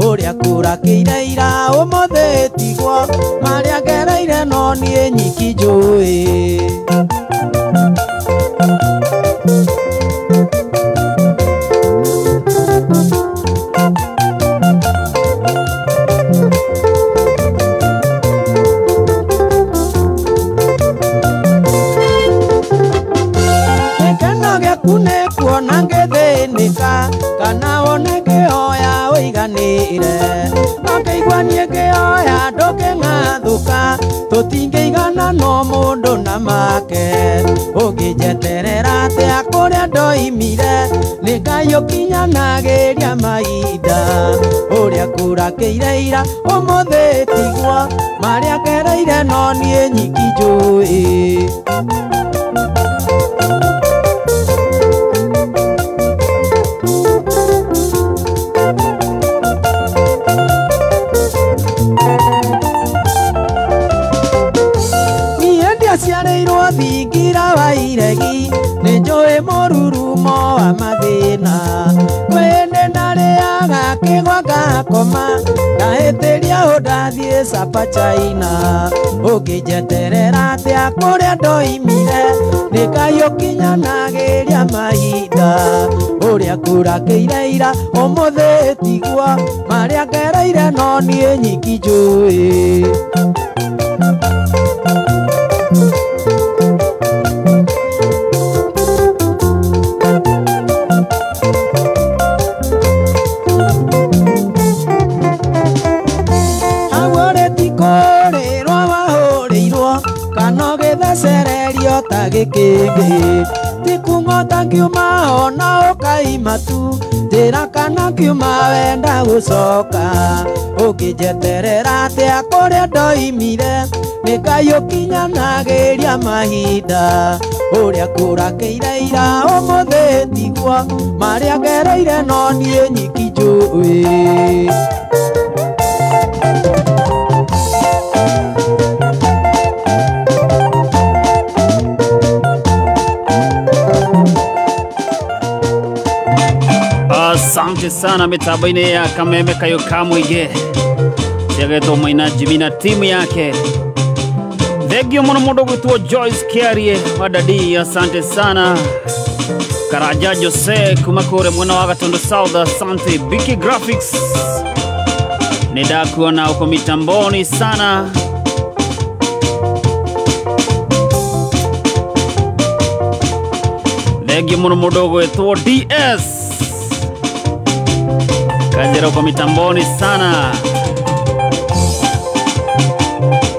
ũrĩa kũrakĩire ira ũmũthĩ tigwo marĩa ngereire no niĩ nyiki njũĩ. Kuona ngĩthĩnĩka kana wone ngĩhoya ũiganĩre no ngĩigua niĩ ngĩhoya ndũkĩng'athũka tũtingĩigana no mũndũ na make ũngĩnjeterera atĩa kũrĩa ndoimire nĩ Ngai ũkinyanagĩria mahinda ũrĩa kũrakĩire ira ũmũthĩ tigwo marĩa ngereire no niĩ nyiki njũĩ. Ciarĩirwo thingira wa iregi nĩ njũĩ mũrurumo wa mathĩna kwĩndĩ ndarĩaga kĩgwa ngakoma ndahĩtĩria ũndathiĩ Sapa China ũngĩnjeterera atĩa kũrĩa ndoimire nĩ Ngai ũkinyanagĩria mahinda ũrĩa kũrakĩire ira ũmũthĩ tigwo marĩa ngereire no niĩ nyiki njũĩ. Gĩthecererio ta gĩkĩngĩ ti kung'ota ngiuma ona ũkaima tu njĩra kana ngiuma wenda gũcoka ũngĩnjeterera atĩa kũrĩa ndoimire nĩ Ngai ũkinyanagĩria mahinda ũrĩa kũrakĩire ira ũmũthĩ tigwo marĩa ngereire no niĩ nyiki njũĩ. Asante sana mitambo-inĩ ya Kameme Kayo ka Mũingĩ ciagetwo Maina Jimmy na timu yake. Thengio mũno mũndũ gwĩtwo Joyce Kiarie wa Dadi, asante sana. Karaja Jose kuma kũrĩa mwena wa Gatundu South, asante. Biki Graphics nĩ ndakuona uko mitamboni sana. Thengio mũno mũndũ gwĩtwo DS Kajero kwa mitamboni sana.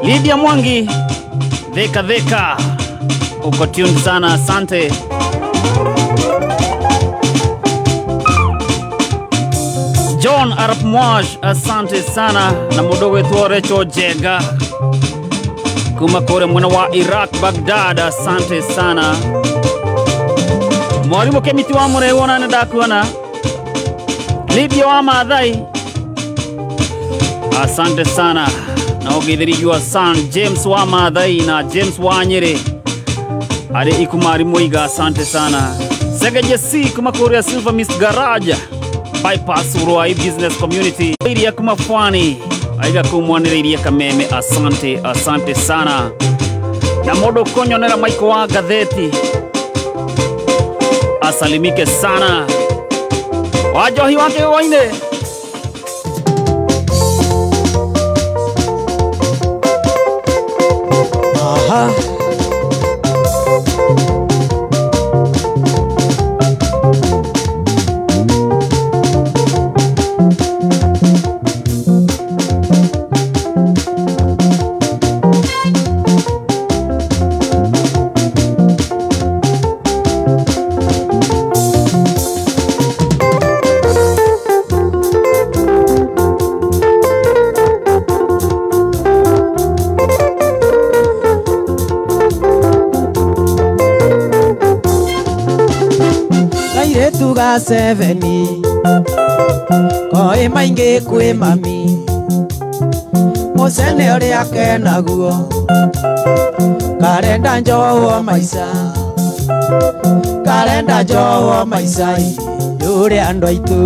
Lydia Mwangi Dheka Dheka uko tuned sana, asante. John Arap Mwaj, asante sana. Na mudogo wetu Recho Jega kuma kore mwana wa Iraq Baghdad, asante sana. Mwalimu Kemiti wa Mure wona ndakuona. Libya wa Maathai, asante sana. Na ũgeithĩrĩrio San James wa Maathai na James wa Nyeri arĩ ikumari Muiga, asante sana. Sege Jesse kuma kũrĩa Silver Mist Garage bypass Ruai Business Community iria kuma Fwani aiga kumwanĩrĩirie Kameme, asante, asante sana. Na mũndũ kũnyonera Michael wa Gatheti asalimike sana. Wajohi wake waine. Aha. Seveni koi maingi kwi mami mucene uria kenaguo Karenda njowo maica Karenda njowo maica Yure andũ aitũ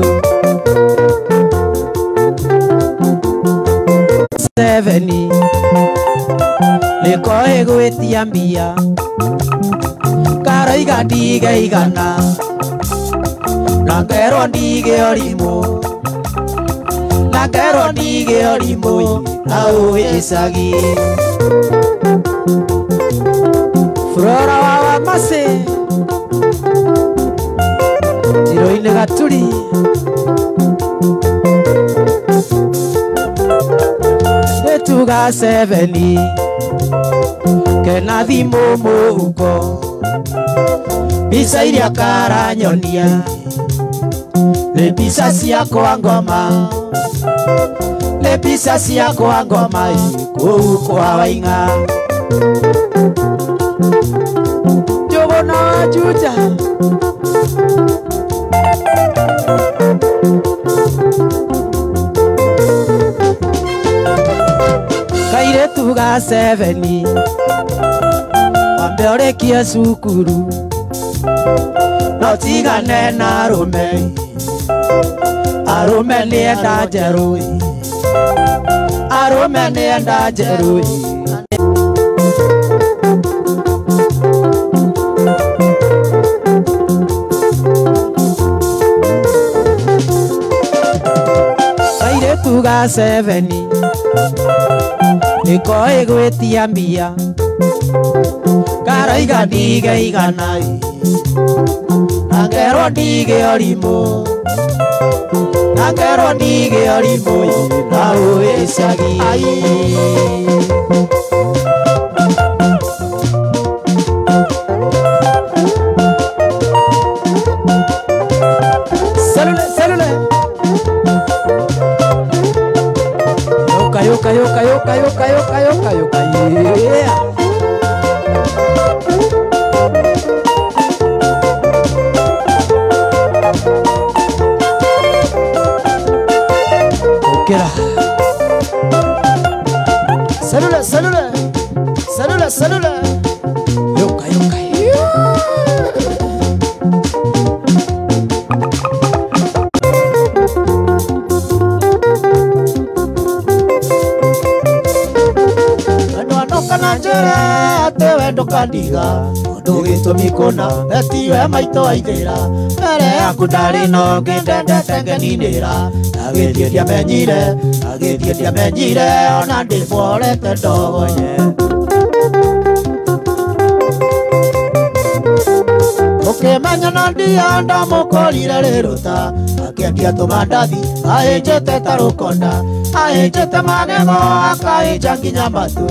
Seveni Nĩko ĩgwĩtia mbia Karoiga ndige igana Na ngerwo ndige ũrimũ Na ngerwo ndige ũrimũ Na ũgĩcagi Flora wa Wamase Jiroine Gaturi Netuga seveni Kena thimũ mũhuko Mbica iria karanyonia Nĩ mbica ciakwa ngoma Nĩ mbica ciakwa ngoma Kũu kwa Waing'a Njũgũna wa Juja Kairĩtu ga seveni Wambe ũrĩkie cukuru No tigane na arũme Arũme nĩ enda njerũ Arũme nĩ enda njerũ Kairĩtu ga seveni Nĩko ĩgwĩtia mbia Karoiga ndige igana Na ngerwo ndige ũrimũ Na ngerwo ndige ũrimũ Na ũgĩcagi Selule, selule Yoka, yoka, yoka, yoka, yoka, yoka, yoka, yoka, yeah. Okera. Selule, selule, selule, selule. Yoka, yoka, yeah. Ndukandiga Tondũ gĩtũmi kũna Etiwe maitũ aithĩra Mbere yaku ndarĩ na ũngĩ ndendete ngeninĩra Agĩthiĩ ndiamenyire Agĩthiĩ ndiamenyire Ona ndĩborete ndogonye Ũkĩmenya na ndia ndamũkorire rĩrũta Akĩendia tũmandathi Ahĩnjĩte ta rũkonda Ahĩnjĩte magego Akahĩnja nginya matũ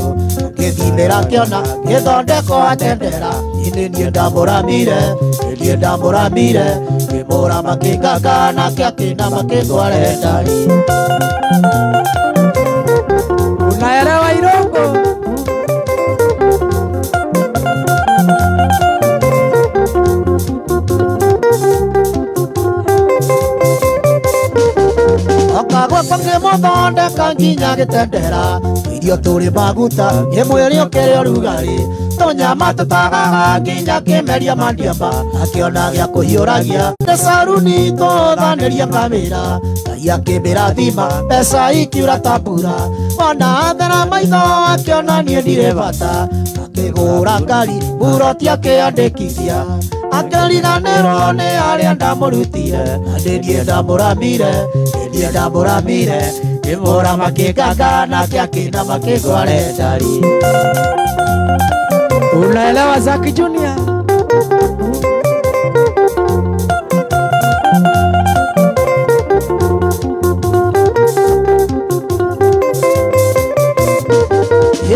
Gĩthimĩra kĩona gĩthondeko atendera Nĩ niĩ ndamũramire Nĩ niĩ ndamũramire Ngĩmũrama kĩnganga nake akĩinama kĩndware ndari Unaelewa Irongo? Okagwakwa ngĩmũthondeka nginya gĩtendera Irio tũrĩ maguta ngĩmwĩre ũkĩrĩ ũrugarĩ Tũnyama tũtagaga nginya kĩmeria mandiamba Akĩona gĩa kũhiũragia Nĩ caruni tũthanĩria ngamĩra Ngai akĩmbĩra thima mbeca ikiura ta mbura Wona athera maitho akĩona niĩ ndirĩ bata Akĩgũra ngari buroti akĩandĩkithia Akĩriganĩrwo nĩ arĩa ndamũrutire Na nĩ niĩ ndamũramire Nĩ niĩ ndamũramire Ngĩmũrama kĩnganga nake akĩinama kĩngware ndari Unaelewa Zaki Junior?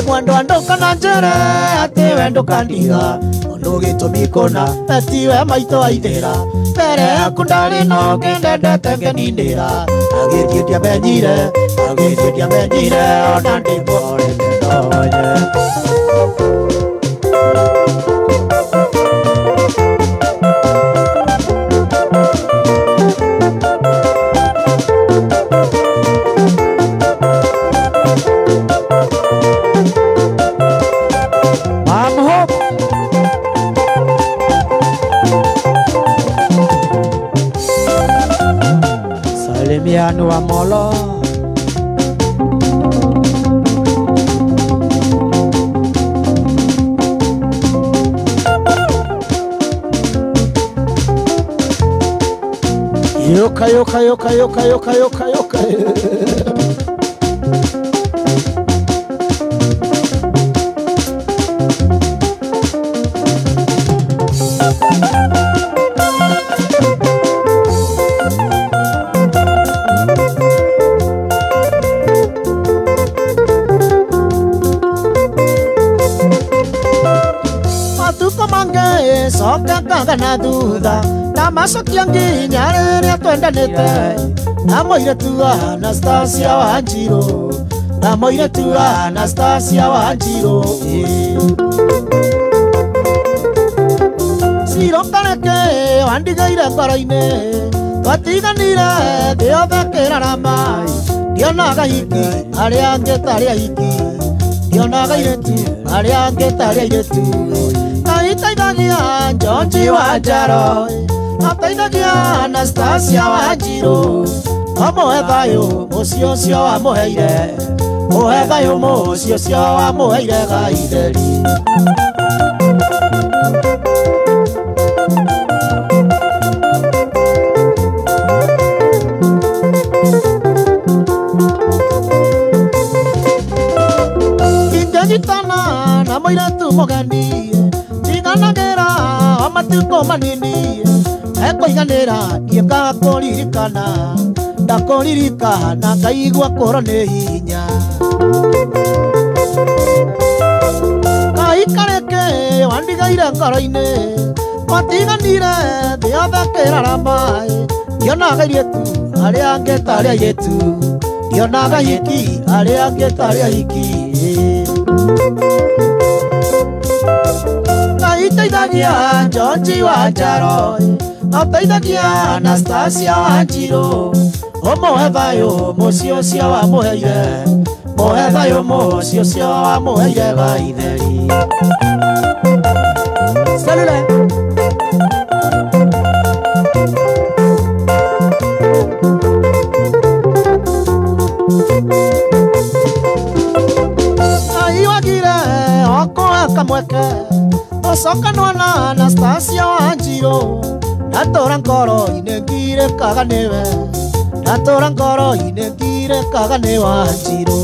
Mwendo nduka njere atĩ we ndũkandiga Tondũ gĩtũmi kũna etiwe maitũ aithĩra Mbere yaku ndarĩ na ũngĩ ndendete ngeninĩra Agĩthiĩ ndiamenyire Agĩthiĩ ndiamenyire Ona ndĩmborete ndonye Yoka yoka yoka yoka yoka yoka yoka. Soka na thutha na macokia nginya rĩrĩa twendanĩte na mũirĩtu wa Anastasia Wanjirũ na mũirĩtu wa Anastasia Wanjirũ Ciro Kareke wandigaire ngoro-inĩ twatiganire thĩ yothe ĩkĩrarama ndionaga hiki arĩa angĩ tarĩ ahiki ndionaga airĩtu arĩa angĩ tarĩ airĩtu ateithagia George wa Njaro ateithagia Anastasia Wanjirũ amũhe thayũ mũciĩ ũcio wamũheire mũhe thayũ mũciĩ ũcio wamũheire Gaitheri. Ingĩnyitana na mũirĩtu mũgeni njiganagĩra o matukũ manini ekũiganĩra niĩ ngakũririkana ndakũririkana ngaigua kũrwo nĩ hinya kaikarĩke wandigaire ngoro-inĩ twatiganire thĩ yothe ĩkĩrarama ndionaga airĩtu arĩa angĩ tarĩ airĩtu ndionaga ahiki arĩa angĩ tarĩ ahiki ateithagia George wa Njaro ateithagia Anastasia Wanjirũ ũmũhe thayũ mũciĩ ũcio wamũheire mũhe thayũ mũciĩ ũcio wamũheire Gaitheri. Salule. Aiwagire okoa kamweke Osoka nwana Anastasia Wanjirũ ndatũra ngoro-inĩ ngirĩkaga nĩwe ndatũra ngoro-inĩ ngirĩkaga nĩ Wanjirũ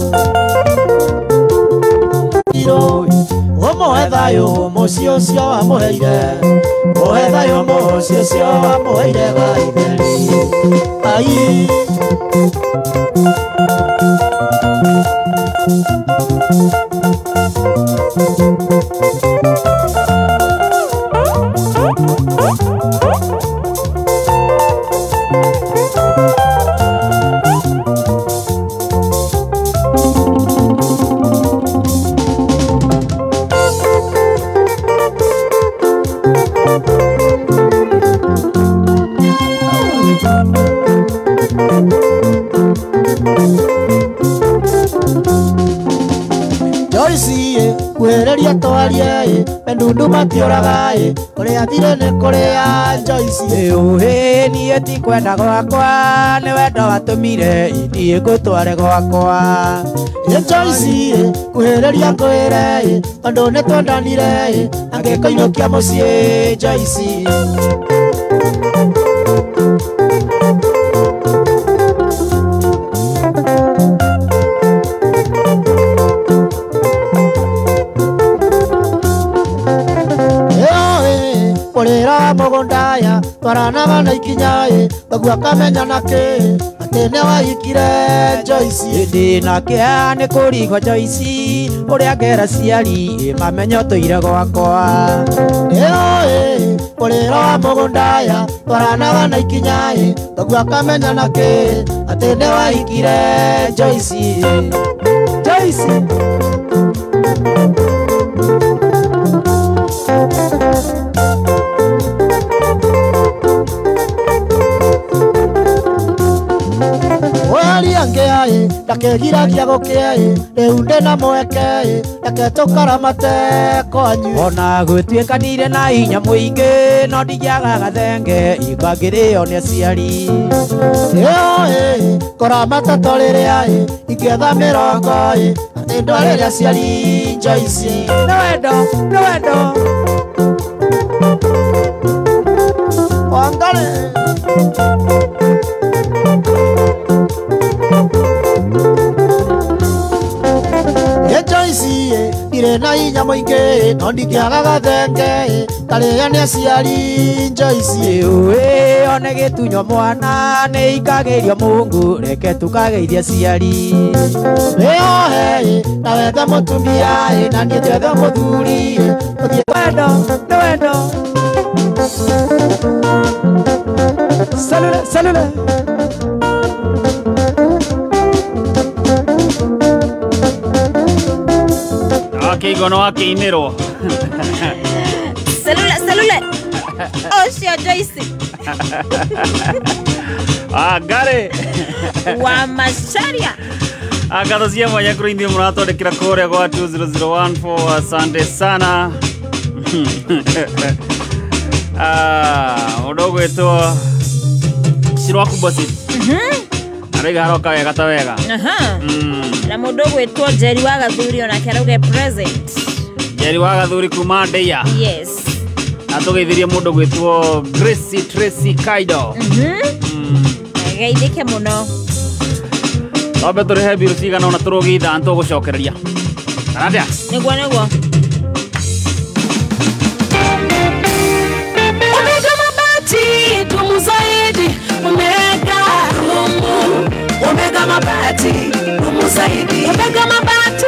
ũmũhe thayũ mũciĩ ũcio wamũheire mũhe thayũ mũciĩ ũcio wamũheire Gaitheri. Ai. Joyce kuhĩrĩria twarie ndundu matioraga kũrĩa thirĩ nĩ kũrĩa Joyce Ũhĩ niĩ ti kwenda gwakwa nĩ wendo watũmire niĩ ngũtware gwakwa Joyce kuhĩrĩria ngwĩre tondũ nĩ twendanire angĩkũinũkia mũciĩ Joyce. Kũrĩra mũgũndaya twaranaga na ikinya thoguo akamenya nakĩ atĩ nĩ wahikire Joyce. Hĩndĩ na kĩeha nĩ kũrigwo Joyce ũrĩa ngera aciari mamenye ũtũire gwakwa Kũrĩra wa mũgũndaya twaranaga na ikinya thoguo akamenya nakĩ atĩ nĩ wahikire Joyce. Joyce. Ndakegiragia gũkĩa rĩu ndĩna mweke reke tũkaramate kwanyu ona gũtuĩkanire na hinya mũingĩ no ndingĩaga gathenge ingangĩrĩo nĩ aciari kũramata tũrĩrĩa ingĩetha mĩrongo atĩ ndwarĩre aciari Joyce. Nĩ wendo nĩ wendo Wangare. No ndingĩaga gathenge karĩa nĩ aciari Joyce ĩ one gĩtunyo mwana nĩ ikagĩrio Mungu reke tukageithia aciari wĩohe na wethe mũtumia na niĩ njethe mũthuri ũthiĩ wendo nĩ wendo. Salule, salule. Akĩigono akĩinĩrwo. Salule, salule. Ũcio Joyce. Ngari. Wa Macharia. Ngatho cia mwanya kũrĩ ithuĩ mũratwandĩkĩra kũrĩa gwa 20014. Asante sana. Mũndũ ũgwĩtwo Shirwaku Bosi. Arauga haroka wega ta wega. Na mũndũ ũgwĩtwo Njeri wa Gathuri onake arauga present. Njeri wa Gathuri kuma Ndeia. Yes. Na tũgeithirie mũndũ ũgwĩtwo Gracie Tracy Kaido. Geithĩke mũno. Twambe tũrĩhe mbiru cigana ũna tũrũgie ithaa nĩtũgũcokereria. Kana atĩa? Nĩguo nĩguo. Omega mabati dumu zaidi, Omega dumu. Omega mabati dumu zaidi, Omega mabati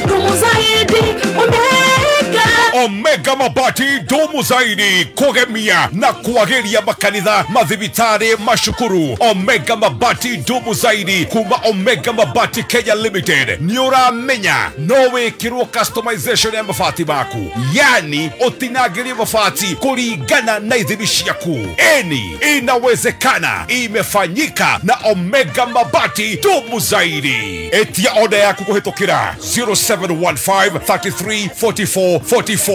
dumu zaidi, Omega. Omega mabati dumu zaidi kugemia na kuagiria makanitha mathibitari mashukuru. Omega mabati dumu zaidi kuma Omega Mabati Kenya Limited. Ni uramenya no wikirwo customization ya mabati maku, yani utinagirie mabati kulingana na ithimi ciaku. Eni inawezekana, imefanyika na Omega Mabati dumu zaidi. Etia oda yaku kuhitukira 0715 33 44 44.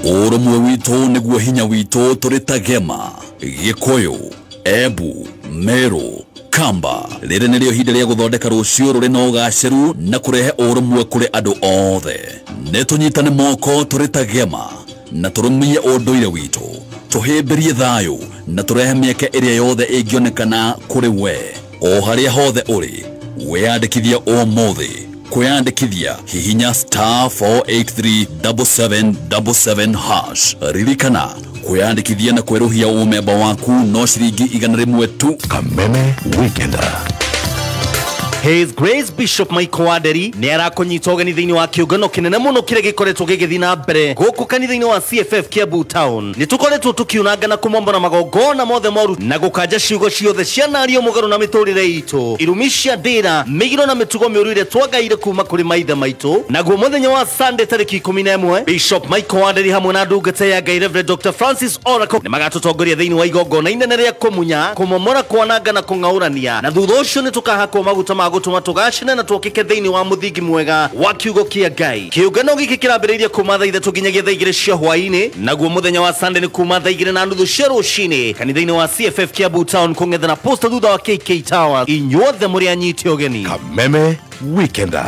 Ũrũmwe witũ nĩguo hinya witũ tũrĩ ta Gema, Gĩkũyũ, Embu, Meru, Kamba. Rĩrĩ nĩrĩo ihinda rĩa gũthondeka rũciũ rũrĩ na ũgacĩru na kũrehe ũrũmwe kũrĩ andũ othe. Nĩ tũnyitane moko tũrĩ ta Gema na tũrũmie ũndũire witũ, tũhĩmbĩrie thayũ na tũrehe mĩeke ĩrĩa yothe ĩngĩonekana kũrĩ we o harĩa hothe ũrĩ. Wĩyandĩkithie ũmũthĩ. Kwĩyandĩkithia hihinya star 4837777 hash. Ririkana kwĩyandĩkithia na kwerũhia ũmemba waku no ciringi 100 tu. Kameme Weekender. His Grace Bishop Michael Waderi nĩ arakũnyita ũgeni thĩinĩ wa kĩũngano kĩnene mũno kĩrĩa gĩkoretwo gĩgĩthiĩ na mbere gũkũ kanitha-inĩ wa CFF Kiambu Town. Nĩ tũkoretwo tũkiunanga na kũmombora magongona mothe moru na gũkanja ciugo ciothe cianario mũgarũ na mĩtũrĩre itũ, irumi cia ndĩra, mĩgiro na mĩtugo mĩũru ĩrĩa twagaire kuma kũrĩ maithe maitũ. Naguo mũthenya wa Sunday tarĩki 11 Bishop Michael Waderi hamwe na ndungata ya Ngai Reverend Dr. Francis Oracle nĩ magatũtongoria thĩinĩ wa igongona inene rĩa kũmunya, kũmomora, kwananga na kũng'aũrania, na thutha ũcio nĩ tũkahakwo maguta ma gũtũma tũgacĩre na twokĩke thĩinĩ wa mũthingi mwega wa kiugo kĩa Ngai. Kĩũngano gĩkĩ kĩrambĩrĩirie kuma thaa 3 nginyagia thaa 2 cia hwaĩ-inĩ, naguo mũthenya wa Sunday nĩ kuma thaa 2:30 cia rũcinĩ kanitha-inĩ wa CFF Kiambu Town kũng'ethera na posta thutha wa KK Tower. Inyuothe mũrĩ anyite ũgeni. Kameme Weekender.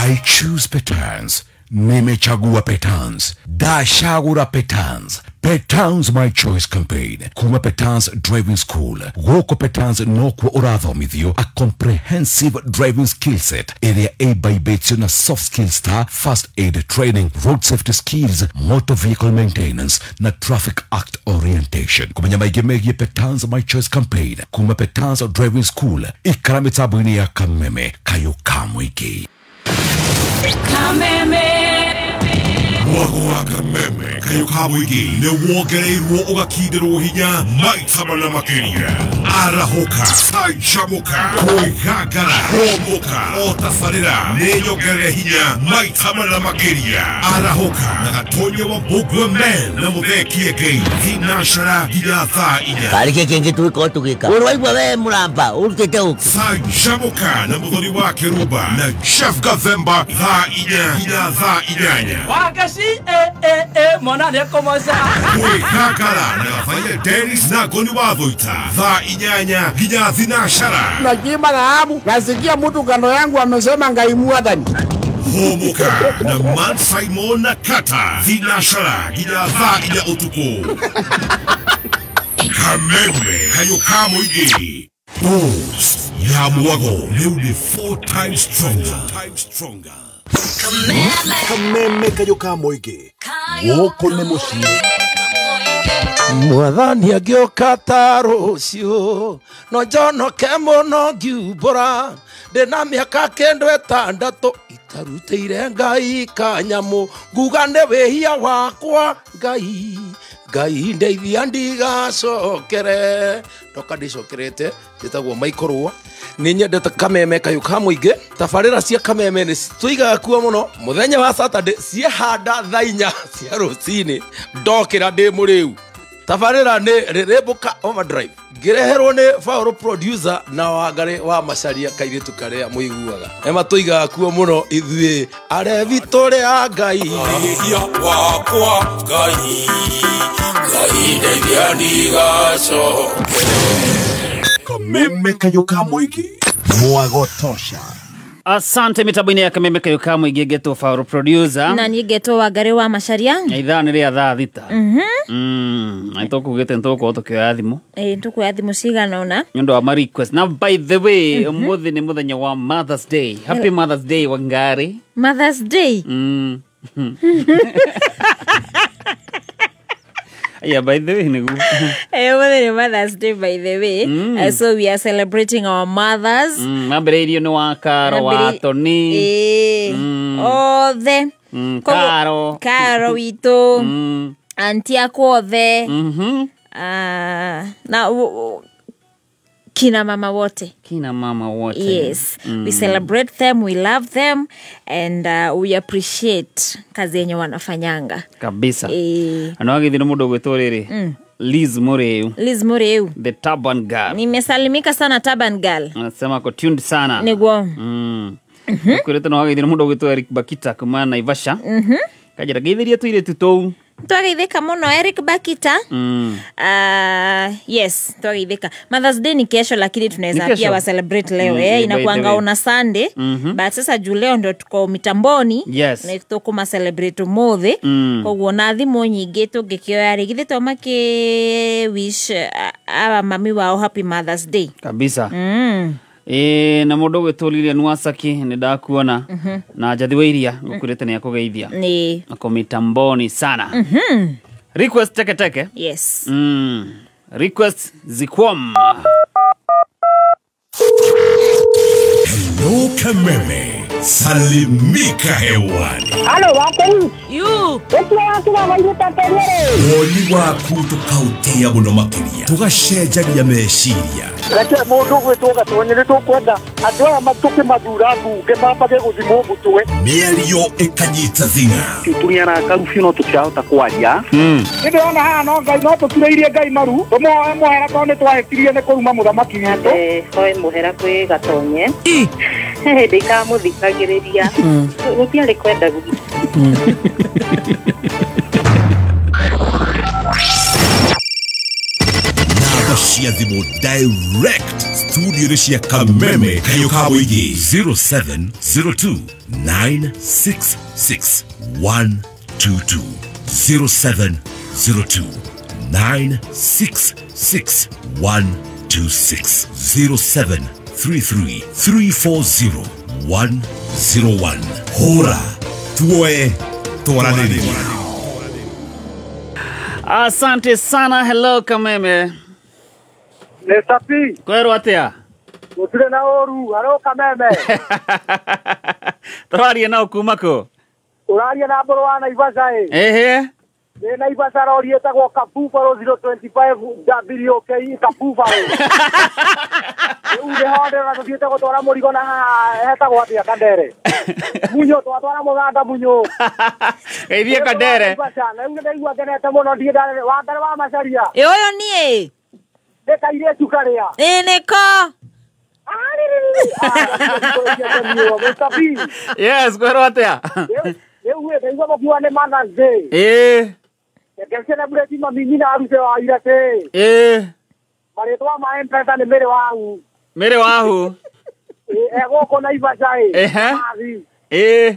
I choose Petans. Nimechagua Petans. Dashagura Petans. Petans My Choice Campaign. Kuma Petans Driving School. Gũkũ Petans nokuo ũrathomithio a comprehensive driving skill set ĩrĩa ĩmbaibĩtio na soft skills ta first aid training, road safety skills, motor vehicle maintenance na traffic act orientation. Kũmenya maingĩ megiĩ Petans My Choice Campaign kuma Petans Driving School, ikara mĩtambo-inĩ ya Kameme kayũ ka mũingĩ. Kameme. Mwago wa Kameme kayũ ka mũingĩ nĩ wongereirwo ũgakindĩrwo hinya maita mana makĩria. Arahũka, canjamũka, kwĩgangara, hũmũka, o tabarĩra nĩ nyongerere hinya maita mana makĩria. Arahũka na Gatonye wa Mbũgua Men na Mũthee Kĩengei thinacara nginya thaa 4. Karĩ kĩ kĩngĩ tũgĩkorwo tũgĩka? Ũrwaigua we mũramba ũrutĩte ũkĩ? Canjamũka na Mũthoni wa Kĩrumba na Jeff Gathemba thaa 4 nginya thaa 8. Wagaci mwana nĩekũmoca. Kwĩgangara na Gathaia Dennis na Ngoni wa Thũita thaa 8 nginya thinacara. Nakiimba dhahabu, nasikia mtu kando yangu amesema Ngai mwathani. Hũmũka na Man Simon na Kata thinacara nginya thaa 4 ũtukũ. Kameme kayũ ka mũingĩ. Boost ya mwago rĩu nĩ 4 times stronger. Kameme kayũ ka mũingĩ gũkũ nĩ mũciĩ. Mwathani angĩũka ta rũciũ no njonoke mũno ngiumbũra ndĩna mĩaka kĩndũ ĩtandatũ itarutĩire Ngai kanyamũ nguga nĩ wĩhia wakwa Ngai Ngai ndeithia ndigacokere ndoka ndicokerete njĩtagwo Michael Rũa. Nĩ nyendete kameme kayũ ka mũingĩ. Tabarĩra cia kameme nĩ tũigaga kuo mũno mũthenya wa Saturday ciehanda thaa inya cia rũcinĩ ndokĩra ndĩ mũrĩu. Tabarĩra nĩ Rĩrĩmbũka Overdrive ngĩreherwo nĩ Faũrũ producer na Wangarĩ wa Macaria kairĩtu karĩa mũiguaga. Ema tũigaga kuo mũno ithuĩ arebi tũrĩ a Ngai. Wĩhia wakwa Ngai Ngai ndeithia ndigacokere. Kameme kayũ ka mũingĩ mwago tosha. Asante mitambo-inĩ ya kameme kayũ ka mũingĩ ngetwo Faũrũ producer na niĩ ngetwo Wangarĩ wa Macaria. Na ithaa nĩ rĩa thaa thita. Na tũkugĩte nĩtũgũkorwo tũkĩoya thimũ. Ĩĩ tũkuoya thimũ cigana ũna nĩ ũndũ wa ma request. Na by the way ũmũthĩ nĩ mũthenya wa Mother's Day. Happy Mother's Day Wangari. Mother's Day. Yeah, by the way, nĩguo. Ũmũthĩ nĩ Mother's Day by the way. So we are celebrating our mothers. Mambĩrĩirio nĩ wa Karo wa Tony. Othe. Karo. Karo witũ. Auntie akwa othe. Na kina mama wote. Kina mama wote. Yes. We celebrate them, we love them and we appreciate kazi yenye wanafanyanga. Kabisa. Ano agithĩ nĩ mũndũ ũgwĩtwo rĩrĩ? Liz Mureu. Liz Mureu. The Turban Girl. Nimesalimika sana Turban Girl. Anasema ko tuned sana. Niguo. Kwĩrĩte no agithĩ nĩ mũndũ ũgwĩtwo Eric Bakita kuma Naivasha. Kanjĩra geithĩria tũirĩtu tũu. Twageithĩka mũno Eric Bakita. Yes, twageithĩka. Mother's Day ni kesho lakini tunaweza pia wa celebrate leo. Inakuanga ona Sunday. But sasa juu leo ndio tuko mitamboni. Yes. Na tukuma celebrate umuthi. Koguo na thimũ nyingĩ tũngĩkĩoya rĩ githĩ to makĩ wish awa mami wao happy Mother's Day. Kabisa. Na mũndũ ũgwĩtwo Lilian Wasaki nĩ ndakuona. Na Njathi wa Iria ngũkwĩrĩte nĩ akũgeithia. Nĩ. Ako mitamboni sana. Request teke teke. Yes. Request zikwam. Hello Kameme. Salimika hewani. Halo wako. You. Woni waku tukautia muno makiria. Tugacenjagia meciria. Reke mũndũ ũgwĩtwo Gatonye nĩ tũkwenda andũ aya tũkĩmathura mbunge mambage gũthimwo mũtwe. Mĩario ĩkanyita thing'a. Tũrĩ karubi no tũtirahota kwaria. Nĩ ndĩrona haha no Ngai no tũturĩirie Ngai maru tũmũhoe mũhera tondũ nĩ twahĩtirie nĩ kũruma mũthamaki witũ. Hoe mũhera kwĩ Gatonye. Hĩndĩ ikamũthikagĩrĩria. Gũtiarĩ kwenda gwitũ. Namba cia thimũ direct studio cia Kameme kayũ ka mũingĩ 0702 966 122 0702 966 126 0733 340 101. Hora tuoe twaranĩrie. Asante sana. Hello Kameme. Nĩ safi. Kwerwo atĩa? Gũtirĩ na ũru. Hello Kameme. Tũraria nao kuma kũ? Ũraria na Mbũrũ wa Naivasha ĩ. Ehe. Ndĩ Naivasha rori ĩtagwo Kabubaro 025 WK Kabubaro. Rĩu nĩho ndĩrona tũthiĩte gũtwara mũrigo na haha hetagwo atĩa Kandere. Munyo twatwara mũganda Munyo. Geithie Kandere. Rĩu nĩndaigua ngenete mũno ndirĩ Wangari wa Macaria. Ĩ ũyũ niĩ. Nĩ kairĩtu karĩa. Ĩ nĩko. Yes, kwerwo atĩa? Rĩu ĩ ndaigua mũkiuga nĩ Mother's Day. Ĩ. Reke celebrate mami nyina arute wa ira ĩ. Ĩ. Marĩtwa ma M-Pesa nĩ Mĩrĩ Wahu. Mĩrĩ Wahu. Ĩ gũkũ Naivasha ĩ. Ehe. Ĩ.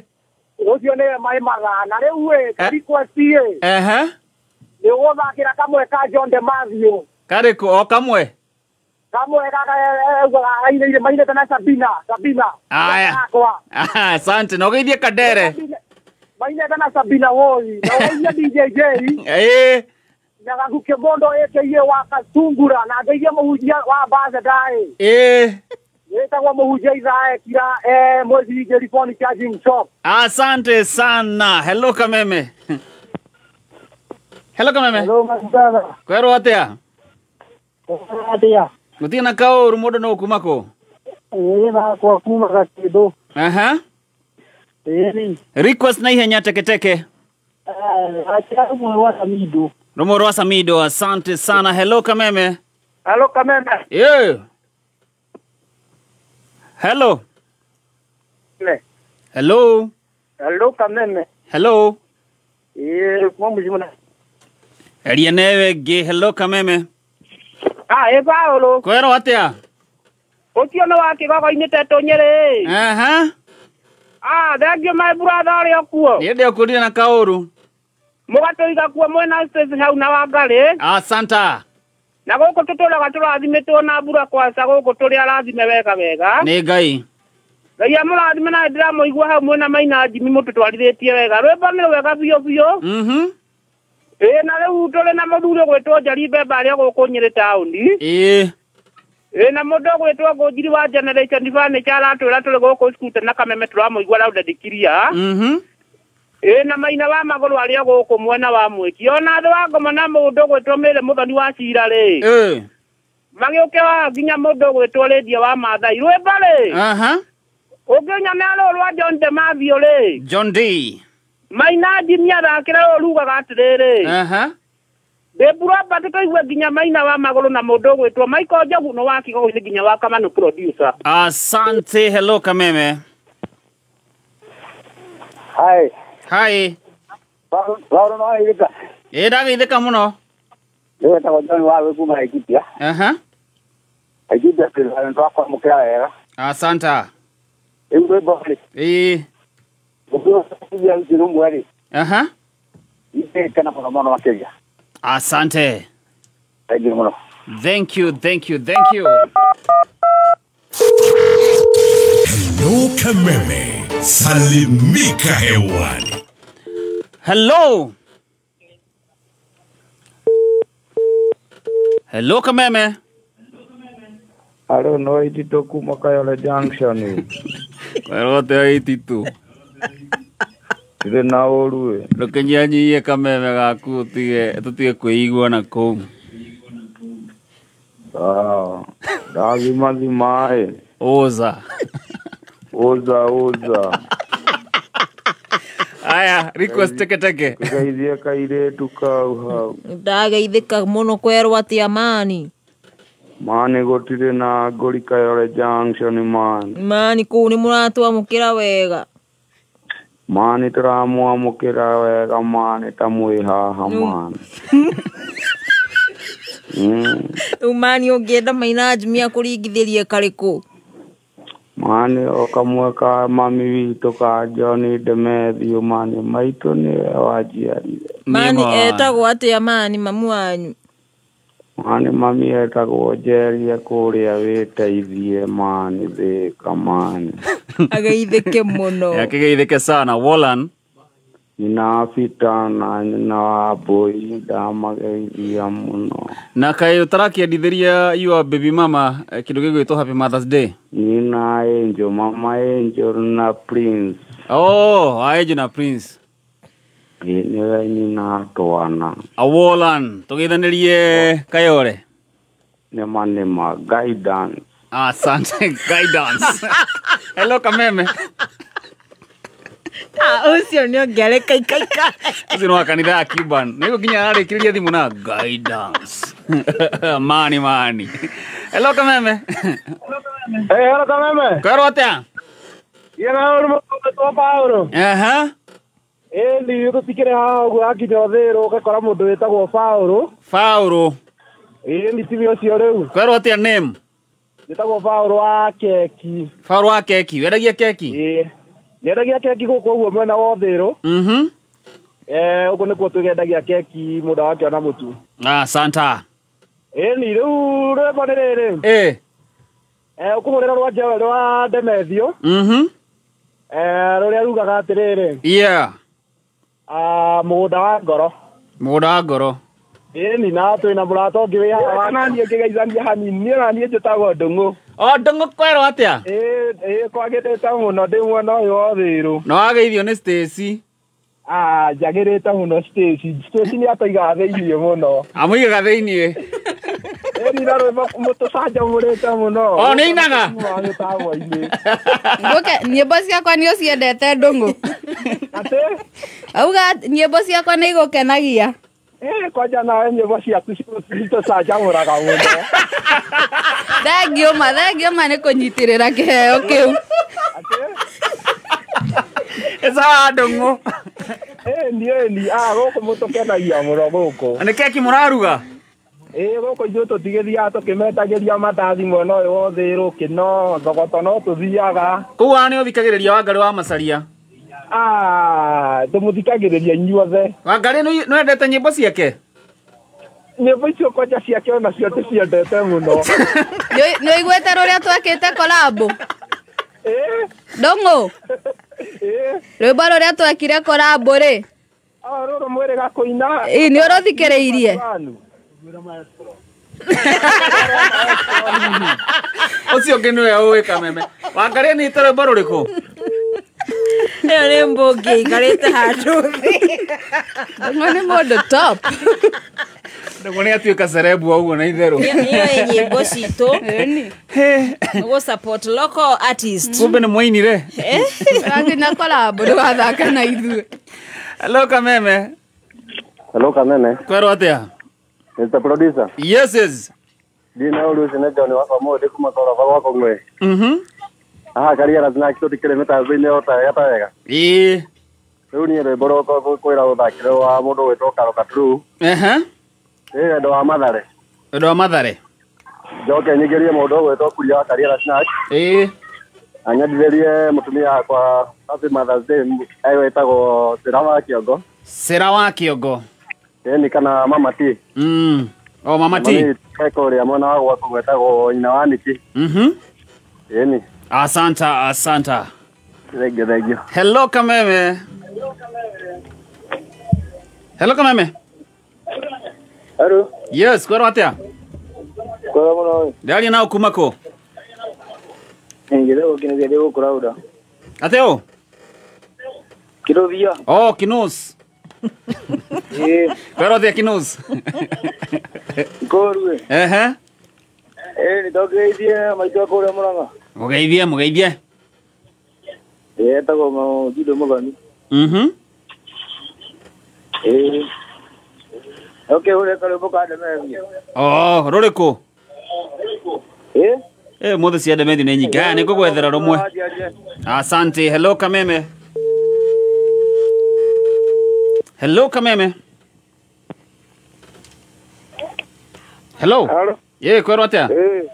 Ũcio nĩwe maĩ magana rĩu ĩ request ĩ. Ehe. Nĩ ũgũthakĩra kamwe ka John de Mathew. Karĩkũ o kamwe? Kamwe gaka aire maire tena Sabina Sabina. Aya. Asante na ugeithie Kandere. Maine tena Sabina woi na ugeithie DJ J. Eh. Na gakuke bondo eke wa Kasungura na ngeithie muhunjia wa Ambassador. Eh. Wetagwo muhunjia Isaiah Kira mwezi Jerifoni charging shop. Asante sana. Hello Kameme. Hello Kameme. Hello masana. Kwero atia? Atia. Gutirĩ na kaũru mũndũ no kuma kũ? Ĩĩ bakwa kuma Gakĩndũ. Aha. Ĩĩ. Request na ihenya teke teke. Acha rumwe rwa Samido. Rumwe rwa Samido, asante sana. Hello Kameme. Hello Kameme. Yeah. Hello. Hello. Hello Kameme. Hello. Ĩĩ kuma mujimuna. Eria newe ngĩ. Hello Kameme. Ah, e Paolo. Kwero atia? Ũcio nĩ wa kĩgogo-inĩ Tetũ Nyĩrĩ. Aha. Ah, thank you my brother ũrĩa kuo. Niĩ ndĩokũrire na kaũru. Mũgatũiga kuo mwena space hau na Wangarĩ. Asanta. Na gũkũ tũtũraga tũrathimĩtwo na mbura kwaca gũkũ tũrĩ arathime wega wega. Nĩ Ngai. Ngai amũrathime na ndĩramũigua hau mwena Maina Jimmy mũtũtwarithĩtie wega. Rwĩmbo nĩ rwega biũ biũ. Mhm. Ĩĩ na rĩu tũrĩ na mũthuri ũgwĩtwo Njeri Mbembe arĩa gũkũ Nyĩrĩ taũni. Ĩĩ. Ĩĩ na mũndũ ũgwĩtwo Ngũnjiri wa Generation Furniture aratwĩra tũrĩ gũkũ Scooter na Kameme tũramũigua loud and clear. Mhm. Ĩĩ na Maina wa Magũrũ arĩa gũkũ mwena wa Mwĩki. Ona thĩ wa ngoma na mũndũ ũgwĩtwo Mĩrĩ Mũthoni wa Cira rĩ. Ĩĩ. Magĩũke wa nginya mũndũ ũgwĩtwo Lydia wa Maathai. Rwĩmbo rĩ. Aha. Ũngĩnyonera rũrũ rwa John De Mathew rĩ. John D. Maina Jimmy athakĩra rũrũ rugaga atĩrĩrĩ. Aha. Ndĩmburamba tũtũigue nginya Maina wa Magũrũ na mũndũ ũgwĩtwo Michael Njogu wa Kĩgogo-inĩ nginya wa Kamanu producer. Asante. Hello Kameme. Hi. Hi. Paolo no aithĩka. Ĩĩ ndageithĩka mũno. Nĩ wetagwo John wa kuma Laikipia. Aha. Laikipia tũrakwamũkĩra wega. Asanta. Rĩu rwĩmbo rĩ. Ĩĩ. Aha. Asante. Thank you. Thank you, thank you, thank you. Hello Kameme. Salimika hewani. Hello. Hello Kameme. Hello, no itito kuma Kayole Junction. Kwero te itito. Ndĩ na ũru ĩ. Ndũkĩnyihanyihie kameme gaku tũtige kwĩigua na kũu. Sawa. Ndathima ĩ. Ũza. Ũza ũza. Aya, request teke teke. Geithie kairĩtu kau hau. Ndageithĩka mũno kwerwo atĩa mani. Mani gũtirĩ na ngũri Kayole Junction mani. Mani kũu nĩ mũratwamũkĩra wega. Mani tũramwamũkĩra wega mani ta mwĩ haha mani. Rĩu mani ũngĩenda Maina Jimmy akũringithĩrie karĩkũ? Mani o kamwe ka mami witũ ka John Demethiũ mani maitũ nĩwe wanjiarire. Mani etagwo atĩa mani mamu wanyu? Mani mami etagwo Njeria kũrĩa wĩteithie mani thĩka mani. Ageithĩke mũno. Akĩgeithĩke sana. Wolan. Nyina Peter na nyina wa Mbũi ndamageithia mũno. Na kaĩ ũtarakĩendithĩria your baby mama kĩndũ gĩgwĩtwo Happy Mother's Day? Nyina Angel, mama Angel na Prince. Oh, Angel na Prince. Nĩwe nyina twana. Awolan, tũgeithanĩrie Kayore. Nĩma nĩma, guidance. Asante, guidance. Hello Kameme. Ah, ũcio nĩ ũngĩareka ikaika. Ũcio nĩ wa kanitha ya Cuban. Nĩguo nginya ararĩkĩrĩria thimũ na guidance. Mani mani. Hello Kameme. Hey, hello Kameme. Kwero atĩa? Yena ũru mũndũ Paolo. Aha. Ĩĩ ni tũtikĩrĩ haha ũguo akinya Ũthĩrũ ũgakora mũndũ wĩtagwo Paolo. Paolo. Ĩĩ ni tibi ũcio rĩu. Kwero atĩa name? Njĩtagwo Paolo wa keki. Paolo wa keki. Wendagia keki? Ĩĩ. Nyendagia keki gũkũ ũguo mwena wa Ũthĩrũ. Mhm. Ũguo nĩkuo twĩgendagia keki mũndũ wakĩona mũtu. Ah, Santa. Ĩni rĩu rwĩmbo nĩ rĩrĩ. Eh. Ũkũhũrĩra rwa njewe rwa Ndemethio. Mhm. Rũrĩa rugaga atĩrĩrĩ. Yeah. Mũgũnda wa ngoro. Mũgũnda wa ngoro. Ĩni na twĩna mũrata ũngĩ wĩ haha. Na niĩ ngĩgeithania hanini, niĩ na niĩ njĩtagwo Ndũng'ũ. O Ndũng'ũ kwerwo atĩa? Ĩĩ kwagĩrĩte mũno ndĩ mwena ũyũ wa Ũthĩrũ. No wageithio nĩ Stacy. Njagĩrĩte mũno Stacy. Stacy nĩ atũigaga thĩiniĩ mũno. Amũigaga thĩiniĩ. Ĩni na rwĩmbo mũtũcanjamũrĩte mũno. O nĩ ainaga? Mĩtambo-inĩ. Ngũke nyĩmbo ciakwa nĩ ũciendete Ndũng'ũ. Atĩ? Auga nyĩmbo ciakwa nĩ igũkenagia. Kwanja nawe nyĩmbo ciaku citũcanjamũraga mũno. Thengiũ ma, thengiũ ma nĩ kũnyitĩrĩra kĩheo kĩu. Sawa Ndũng'ũ. Ĩni gũkũ mũtũkenagia mũno gũkũ. Nĩ keki mũraruga? Gũkũ ithuĩ tũtigĩthiaga tũkĩmetagĩria mandathi mwena ũyũ wa Ũthĩrũ kĩno thogoto no tũthiaga. Kũu ona nĩ ũthikagĩrĩria Wangarĩ wa Macaria? Tũmũthikagĩrĩria inyuothe. Wangarĩ nĩ wendete nyĩmbo ciake? Nyĩmbo icio kwanja ciake onacio tũciendete mũno. Nĩ ũiguĩte rũrĩa twekĩte collab? Ndũng'ũ? Rwĩmbo rũrĩa twekire collab rĩ? Rũrũ mwĩrĩga kũina. Ĩ nĩ ũrũthikĩrĩirie? Ũcio ũngĩ nĩwe ũĩ Kameme. Wangarĩ nĩ ĩte rwĩmbo rũrĩkũ? Ĩyo nĩ mbũngi ĩikarĩte handũ thĩ. Ndũng'ũ nĩ mũndũ top. Ndũng'ũ nĩ atuĩka cerebu ũguo na itherũ. Nĩoĩ nyĩmbo citũ. Gũ support local artist. Kumbe nĩ mwainire. Nginya collab ndũgathaka na ithuĩ. Hello Kameme. Hello Kameme. Kwerwo atĩa? Mr. Producer. Yes yes. Ndina ũru ũcio nĩ John wakwa mũndĩ kuma Koroba gwa Kong'we. Mhm. Haha Kariara tũtikĩrĩ mĩtambo-inĩ o ta wega ta wega. Ĩĩ. Rĩu niĩ rwĩmbo rwakwa ngũkwĩra ũthakĩre wa mũndũ ũgwĩtwo Karo Katru. Ehe. Ĩĩ wendo wa Mathare. Wendo wa Mathare. Njoke nyingĩrie mũndũ ũgwĩtwo Kuria wa Kariara Snack. Ĩĩ. Anyendithĩrie mũtumia wakwa Happy Mother's Day wĩtagwo Sera wa Kĩongo. Sera wa Kĩongo. Ĩni kana Mama T. O Mama T. Kũrĩa mwena wa gwaku gwĩtagwo nyina wa Niki. Mhm. Ĩni. Asanta, asanta. Thank you, thank you. Hello Kameme. Hello Kameme. Hello. Yes, kwerwo atĩa? Kwega mũno. Ndĩraria naũ kuma kũ? Ngĩrĩ gũkinĩria ndĩ gũkũ Rauda. Atĩ ũ? Kĩrũthia. Oh, Kinus. Ĩĩ. Kwerwo atĩa Kinus? Ngorue. Ehe. Ĩĩ nĩtũgeithie maitũ kũrĩa Mũrang'a. Mũgeithie, mũgeithie. Ĩĩ etagwo Jude Mũthoni. Mhm. Ĩĩ. Okay, ũrĩa karwĩmbo ka Ndemethio. Oh, rũrĩkũ? Ĩĩ. Mũthĩ cia Ndemethio nĩ nyingĩ. Haya, nĩngũgwethera rũmwe. Asante. Hello Kameme. Hello Kameme. Hello. Hello. Ĩĩ kwerwo atĩa? Ĩĩ.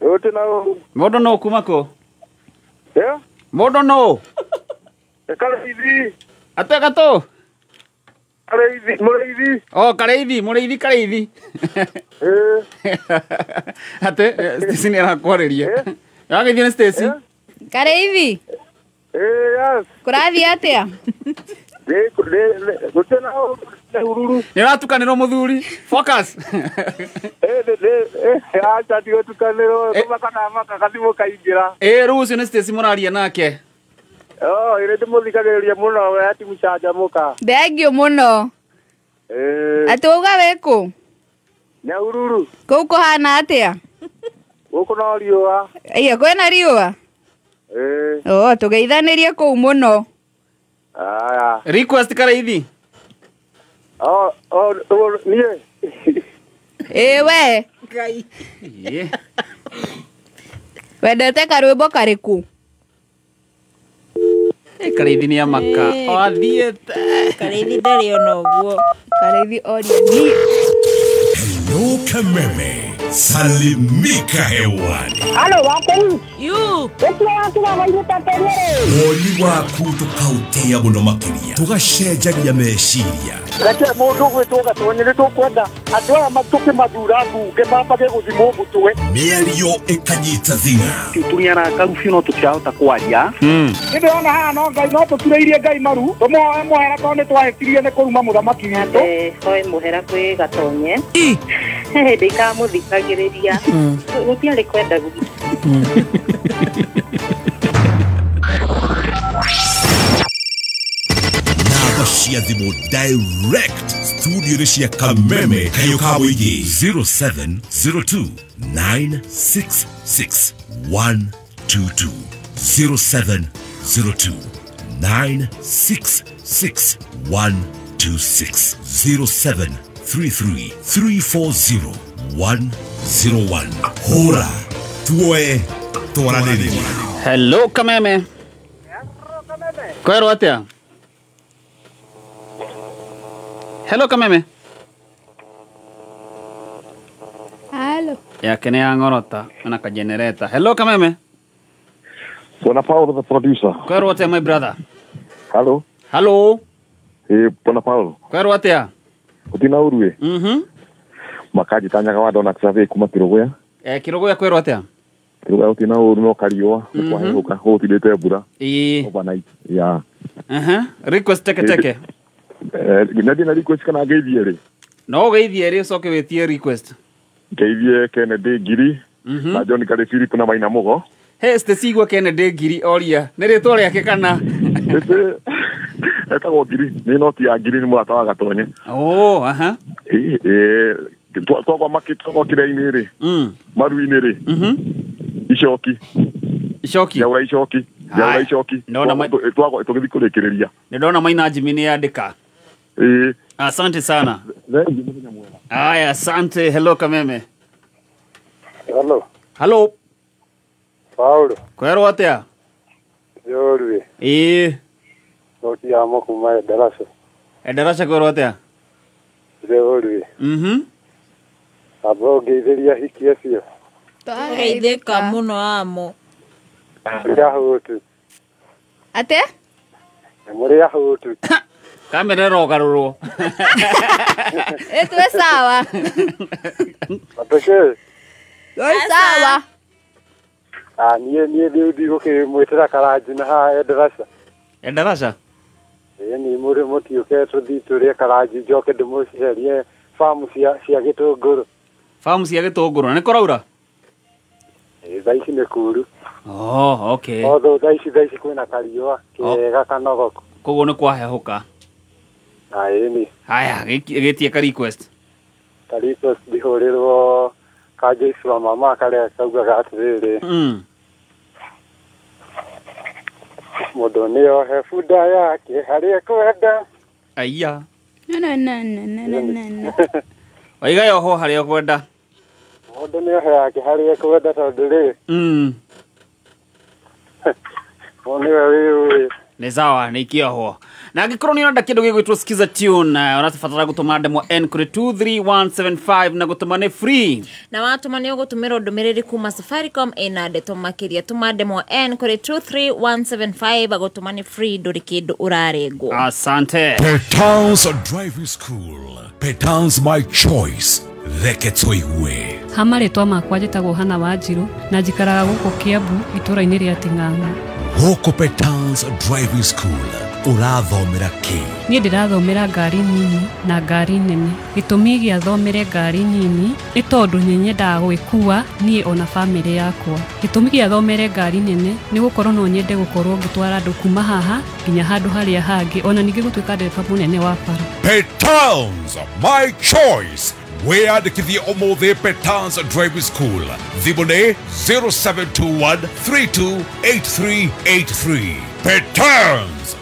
Ũtĩ na ũru. Mũndũ nũ kuma kũ? Ĩĩ. Mũndũ nũ? Karĩithi. Atĩa gatũ? Karĩithi, mũrĩithi. Oh, Karĩithi, mũrĩithi Karĩithi. Ĩĩ. Atĩ Stacy nĩ arakwarĩria. Wageithio nĩ Stacy. Karĩithi. Ĩĩ, yes. Kũrathiĩ atĩa? Gũtirĩ na ũru. Nĩ ũratukanĩrwo mũthuri. Focus. Acha ndigũtukanĩrwo kũmaka na maka gathimũ kaingĩra. Ĩĩ rĩu ũcio nĩ Stacy mũraria nake. Oh, ĩrĩ ndĩmũthikagĩrĩria mũno we ati mũcanjamũka. Thengiũ mũno. Ĩĩ. Atĩ wauga wĩ kũ? Nyahururu. Kũu kũhana atĩa? Gũkũ no riũa. Iya kwĩna riũa? Ĩĩ. Oh, tũgeithanĩrie kũu mũno. Aya. Request Karĩithi. Oh, niĩ. Ĩĩ we. Ngai. Wendete karwĩmbo karĩkũ? Karĩithi nĩ amaka. Athiĩte. Karĩithi ndarĩ ona ũguo. Karĩithi oria niĩ. Hello Kameme. Salimika hewani. Halo wako yu. Woni waku tukautia muno makiria. Tugacenjagia meciria. Reke mundu gwitwo Gatonye ni tukwenda andu aya tukimathura mbunge mambage guthimwo mutwe. Mĩario ĩkanyita thing'a. Tũniara karubi no tũtirahota kwaria. Nĩndĩrona haha no Ngai no tũturĩirie Ngai maru tũmũhoe mũhera tondũ nĩtwahĩtirie nĩ kũruma mũthamaki witũ. Hoe mũhera kwĩ Gatonye. Ndikamũthikagĩrĩria. Gũtiarĩ kwenda gwitũ. Namba cia thimũ direct studio-inĩ cia Kameme Kayũ ka Mũingĩ 0702 966 122 0702 966 126 0733 340 101. Hora tuoe twaranĩrie. Hello Kameme. Kwero atia? Hello Kameme. Hello. Yake nĩ ya ng'orota na kajenereta. Hello Kameme. Bwana Paulo the producer. Kwero atia my brother? Hello. Hello. Bwana Paulo. Kwero atia? Utina urue. Makaji tanyaga wa Donald Xavier kuma Kirogoya. Kirogoya kwero atia? Kirogoya utina uru no kariũa nĩ kwahehuka gũtindĩte mbura. Overnight. Yeah. Request teke teke. Nginya na request kana ngeithie rĩ? No ũgeithie rĩ ũcoke wĩtie request. Ngeithie Kennedy Ngiri na John Kari Philip na Maina Mugo. He Stacy gwa Kennedy Ngiri oria nĩ rĩtwa rĩake kana? Etagwo Ngiri nĩ noti ya Ngiri nĩ mũrata wa Gatonye. Oh, aha. Twagwa makĩtwagwa kĩrĩa-inĩ rĩ. Maru-inĩ rĩ. Icoki. Icoki. Njaũra icoki. Njaũra icoki. Twagwa tũgĩthiĩ kũrĩkĩrĩria. Nĩ ndona Maina Jimmy nĩ yandĩka. Asante sana. Aya, asante. Hello Kameme. Hello. Hello. Paulo. Kwero atia? Yorwe. Noti ya kuma Edarasha. Edarasha kwero atia? Yorwe. Abo ngeithĩria hiki acio. Twageithĩka mũno amo. Mũrĩ ahũtu. Atia? Mũrĩ ahũtu. Kamera ĩrogarũrwo. Twĩ sawa. Matũkĩ? Twĩ sawa. Niĩ rĩu ndigũkĩmwĩtĩra karanji na haha Endarasha. Endarasha? Ĩĩ mũrĩ mũtiũke tũthiĩ tũrĩe karanji njoke ndĩmũcerie famu cia gĩtũngũrũ. Famu cia gĩtũngũrũ na nĩ kũraura? Thaa ici nĩ kuru. Oh, okay. Although thaa ici kwĩna kariũa kega kanogoko. Koguo nĩ kwahehũka. Ĩni. Haya, gĩtie ka request. Ka request ndihũrĩrwo ka Joyce wa mama karĩa kaugaga atĩrĩrĩ. Mũndũ nĩohe bunda yake harĩa ekwenda. Aya. No no no no no no. Waiga yoho harĩa ũkwenda. Mũndũ nĩohe yake harĩa ekwenda tondũ rĩ. Nĩwe wĩũĩ. Nĩ sawa nĩ ikĩohwo. Na angĩkorwo nĩ ũrenda kĩndũ gĩgwĩtwo Skiza Tune ũrabatara gũtũma ndemwa N kũrĩ 23175 na gũtũma nĩ free. Na watũma nĩ ũgũtũmĩrwo ndũmĩrĩri kuma Safaricom ĩna ndeto makĩria. Tũma ndemwa N kũrĩ 23175 gũtũma nĩ free ndũrĩ kĩndũ ũrarengwo. Asante. Petans Driving School. Petans my choice. Reke tũigue. Ha marĩtwa makwa njĩtagwo Hana Wanjirũ na njikaraga gũkũ Kiambu itũũra-inĩ rĩa Ting'ang'a. Gũkũ Petans Driving School ũrathomera kĩ? Niĩ ndĩrathomera ngari nini na ngari nene. Gĩtũmi gĩa thomere ngari nini nĩ tondũ nĩ nyendaga gwĩkua niĩ ona bamĩrĩ yakwa. Gĩtũmi gĩa thomere ngari nene nĩ gũkorwo no nyende gũkorwo ngĩtwara andũ kuma haha nginya handũ harĩa hangĩ ona ningĩ gũtuĩka ndereba mũnene wa bara. Petans my choice. Wĩyandĩkithie ũmũthĩ Petans Driving School. Thimũ nĩ 0721 328383. Petans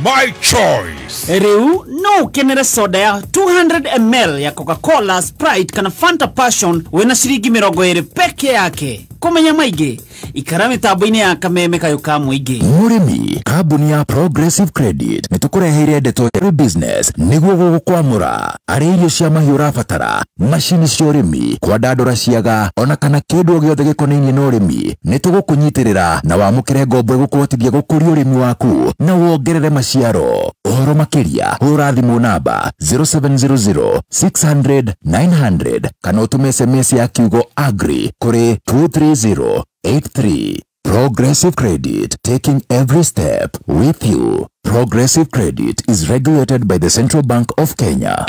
my choice. Rĩu no ũkenere soda ya 200 ml ya Coca-Cola, Sprite kana Fanta Passion wĩna ciringi 20 peke yake. Kũmenya maingĩ Ikara mitambo-inĩ ya Kameme kayũ ka mũingĩ. Mũrĩmi, kambuni ya Progressive Credit nĩ tũkũreheire ndeto ya business nĩguo gũgũkwamũra. Arĩ irio cia mahiũ ũrabatara, macini cia ũrĩmi, kwandandũra ciaga, ona kana kĩndũ o gĩothe gĩkonainie na ũrĩmi, nĩ tũgũkũnyitĩrĩra na wamũkĩre ngombo ĩgũkũhotithia gũkũria ũrĩmi waku na wongerere maciaro. Ũhoro makĩria hũra thimũ namba 0700 600 900 kana ũtũme SMS ya kiugo AGRI kũrĩ 23083. Progressive Credit, taking every step with you. Progressive Credit is regulated by the Central Bank of Kenya.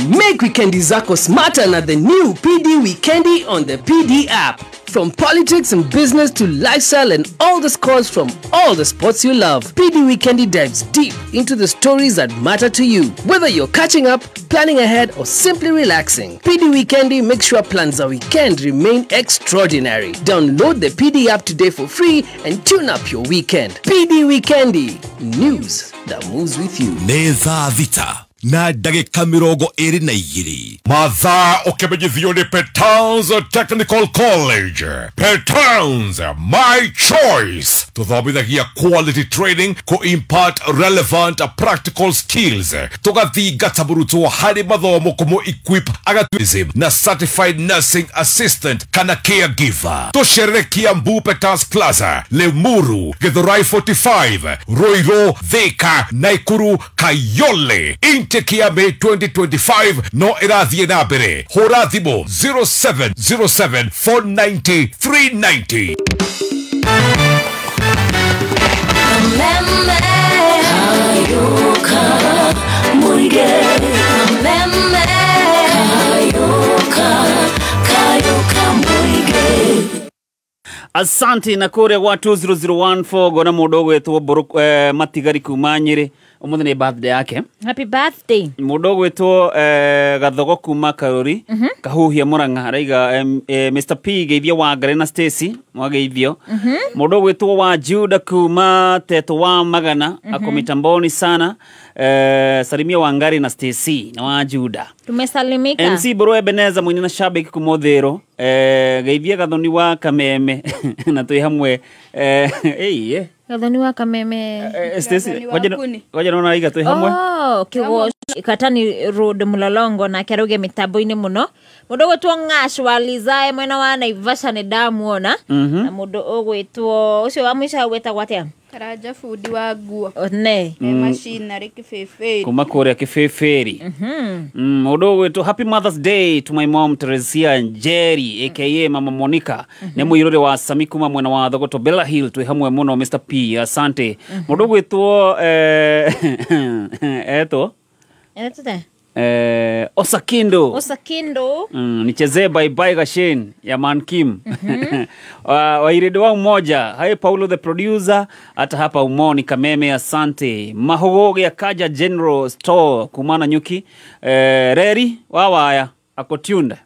Make weekendi zako smarter na the new PD Weekendi on the PD app. From politics and business to lifestyle and all the scores from all the sports you love, PD Weekendi dives deep into the stories that matter to you. Whether you're catching up, planning ahead, or simply relaxing, PD Weekendi makes sure plans a weekend remain extraordinary. Download the PD app today for free and tune up your weekend. PD Weekendi, news that moves with you. Nĩ thaa thita na ndagĩka 22. Mathaa ũkĩmenyithio nĩ Petals Technical College. Petals, my choice. Tũthomithagia quality training kũ impart relevant practical skills. Tũgathingata mũrutwo harĩ mathomo kũmũ equip agatuism na certified nursing assistant kana caregiver. Tũcerere Kiambu Petals Plaza, Limuru, Githurai 45, Ruiru, Thika, Naikuru, Kayole. Intake ya May 2025 no ĩrathiĩ na mbere. Hũra thimũ 0707 490 390. Asante na kũrĩa gwa 20014 ngona mũndũ ũgwĩtwo Mbũrũ Matigari kuma Nyĩrĩ. Ũmũthĩ nĩ birthday yake. Happy birthday. Mũndũ ũgwĩtwo Gathogo kuma Karuri, Kahuhia Murang'a araiga Mr P geithia Wangari na Stacy mwageithio. Mũndũ ũgwĩtwo wa Juda kuma Teto wa Magana ako mitamboni sana. Salimia Wangari na Stacy na wa Juda. Tumesalimika. MC Mbũrũ Ebeneza mwini na shabiki kumothero. Geithia Gathoni wa Kameme na twĩ hamwe. Gathoni wa Kameme. Stacy ngoja naona aiga twĩ hamwe. Oh, kigo Katani Road Mlolongo na keruge mitambo-inĩ mũno. Mũndũ ũgwĩtwo Ng'ash wa Lizae mwena wa Naivasha nĩ ndamuona. Na mũndũ ũgwĩtwo ũcio wa mũico wĩtagwo atĩa? Karanja fundi wa nguo. Ne. Machinery kĩbĩbĩri. Kuma kũrĩa kĩbĩbĩri. Mũndũ ũgwĩtwo Happy Mother's Day to my mom Teresia Njeri aka Mama Monica. Nĩ mũirũrĩ wa Sami kuma mwena wa Thogoto Bella Hill twĩ hamwe mũno Mr P asante. Mũndũ ũgwĩtwo etwo Osakindo. Osakindo. Nichezee bye bye Gashin ya Man Kim. Wairedo wa umoja. Hai Paulo the producer hata hapa umoni Kameme asante. Mahogoge ya Kaja General Store kumana nyuki. Reri wawaya ako tuned.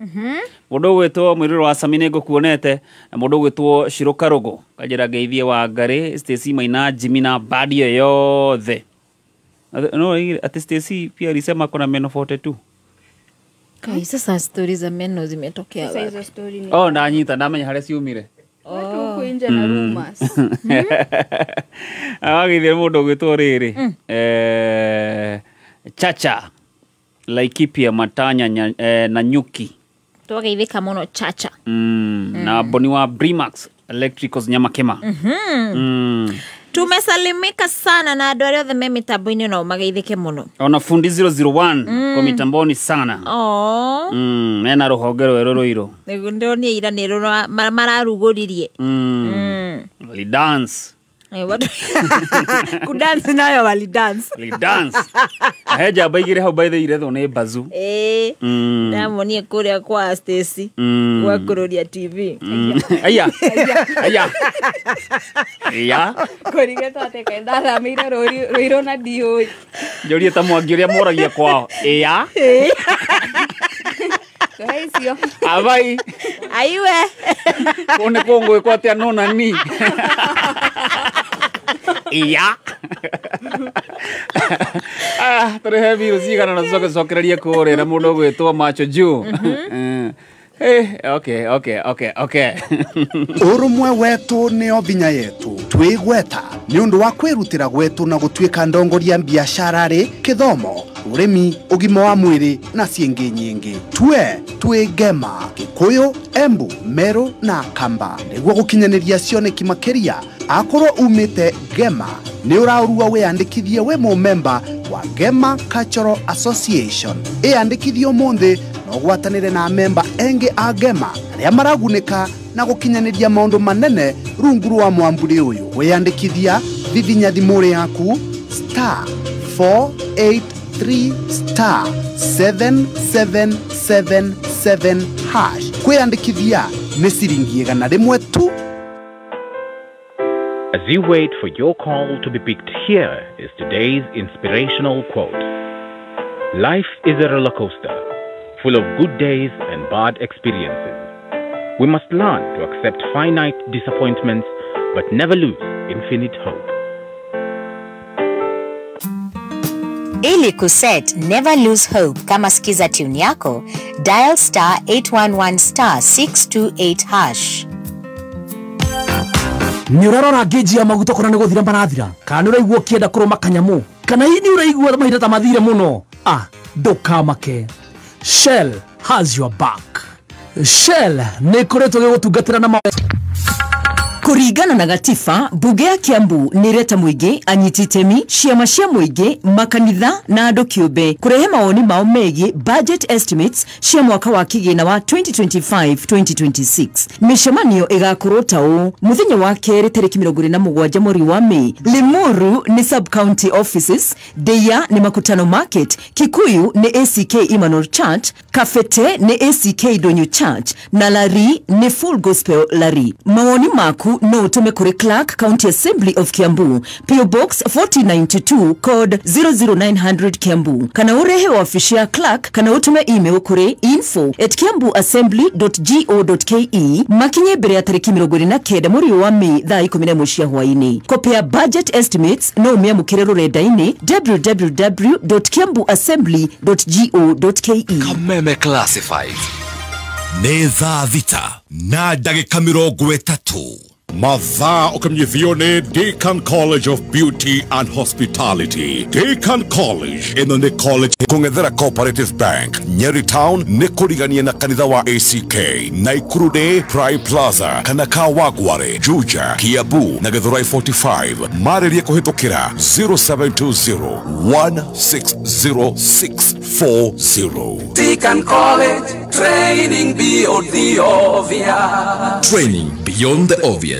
Mũndũ ũgwĩtwo mwĩrĩro wa Saminego kuonete na mũndũ ũgwĩtwo Shiro Karogo kajira geithie wa Ngari Stacy Maina Jimmy na badi yothe. No, ati Stacy pia alisema kuna meno 42. Kai, sasa stories za meno zimetokea wapi? Sasa hizo story ni. Oh, ndanyita ndamenya harĩa ciumire. Watu huku nje na rumors. Awagithie mũndũ ũgwĩtwo rĩrĩ. Chacha Laikipia Matanya na Nyuki. Twageithĩka mũno Chacha. Na Boni wa Brimax Electricals Nyamakema. Tumesalimika sana na andũ arĩa othe me mitambo-inĩ no mageithĩke mũno. Ona fundi 001 kwa mitamboni sana. Oh. Mena rũhonge rwerũ rũirũ. Nĩguo ndĩronire ira nĩ mararugũririe. Walidance. Kudance nayo walidance. Walidance. He njamba igĩrĩ hau by the irethwo nĩ Bazu. Ndamuonire kũrĩa kwa Stacy gwa kũrũria TV. Aya. Aya. Aya. Kũrigetwo atĩ kaĩ ndathamĩire rũirũ na ndiũĩ. Njũrie ta Mwangi ũrĩa moragia kwao. Ĩa. Tũhe icio. Abai. Aiwe. Kũu nĩ kũngwĩkwo atĩa no na ni. Iya. Tũrĩhe biũ cigana na tũcoke tũcokererie kũrĩa na mũndũ ũgwĩtwo Macho Juu. Okay, okay, okay, okay. Urumwe wetu nĩo vinya yetu twĩgweta nĩ ũndũ wa kwĩrutĩra gwetu na gũtuĩka ndongoria biacara rĩ kĩthomo ũrĩmi ũgima wa mwĩrĩ na ciĩngĩ nyingĩ twe twĩ Ngema Gĩkũyũ Embu Meru na Kamba nĩguo gũkinyanĩria cioneki makĩria akorwo umĩte Ngema nĩ ũraũrua wĩyandĩkithie wĩ mũmemba wa Ngema Cultural Association ĩyandĩkithie ũmũthĩ na ũgwatanĩre na memba engĩ a Ngema arĩa maragunĩka na gũkinyanĩria maũndũ manene rungu rwa mwamburi ũyũ wĩyandĩkithia vivinya thimũ yaku star 483 star 7777 hash kwĩyandĩkithia nĩ ciringi 100 tu. As you wait for your call to be picked, here is today's inspirational quote. Life is a roller coaster, full of good days and bad experiences. We must learn to accept finite disappointments, but never lose infinite hope. Ili kuset Never Lose Hope kama skiza tune yako, dial star 811 star 628 hash. Nĩ ũrarora ngĩnji ya maguta kũrĩa nĩ gũthira marathira kana nĩ ũraigua ũkĩenda kũrũma kanyamũ kana hihi nĩ ũraigua mahinda ta mathire mũno ndũkamake. Shell has your back. Shell nĩ ĩkoretwo ĩgĩgũtungatĩra na Kuringana na gatiba bunge ya Kiambu nĩ ĩreta mũingĩ anyiti itemi ciama cia mũingĩ makanitha na andũ kĩũmbe kũrehe mawoni mao megiĩ budget estimates cia mwaka wa kĩgĩna wa 2025-2026. Mĩcemanio ĩgakorwo ta ũũ mũthenya wa kerĩ tarĩki 27 mweri wa Mei. Limuru nĩ sub county offices, Ndeia nĩ Makutano Market, Kikuyu nĩ ACK Emmanuel Church, Kafete nĩ ACK Donyo Church na Lari nĩ Full Gospel Lari. Mawoni maku no utume kuri Clark County Assembly of Kiambu, PO Box 4092 code 00900 Kiambu, kana urehe wafishi ya Clark kana utume email kuri info@kiambuassembly.go.ke makinye mbere ya tariki 29 mweri wa Mei thaa 11 cia hwaini. Kopi ya budget estimates no umiamukire rurenda-ini www.kiambuassembly.go.ke. Kameme Classified nĩ thaa 6 na ndagĩka 30. Mathaa ũkĩmenyithio nĩ Deacon College of Beauty and Hospitality. Deacon College ĩno nĩ college kũng'ethera Cooperative Bank Nyeri Town nĩ kũrigania na kanitha wa ACK Naikuru nĩ Prime Plaza kana Kawangware Juja Kiambu na Githurai 45. Marĩrie kũhĩtũkĩra 0720 160640. Deacon College, training beyond the obvious. Training beyond the obvious.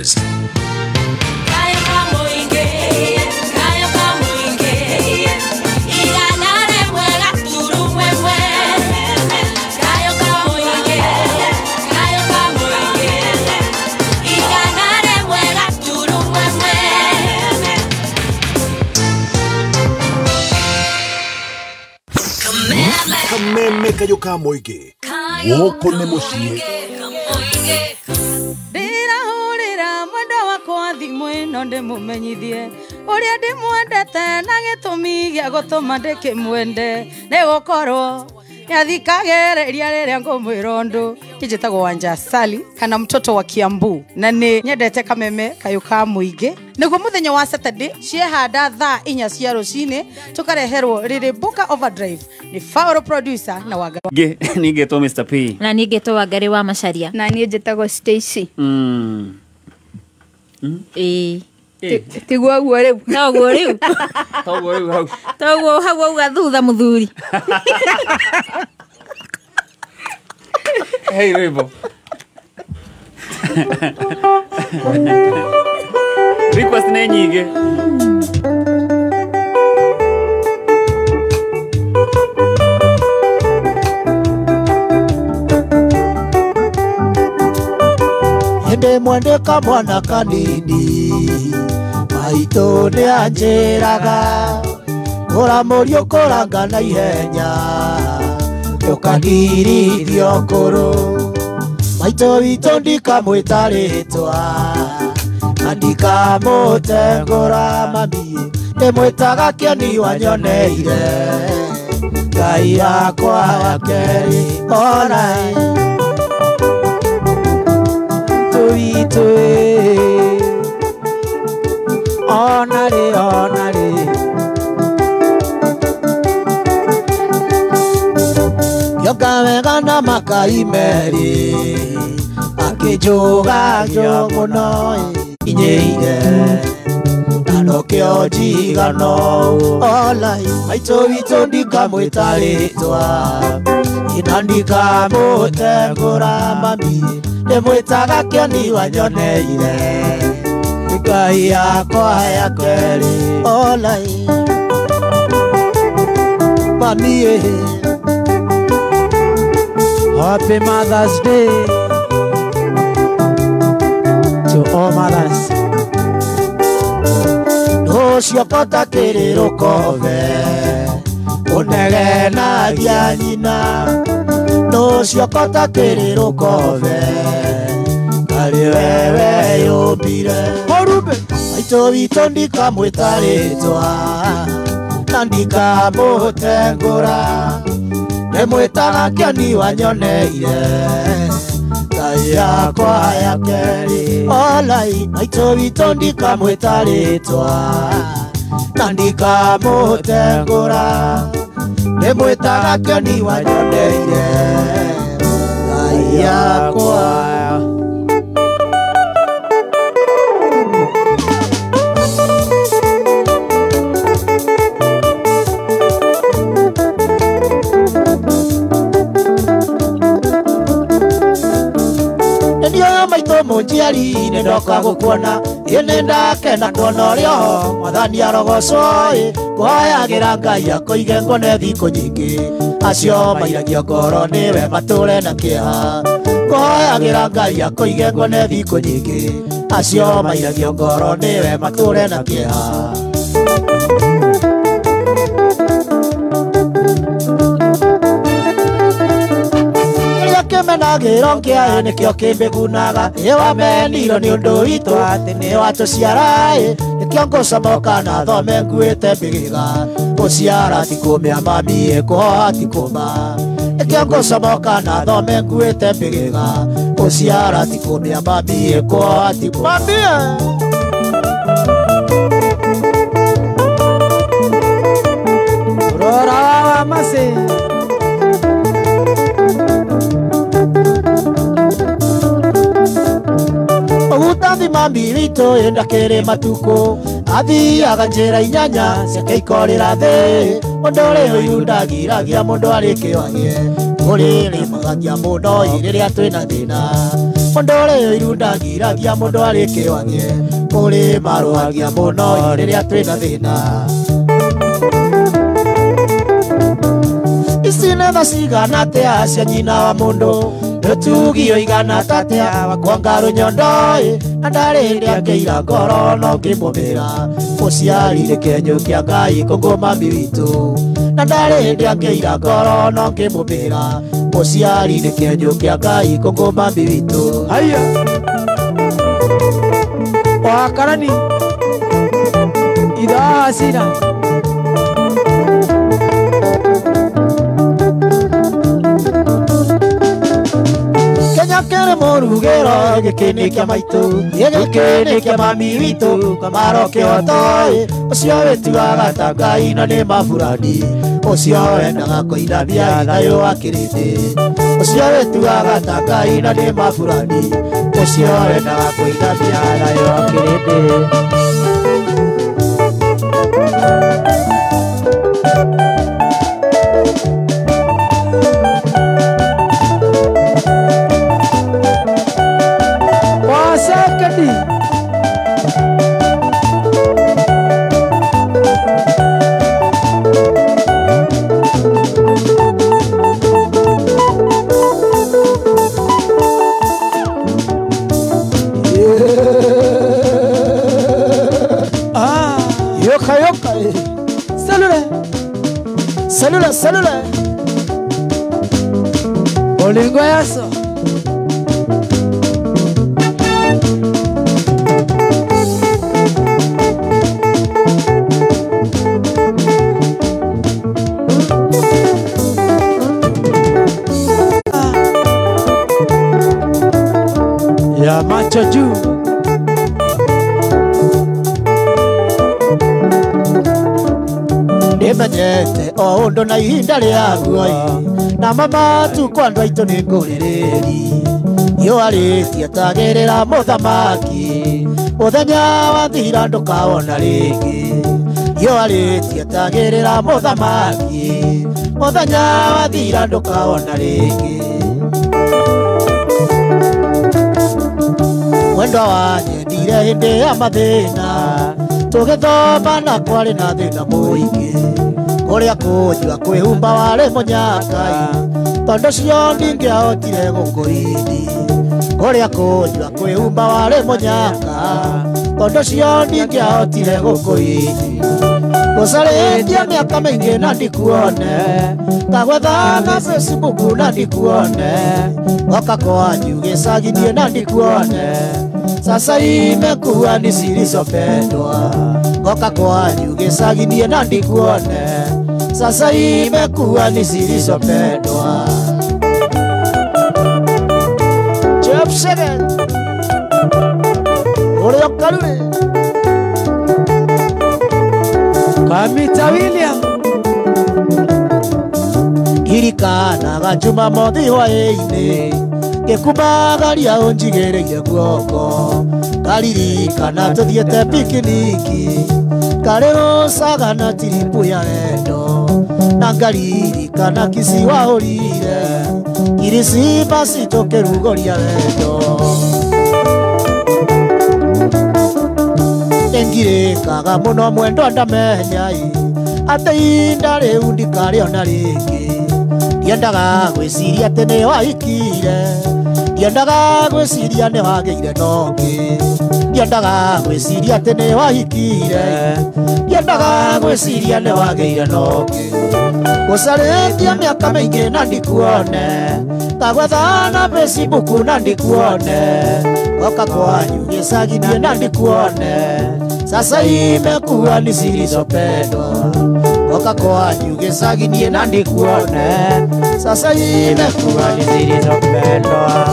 Kameme kayũ ka mũingĩ gũkũ nĩ mũciĩ. Ndĩrahũrĩra mwendwa wakwa thimũ ĩno ndĩmũmenyithie ũrĩa ndĩmwendete na gĩtũmi gĩa gũtũma ndĩkĩmwende nĩ gũkorwo nĩathikagĩrĩria rĩrĩa ngũmwĩra ũndũ. Njĩtagwo Wanja Sali kana mtoto wa Kiambu na nĩ nyendete Kameme kayũ ka mũingĩ. Nĩguo mũthenya wa Saturday ciehanda thaa 4 cia rũcinĩ tũkareherwo rĩrĩ Booker Overdrive nĩ Fauro producer na Wangari. Nĩ ngĩtwo Mr P na niĩ ngĩtwo Wangari wa Macharia na niĩ njĩtagwo Stacy. Ĩĩ tiguo guo rĩu toguo rĩu toguo rĩu hau toguo hau auga thutha mũthuri. Hey rwĩmbo request nĩ nyingĩ. Hĩndĩ ĩmwe ndĩ kamwana kanini maitũ nĩ anjĩraga kũra mũriũ kũranga na ihenya ndũkandirithio kũrũ maitũ witũ ndikamwĩta rĩtwa na ndikamũtengũra mami ndĩmwĩtaga kĩoni wanyoneire Ngai yakwa wa kerĩ onaĩ. Yoka wega na makai merĩ akĩnjũgagia mũno inyĩire na nokĩo njigano olai maitũ witũ ndikamwĩta rĩtwa ina ndikamũtengũra mami ndĩmwĩtaga kĩoni wanyoneire Ngai yakwa ya kerĩ olai mami Happy Mother's Day to all mothers. Ũcio kota kĩrĩ rũkobe ũnegenagia nyina Ũcio kota kĩrĩ rũkobe arĩ wewe yũmbire Mũrumbe maitũ witũ ndikamwĩta rĩtwa na ndikamũtengũra ndĩmwĩtaga kĩoni wanyoneire Ngai yakwa ya kerĩ olai maitũ witũ ndikamwĩta rĩtwa na ndikamũtengũra ndĩmwĩtaga kĩoni wanyoneire Ngai yakwa. Maitũ mũnjiari nĩ ndoka gũkuona ĩ nĩ ndakena kuona ũrĩ oho mwathani arogocwo ĩ kũhoyagĩra Ngai akũige ngone thikũ nyingĩ acio mairagia ngoro nĩwe matũre na kĩeha kũhoyagĩra Ngai akũige ngone thikũ nyingĩ acio mairagia ngoro nĩwe matũre na kĩeha. Kĩmenagĩro kĩaĩ nĩkĩo kĩmbĩgunaga ĩ wameniro nĩ ũndũ witũ atĩ nĩ watũciara ĩ nĩkĩo ngũcomoka na thome nguĩte mbĩgĩga gũciara ti kũmĩa mami ĩ kũhoha ti kũma nĩkĩo ngũcomoka na thome nguĩte mbĩgĩga gũciara ti kũmĩa mami ĩ kũhoha ti kũma. Rora wa mase Ũgutathi mami witũ ĩ ndakĩrĩ matukũ athiaga njĩra inyanya ciake ikorĩra thĩ mũndũ ũrĩ ũiru ndagiragia mũndũ arĩ kĩo agĩe ũrĩrĩmagagia mũno ĩ rĩrĩa twĩna thĩna mũndũ ũrĩ ũiru ndagiragia mũndũ arĩ kĩo agĩe ũrĩmarũagia mũno ĩ rĩrĩa twĩna thĩna. Ici nĩ tha cigana atĩa cia nyina wa mũndũ rũtugio igana tatia wakwanga rũnyondo ĩ na ndarĩ hĩndĩ angĩira ngoro no ngĩmũmĩra mũciari nĩ kĩenyũ kĩa Ngai kũngũ mami witũ na ndarĩ hĩndĩ angĩira ngoro no ngĩmũmĩra mũciari nĩ kĩenyũ kĩa Ngai kũngũ mami witũ. Haya wakarani idhaa hasina Kenya kĩrĩ mũrugĩro gĩkĩ nĩ kĩa maitũ gĩkĩ nĩ kĩa mami witũ kamaro kĩhoto ĩ ũcio wĩtuaga ta Ngai na nĩ maburani ũcio wendaga kũinamia thayũ wa kĩrĩndĩ ũcio wĩtuaga ta Ngai na nĩ maburani ũcio wendaga kũinamia thayũ wa kĩrĩndĩ. Wasakadi Yoka yoka Salule Salule salule Olingo yaso ya macho juu Ndimenyete o ũndũ na ihinda rĩaguo Na mama tukũ andũ aitũ nĩ ngũrĩrĩri Yũarĩtie tagĩrĩra mũthamaki Mũthenya wathira ndũkawona rĩngĩ Yũarĩtie tagĩrĩra mũthamaki Mũthenya wathira ndũkawona rĩngĩ Mwendwa wanyendire hĩndĩ ya mathĩna Tũgĩthoma na kwarĩ na thĩna mũingĩ Kũrĩa kũnyua kwĩhumba warĩ mũnyakai Tondũ cio ndingĩahotire gũkũindi Kũrĩa kũnyua kwĩhumba warĩ mũnyaka Tondũ cio ndingĩahotire gũkũindi Gũcarĩtie mĩaka mĩingĩ na ndikuone Ngagwetha na Facebook na ndikuone Goka kwanyu gĩcagi niĩ na ndikuone Sasa imekuwa ni zilizopendwa Goka kwanyu gĩcagi niĩ na ndikuone Sasa imekuwa ni zilizopendwa Jeff Seven Ũrĩa Karure Kamita William Ndirikanaga Jumamothi hwaĩ-inĩ Ngĩkumagaria ũnjigĩrĩire guoko Ngaririkana tũthiĩte pikiniki Karĩ gũcaga na tiripu ya wendo Na ngaririkana kici wahũrire Kiricimasi tũkĩrugũria wendo Nĩngirĩkaga mũno mwendwa ndamenya Atĩ ihinda rĩu ndikarĩona rĩngĩ Ndiendaga gwĩciria atĩ nĩ wahikire Ndiendaga gwĩciria nĩ wagĩire na ũngĩ Ndiendaga gwĩciria atĩ nĩ wahikire Ndiendaga gwĩciria nĩ wagĩire na ũngĩ Gũcarĩtie mĩaka mĩingĩ na ndikuone Ngagwetha na Facebook na ndikuone Goka kwanyu gĩcagi niĩ na ndikuone Sasa imekuwa ni zilizopendwa Goka kwanyu gĩcagi niĩ na ndikuone Sasa imekuwa ni zilizopendwa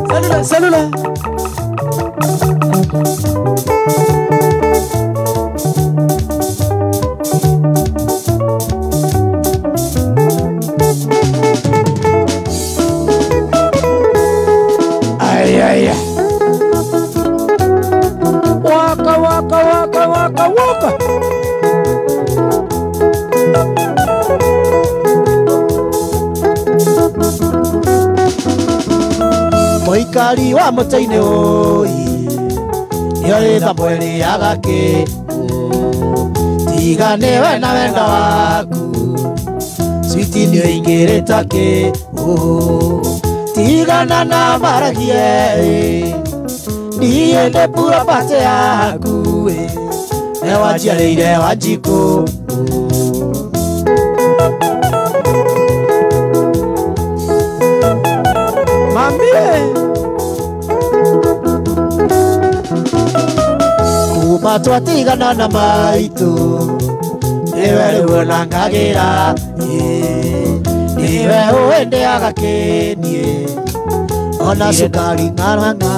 Selula, selula Ay, ay, ay. Waka, waka, waka, waka, waka. Mũikari wa mũtĩ-inĩ ũi Nĩorĩ Thamweri ya gakĩ Tiga nĩwe na wendo waku Switi nĩũingĩrĩte kĩ Tigana na maragie Niĩ ndĩ purapate yaku Nĩ wanjiarĩire Wanjikũ Kuma twatigana na maitũ Nĩwe rĩu ũnangagĩra Nĩwe ũendeaga kĩniĩ Ona cukari ng'arang'a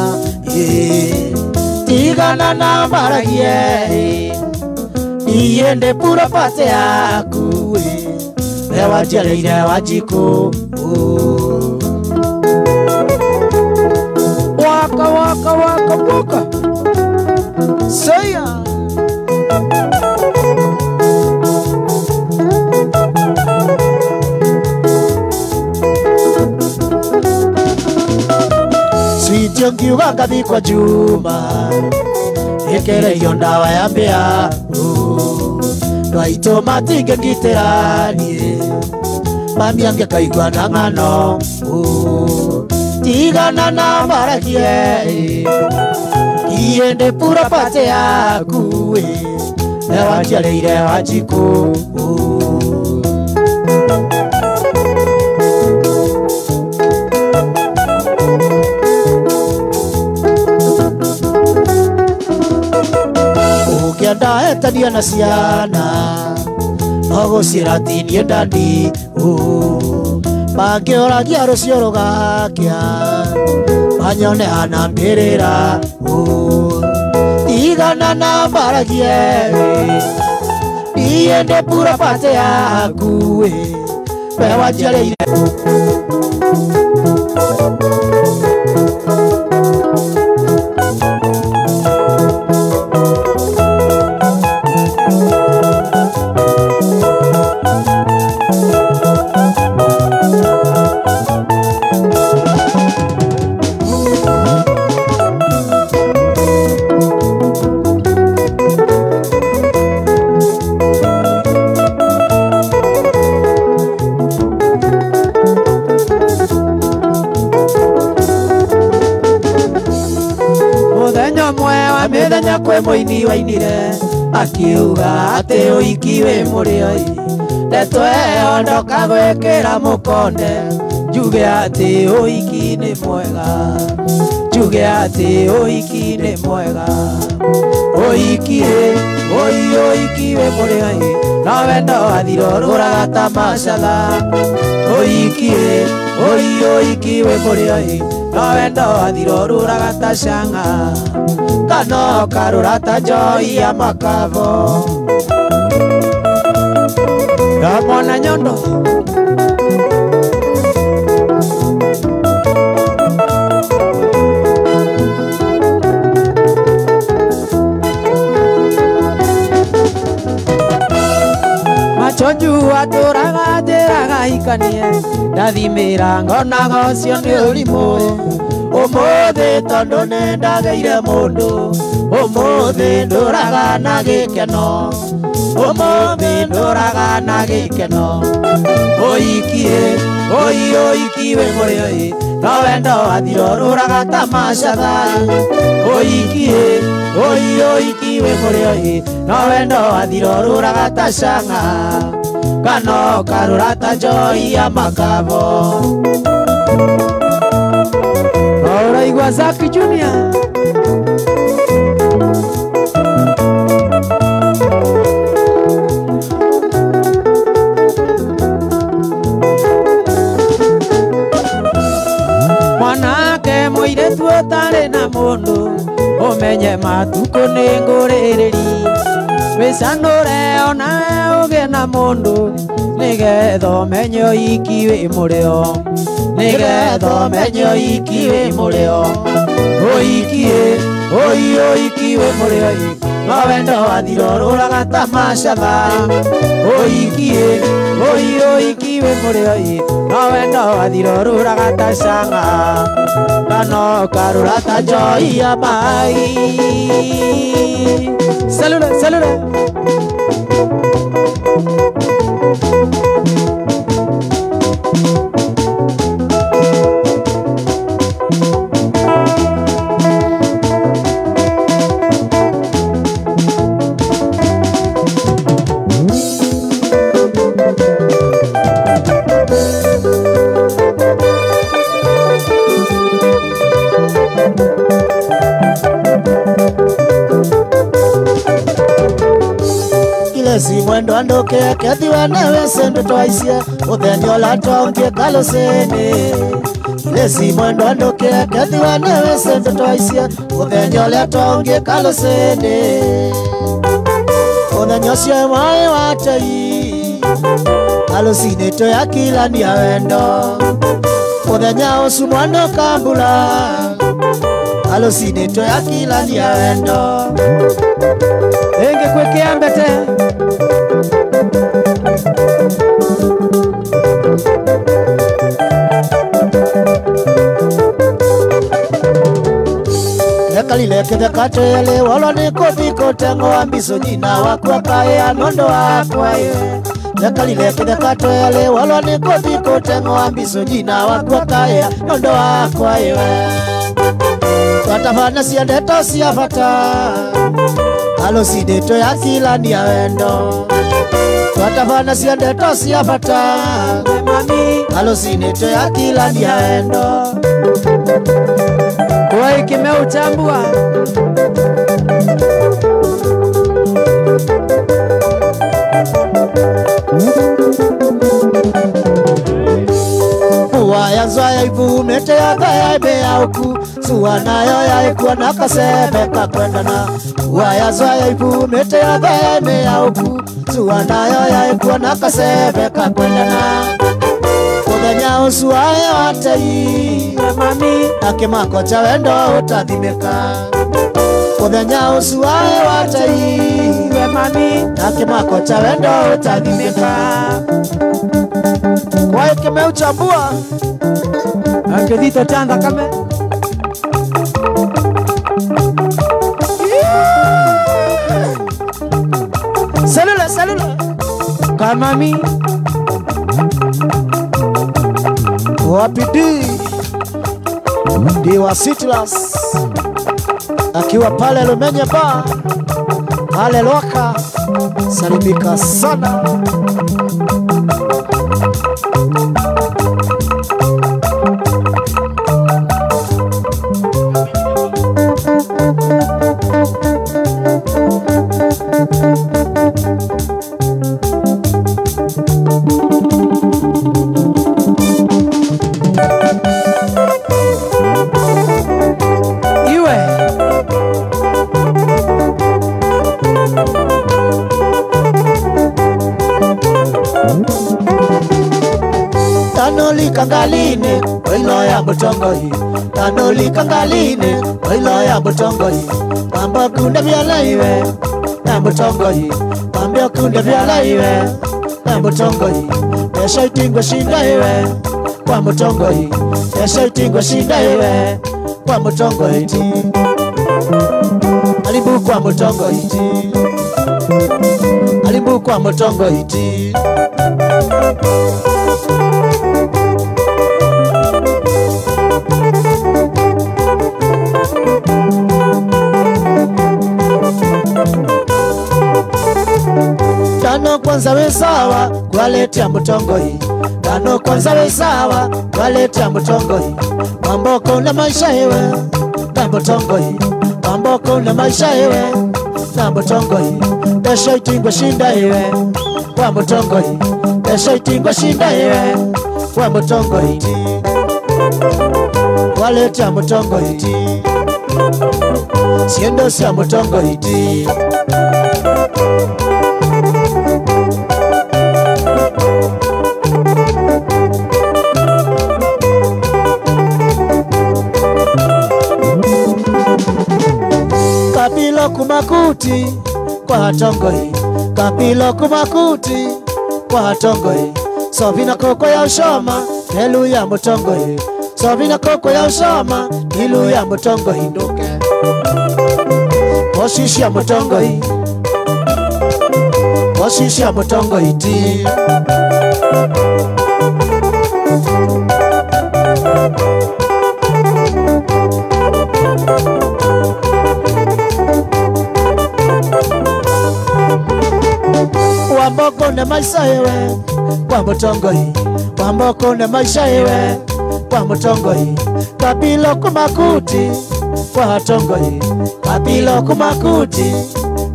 Tigana na maragie Niĩ ndĩ purapate yaku We wanjiarĩire Wanjikũ Waka, waka, waka, waka Say ya. Sweet ngiuga ngathi kwa Juma Ĩkĩrĩirio ndawa ya mbĩa Ndwaitũ matingĩngitĩra niĩ Mami angĩkaigua na ng'ano Tigana na maragie Niĩ ndĩ purapate yaku Nĩ wanjiarĩire Wanjikũ Ũngĩenda etania na ciana No gũciĩra ti niĩ ndandi Mangĩũragia rũciũ rũgakĩa Manyone hana mbĩrĩra Tigana na maragie Niĩ ndĩ purapate yaku ĩ we wanjiarĩire. Mĩthenya kwĩ mũini wainire akiuga atĩ ũiki wĩ mũrĩo ndeto ĩyo ndoka gwĩkĩra mũkonde njuge atĩ ũiki nĩ mwega, njuge atĩ ũiki nĩ mwega. Ũiki ĩ oi ũiki wĩ mũrĩo no wendo wathira ũrũraga ta macatha. Ũiki ĩ oi ũiki wĩ mũrĩo no wendo wathira ũrũraga ta canga kano karura ta njoi ya makavo. Ndamwona nyondo macho atũraga njĩraga hikanie ndathimĩra ngonaga ũcio nĩ ũrimũ. Ũmũthĩ tondũ nĩndagĩire mũndũ, ũmũthĩ ndũraga na gĩkeno, ũmũthĩ ndũraga na gĩkeno. Ũiki ĩ oi ũiki wĩ mũrĩo ĩ no wendo wathira ũrũraga ta macatha. Ũiki ĩ oi ũiki wĩ mũrĩo ĩ no wendo wathira ũrũraga ta canga kano karũra ta njoi ya makavo. Ũraigua Zaki Junior. Mwanake mũirĩtu ũtarĩ na mũndũ ũmenye matukũ nĩ ngũrĩrĩri wĩcanũre onawe ũgĩe na mũndũ nĩgetha ũmenye ũiki wĩ mũrĩo, nĩgetha ũmenye ũiki wĩ mũrĩo. Ũiki ĩ oi ũiki wĩ mũrĩo no wendo wathira ũrũraga ta macatha. Ũiki ĩ oi ũiki wĩ mũrĩo no wendo wathira ũrũraga ta canga kano karũra ta njoi ya mai. Salute, salute. Si mwendo andoke kethiwa nawe sendo twaicie muthenya ũla twaungie kalũcini. Ile si mwendo andoke kethiwa nawe sendo twaicie muthenya ũrĩa twaungie kalũcini. Muthenya ũcio waĩ wa tei kalũcini twĩakilania wendo. Muthenya ũcio mwana kambura kalũcini twĩakilania wendo. Ĩngĩ kwĩ kĩambete. Lekalile kitheka twele wolo ni kuthi kuteng'oa mbicu nyina wakwa kaĩa nũndũ wakwa ĩ. Lekalile kitheka twele wolo ni kuthi kuteng'oa mbicu nyina wakwa kaĩa nũndũ wakwa ĩ. Twatabana cia ndeto cia bata alũcinĩ twĩakilania wendo. Twatabana cia ndeto cia bata alũcinĩ twĩakilania wendo. Wai kimeuchambua. Waya nzwaya ivumete yathaya imea uku sua nayo yaikuwa na kasebe kakwendana. Waya nzwaya ivumete yathaya imea uku matua nayo yaikuwa na kasebe kakwendana muthenya ucio ayo atei mami akimako cha wendo utathimika muthenya ucio ayo atei mami akimako cha wendo utathimika kwa kimeuchambua akithito cha thakame Salula, salula. Kamami. Wapi D? D wa Citrus. Akiwa pale Lumenye Bar. Pale Loka. Salimika sana. Kangaline, oilo ya mutongoi. Tanoli kangaline, oilo ya mutongoi. Pamba kunde vyala iwe, na mutongoi. Pamba kunde vyala iwe, na mutongoi. Pesha itingwe shinda iwe, kwa mutongoi. Pesha itingwe shinda iwe, kwa mutongoi ti. Alibu kwa mutongoi ti. Alibu kwa mutongoi ti. Tano kwanza we sawa kwaletea mutongoi. Tano kwanza we sawa kwaletea mutongoi. Mamboko na maisha ewe na mutongoi. Mamboko na maisha ewe na mutongoi. Pesha itingwe shinda ewe kwa mutongoi. Pesha itingwe shinda ewe kwa mutongoi. Kwaletea mutongoi ti. Siendo sia mutongoi ti. Kapilo kumakuti kwa hatongoi. Kapilo kumakuti kwa hatongoi. Sovina koko ya ushoma helu ya mutongoi. Sovina koko ya ushoma helu ya mutongoi nduke. Oshishi ya mutongoi. Oshishi ya mutongoi ti. Wamboko na maisha ewe kwa mutongoi. Wamboko na maisha ewe kwa mutongoi. Kapilo kumakuti kwa hatongoi. Kapilo kumakuti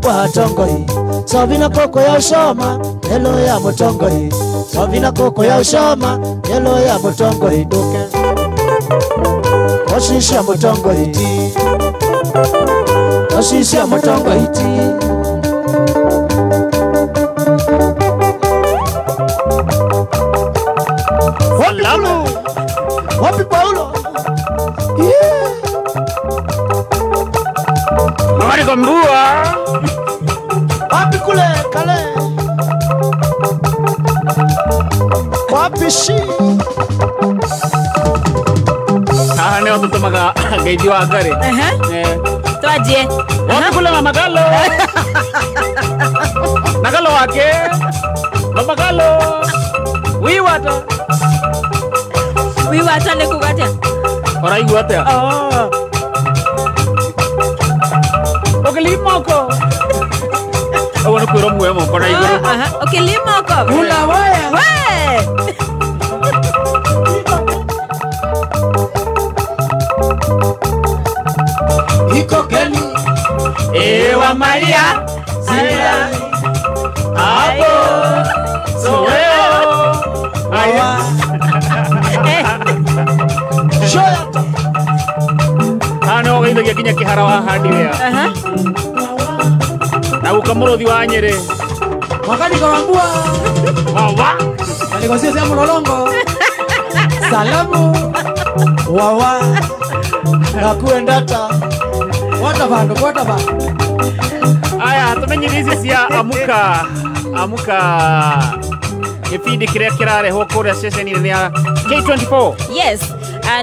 kwa hatongoi. Sovina koko ya ushoma helo ya mutongoi. Sovina koko ya ushoma helo ya mutongoi duke. Oshisha mutongoi ti. Oshisha mutongoi ti. Wapi Paulo? Yeah. Mawari kombua. Wapi kule kale? Wapi shi? Ah, ne watu tumaga ngeithi wa ngari. Twajie. Wapi kule mama Galo? Nagalo wake. Mama Galo. Wiwata. Wiwata nĩ kuga atĩa? Ũraigua atĩa? Oh. Ũkĩlimoko. Ũguo nĩ kwĩrwo muoe moko na igũrũ. Ũkĩlimoko. Ula waya. We. Iko Keni. Ewa Maria. Sira. Apo. Soeo. Aya. Haha nĩ ũgeithagia nginya kĩhara wa hardware. Na guka mũrũthi wa Nyĩrĩ. Makanika wa mbua. Wawa. Alikosia cia mulolongo. Salamu. Wawa. Nakuendata. Wata vandu, wata vandu. Aya, tumenyire ici cia amuka amuka gĩbindi kĩrĩa kĩrarehwo kũrĩa ceceni-inĩ ya K24. Yes,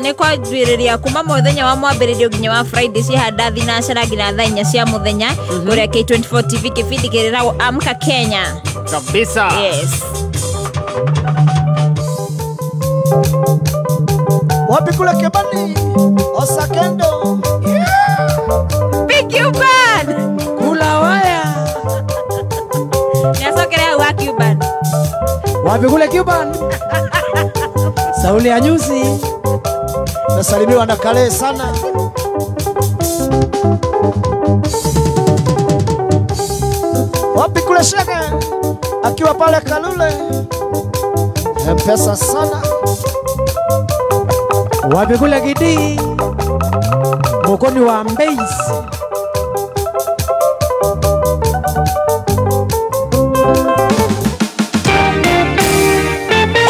nĩ kwanjĩrĩria kuma mũthenya wa mwambĩrĩrio nginya wa Friday cihanda thinacara nginya thaa 4 cia mũthenya kũrĩa K24 TV kĩbindi kĩrĩragwo Amka Kenya kabisa. Yes. Wapi kule Kebani Osakendo. Big Cuban. Kula waya. Niacokere hau wa Cuban. Wapi kule Cuban? Sauli ya nyusi. Nasalimiwa na kale sana. Wapi kule Shege akiwa pale Kalule. Mpesa sana. Wapi kule Gidi mukoni wa Mbeisi.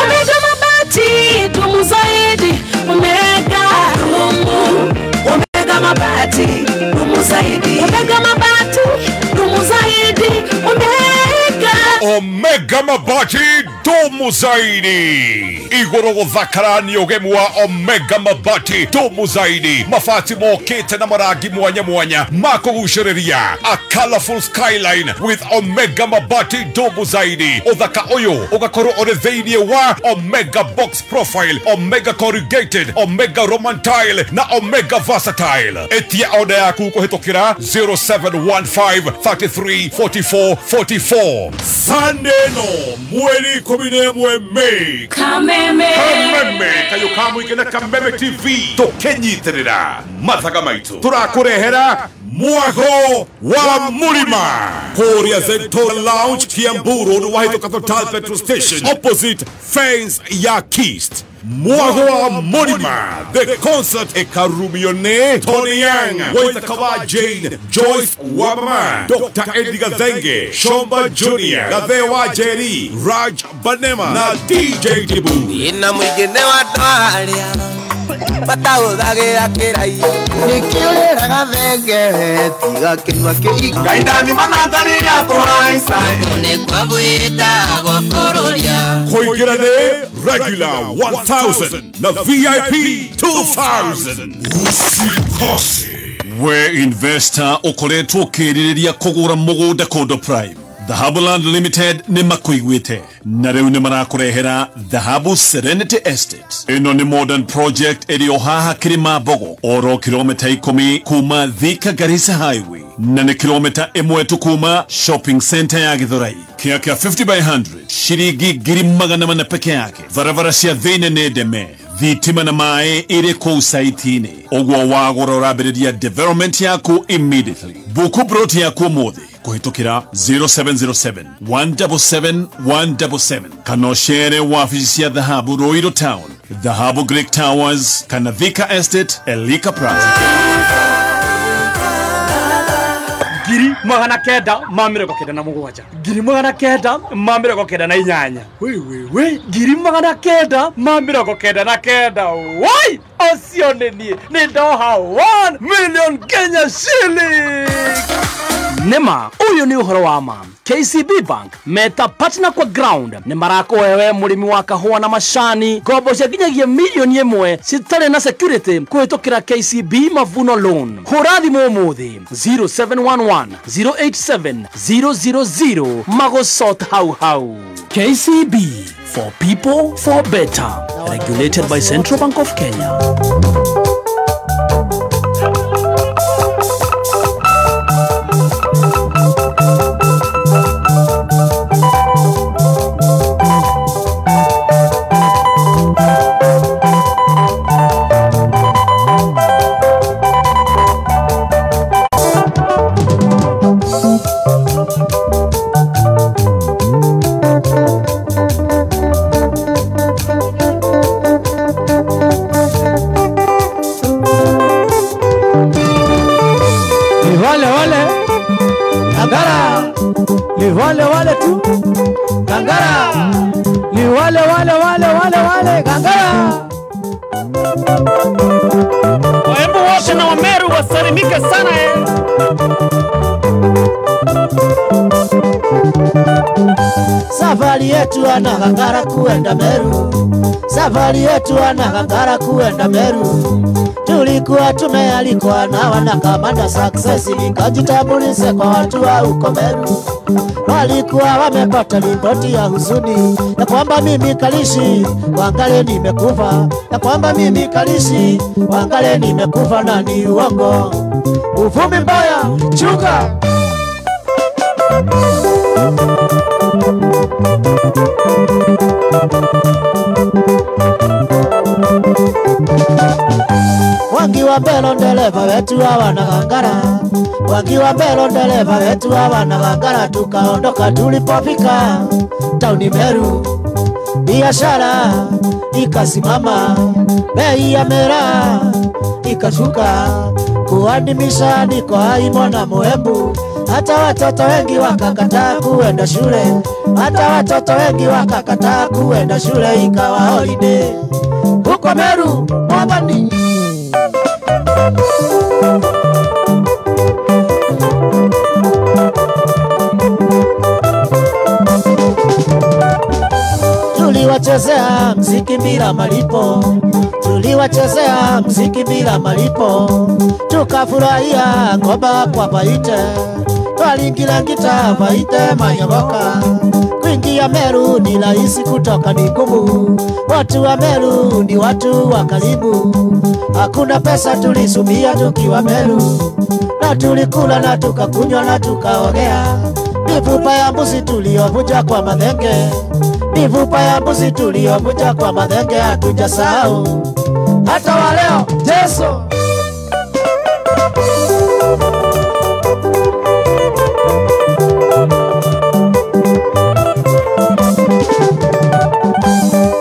Omega mabati dumu zaidi, Omega dumu. Omega mabati dumu zaidi, Omega mabati dumu zaidi, Omega. Omega mabati dumu zaidi. Igoro guthakara ni ugemu wa Omega mabati dumu zaidi. Mabati mokite na marangi mwanya mwanya makugucĩrĩria. A colorful skyline with Omega mabati dumu zaidi. Uthaka uyu ugakorwo uri thĩinĩ wa Omega box profile, Omega corrugated, Omega Roman tile na Omega versatile. Etia order yaku kuhĩtũkĩra 0715 33 44 44. Sunday no mweri 11 Mei. Kameme. Kameme kayo kamwike na Kameme TV tukinyitĩrĩra mathaga maitũ tũrakũrehera mwago wa mũrima kũrĩa Zentora Lounge Kiambu Road wahĩtũka Total Petrol Station opposite fence ya Kist. Mwago wa Mũrima the concert ekarumio ne Tony Yang, Waithaka wa Jane, Joyce Wamama, Dr. Eddie Gathenge, Shomba Junior, Gathe wa Jerry, Raj Banema na DJ Dibu. Ina mwingine wa twaria batahũthagĩra kĩraio nĩkĩũrĩra gathenge tiga kĩnyua kĩingĩ ngaindani manatharia kũhaica nĩkuo gwĩtagwo bũrũria. Kũingĩra nĩ regular 1000 na VIP 2000. Usikose. We investor ũkoretwo ũkĩrirĩria kũgũra mũgũnda kũndũ prime, Dhahabu Land Limited nĩ makuiguĩte na rĩu nĩ marakũrehera Dhahabu Serenity Estate. Ĩno nĩ modern project ĩrĩ o haha Kĩrĩma Mbogo oro kilomita 10 kuma Thika Garissa Highway na nĩ kilomita 1 tu kuma shopping center ya Githurai. Kĩa kĩa 50 by 100 shiringi 400,000 peke yake. Barabara cia thĩinĩ nĩ ndeme, thitima na maĩ ĩrĩ kũu saiti-inĩ. Ũguo wagũra ũrambĩrĩria development yaku immediately. Buku broti yaku ũmũthĩ kũhĩtũkĩra 0707 177 177 kana ũcere wabici cia Dhahabu Ruiru Town, Dhahabu Greek Towers kana Thika Estate Elika Plaza. 997, 998. Wewe 999. Wai ũcio nĩ niĩ nĩ ndoha 1 million Kenya shilling. Nĩma ũyũ nĩ ũhoro wa ma. KCB Bank meta partner kwa ground nĩ marakũhe we mũrĩmi wa kahũa na macani ngombo cia nginyagia milioni 1 citarĩ na security kũhĩtũkĩra KCB Mavuno Loan. Hũra thimũ ũmũthĩ 0711 087 000 magũsort hau hau. KCB for people for better, regulated by Central Bank of Kenya. Thank you. Wale wale wale wale wale Gangara. Waembu wote na Wameru wasalimike sana Safari yetu ana Gangara kuenda Meru. Safari yetu ana Gangara kuenda Meru. Tulikuwa tumealikwa na wanakamanda Success, nikajitambulishe kwa watu wa huko Meru. Walikuwa wamepata ripoti ya huzuni ya kwamba mimi Kalishi Wangare nimekufa, ya kwamba mimi Kalishi Wangare nimekufa, na ni uongo, uvumi mbaya, chunga. Wangi wa Mbelo ndereva wetu hawana Gangara, Wangi wa Mbelo ndereva wetu hawana Gangara. Tukaondoka tulipofika tauni Meru, biashara ikasimama, bei ya mera ikashuka. Kuadimisha niko hai mwana Muembu, hata watoto wengi wakakataa kuenda shule, hata watoto wengi wakakataa kuenda shule, ikawa holiday huko Meru Mwathani. Tuliwachezea mziki bila malipo, tuliwachezea mziki bila malipo, tukafurahia ngoma kwa Paite, twalingira ngita Paite Manyogoka. Kuingia Meru ni rahisi, kutoka ni ngumu. Watu wa Meru ni watu wa karibu, hakuna pesa tulisumia tukiwa Meru, na tulikula na tukakunywa na tukaogea. Mifupa ya mbuzi tuliyovunja kwa madhenge, mifupa ya mbuzi tuliyovunja kwa madhenge, hatujasahau hata wa leo. Yesu.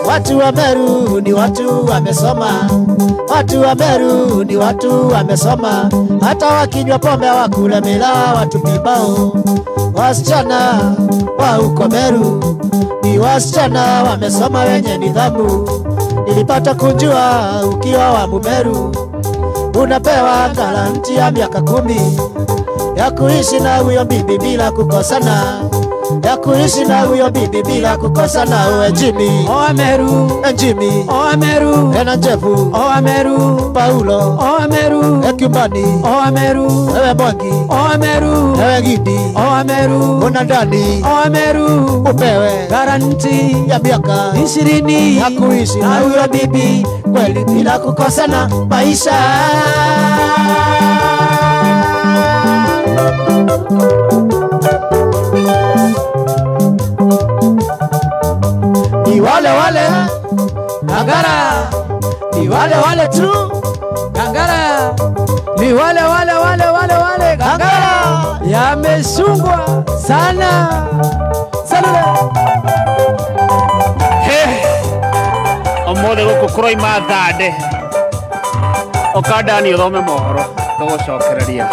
Watu wa Meru ni watu wamesoma, watu wa Meru ni watu wamesoma, hata wakinywa pombe wakule miraa watu kibao. Wasichana wa huko Meru ni wasichana wamesoma wenye nidhamu. Nilipata kujua ukiwa wa Mumeru unapewa garanti ya miaka 10 ya kuishi na huyo bibi bila kukosana, ya kuishi na huyo bibi bila kukosana. Uwe Jimmy, Oa Meru, Jimmy, Oa Meru, Ena Jefu, Oa Meru, Paulo, Oa Meru, Ekumani, Oa Meru, Ewe Mwangi, Oa Meru, Ewe Gidi, Oa Meru, Una Ndani, Oa Meru, upewe garanti ya miaka 20 ya kuishi na huyo bibi kweli bila kukosana maisha. Ni wale wale Gangara, ni wale wale tu Gangara, ni wale wale wale wale wale Gangara, yamesungwa sana sana. He, omothe guku kuroima thande ukandani uthome mohoro tugucokereria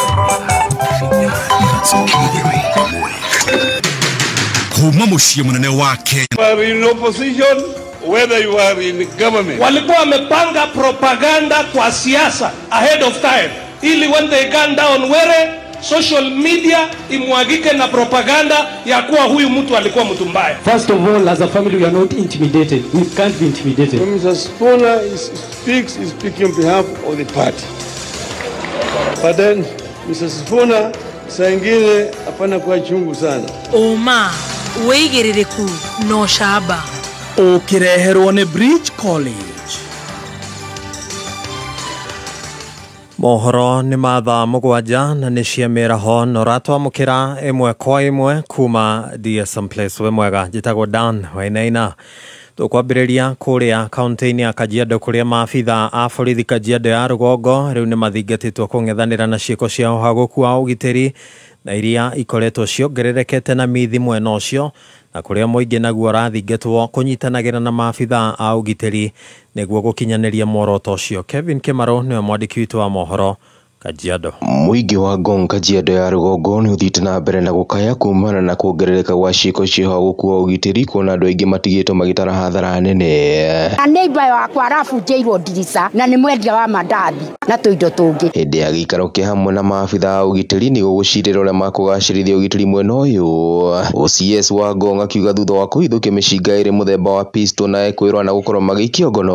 kuma muciĩ munene wa Kenya. You are in opposition, whether you are in government. Walikuwa wamepanga propaganda kwa siasa ahead of time, ili when they gun down Were, social media imwagike na propaganda ya kuwa huyu mtu alikuwa mtu mbaya. First of all, as a family we are not intimidated. We can't be intimidated. When Mr. Spooner speaks, he's speaking on behalf of the party. But then Mr. Spooner saa ingine hapana kuwa chungu sana. Oma wĩigĩrĩrĩku no camba ũkĩreherwo nĩ Bridge College. Mohoro nĩ ma thaa 7 na nĩ cia mĩaraho na ũratwamũkĩra ĩmwe kwa ĩmwe kuma DSM Place. Wĩ mwega, njĩtagwo Dan Wainaina. Tũkwambĩrĩria kũrĩa kaunti-inĩ ya Kajiado kũrĩa maabitha a borithi Kajiado ya rũgongo rĩu nĩ mathingatĩtwo kũng'ethanĩra na ciĩko cia ũhagũku wa ũgitĩri na iria ikoretwo ciongererekete na mithi mwena ũcio, na kũrĩa mũingĩ naguo ũrathingatwo kũnyitanagĩra na maabitha a ũgitĩri nĩguo gũkinyanĩria muoroto ũcio. Kevin Kimaro nĩwe mwandĩki witũ wa mohoro Kajiado. Mũingĩ wa Ngong Kajiado ya rũgongo nĩ ũthiĩte na mbere na gũkaya kumana na kuongerereka gwa ciĩko ciĩhogoku wa ũgitĩri kuona andũ aingĩ matigĩtwo magĩtara hathara nene. Na neighbor wakwa arabunjĩirwo ndirica na nĩ mwendia wa mandathi na tũindo tũngĩ. Hĩndĩ ya gĩikaro kĩa hamwe na maabitha a ũgitĩri nĩguo gũcirĩra ũrĩa makũgacĩrithia ũgitĩri mwena ũyũ. OCS wa Ngong akiuga thutha wa kũhithũkia mĩcinga ĩrĩ mũthemba wa pistol na ekwĩrwo na gũkorwo magĩikio ngono.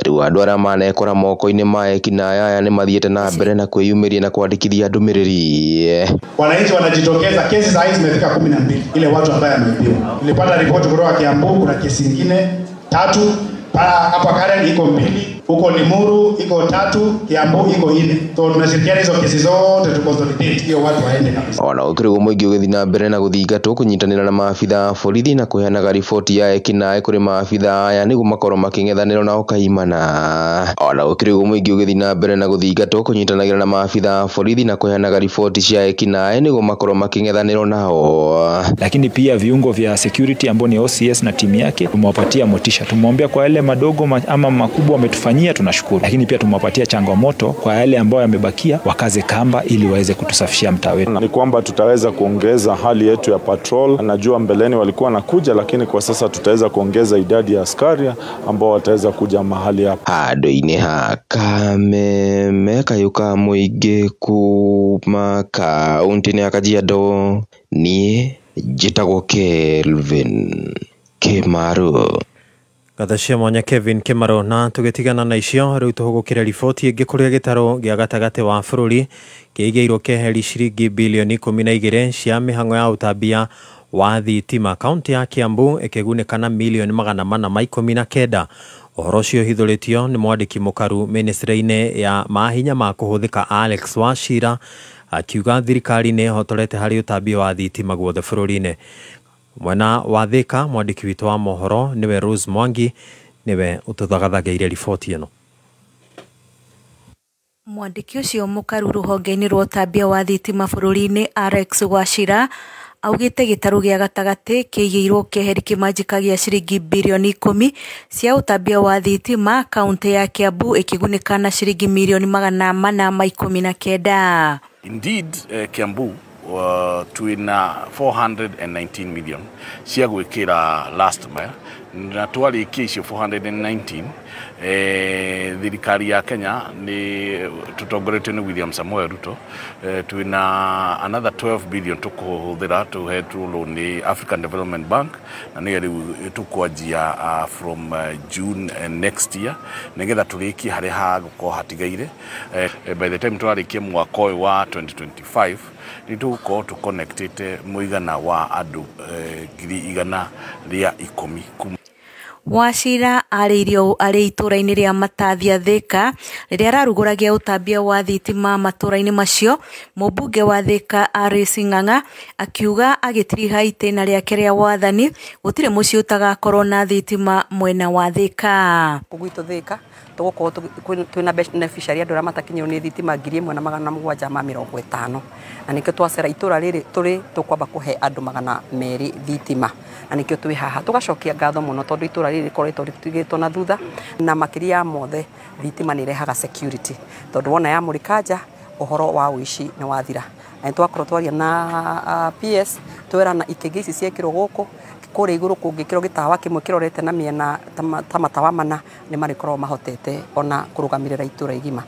Rĩu andũ arĩa manekora moko-inĩ ma ekinaĩ aya nĩ mathiĩte na mbere na kwĩyumĩria na kuandikithia ndũmĩrĩri. Wananchi wanajitokeza, kesi za hizi zimefika 12 ile watu ambao wameibiwa. Nilipata ripoti kutoka Kiambu, kuna kesi nyingine 3, hapa Karen iko 2, huko Limuru iko 3, Kiambu iko 4. So tunashirikiana hizo kesi zote tu consolidate hiyo watu waende kabisa. Ona ũkĩrĩ mũingĩ ũgĩthiĩ na mbere na gũthingatwo kũnyitanĩra na maabitha a borithi na kũheanaga riboti ya ekinaĩ kũrĩ maabitha aya nĩguo makorwo makĩng'ethanĩrwo nao kaimana. Ona ũkĩrĩ mũingĩ ũgĩthiĩ na mbere na gũthingatwo kũnyitanagĩra na maabitha a borithi na kũheanaga riboti cia ekinaĩ nĩguo makorwo makĩng'ethanĩrwo nao. Lakini pia viungo vya security ambao ni OCS na timu yake tumewapatia motisha, tumwambia kwa yale madogo ama makubwa wametufanyia tunashukuru, lakini pia tumewapatia changamoto kwa yale ambayo yamebakia wakaze kamba ili waweze kutusafishia mtaa wetu. Ni kwamba tutaweza kuongeza hali yetu ya patrol. Najua mbeleni walikuwa nakuja, lakini kwa sasa tutaweza kuongeza idadi ya askari ambao wataweza kuja mahali hapa. Handũ-inĩ ha Kameme kayũ ka mũingĩ kuma kaũntĩ-inĩ ya Kajiado, niĩ njĩtagwo Kelvin Kĩmaru. Ngatho cia mwanya Kevin Kimaro. Na tũgĩtigana na icio rĩu tũhũgũkĩre riboti ĩngĩ kũrĩa gĩtarũ gĩa gatagatĩ wa bũrũri kĩigĩirwo keheri ciringi bilioni 12 cia mĩhang'o ya ũtambia wa thitima. Kaunti ya Kiambu ĩkĩgunĩka na milioni 419. Ũhoro ũcio ũhithũrĩtio nĩ mwandĩki mũkaru ministry-inĩ ya mahinya ma kũhũthĩka Alex Wachira akiuga thirikari nĩ ĩhotorete harĩ ũtambia wa thitima guothe bũrũri-inĩ. Mwena wa Thika mwandĩki witũ wa mohoro niwe Rose Mwangi niwe ũtũthagathagĩire riboti ĩno. Mwandĩki ũcio mũkaru rũhonge-inĩ rwa ũtambia wa thitima bũrũri-inĩ Alex Wachira augĩte gĩtarũ gĩa gatagatĩ kĩigĩirwo keheri kĩmanjĩka gĩa ciringi bilioni 10 cia ũtambia wa thitima, kaunti ya Kiambu ĩkĩgunĩka na ciringi milioni 419. Indeed, Kiambu twina 419 million cia gwikira last mile na twarikia icio 419. Thirikari ya Kenya ni tutongoretio ni William Samoei Ruto, twina another 12 billion tukuhuthira tuhetwo loan ni African Development Bank na ni riu tukwanjia from June next year nigetha turikie haria hagukorwo hatigaire. By the time twarikie mwaka ũyũ wa 2025 ni tugukorwo tuconnectite muigana wa andu 110,000. Wachira arĩirio arĩ itũra-inĩ rĩa Matathia Thika rĩrĩa ararugũragia ũtambia wa thitima matũra-inĩ macio. Mũmbunge wa Thika Alice Ng'ang'a akiuga agĩtiriha itĩna rĩake rĩa wathani gũtirĩ mũciĩ ũtagakorwo na thitima mwena wa Thika. Gwitũ Thika tũgũkorwo twĩna beneficiary andũ arĩa matakinyĩrwo nĩ thitima 1750 na nĩkĩo twacera itũra rĩrĩ tũrĩ tũkwamba kũhe andũ 200 thitima na nĩkĩo twĩ haha tũgacokia ngatho mũno tondũ itũra rĩrĩ rĩkoretwo rĩtigĩtwo na thutha na makĩria ya mothe thitima nĩ irehaga security tondũ wona yamũrĩka nja ũhoro wa ũici nĩ wathira. Na twakorwo twaria na PS twerana ikĩngĩ ici ciekĩrwo gũkũ kũrĩa igũrũ kũngĩkĩrwo gĩtawa kĩmwe kĩrorete na mĩena ta matawa mana nĩ marĩkorwo mahotete ona kũrũgamĩrĩra itũra igima.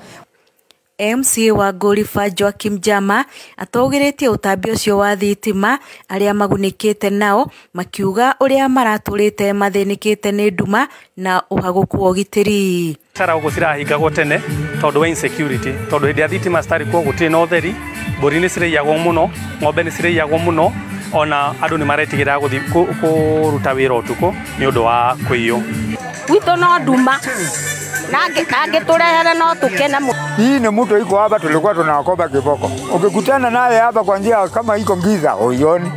MCA wa Ngoliba Joakim Jama atũgĩrĩtie ũtambia ũcio wa thitima arĩa magunĩkĩte nao makiuga ũrĩa maratũrĩte mathĩnĩkĩte nĩ nduma na ũhagũku wa ũgitĩri. Biacara gũkũ cirahingagwo tene tondũ wa insecurity, tondũ hĩndĩ ya thitima citarĩ kuo gũtirĩ na ũtheri, mbũri nĩ cirĩiyagwo mũno, ng'ombe nĩ cirĩiyagwo mũno, ona andũ nĩ maretigĩra gũthiĩ kũruta wĩra ũtukũ nĩ ũndũ wa kũiywo. Gwitũ no nduma na no tukena. Hii ni mtu iko hapa, tulikuwa tunakopa kiboko. Ukikutana naye hapa kwa njia kama iko giza uioni.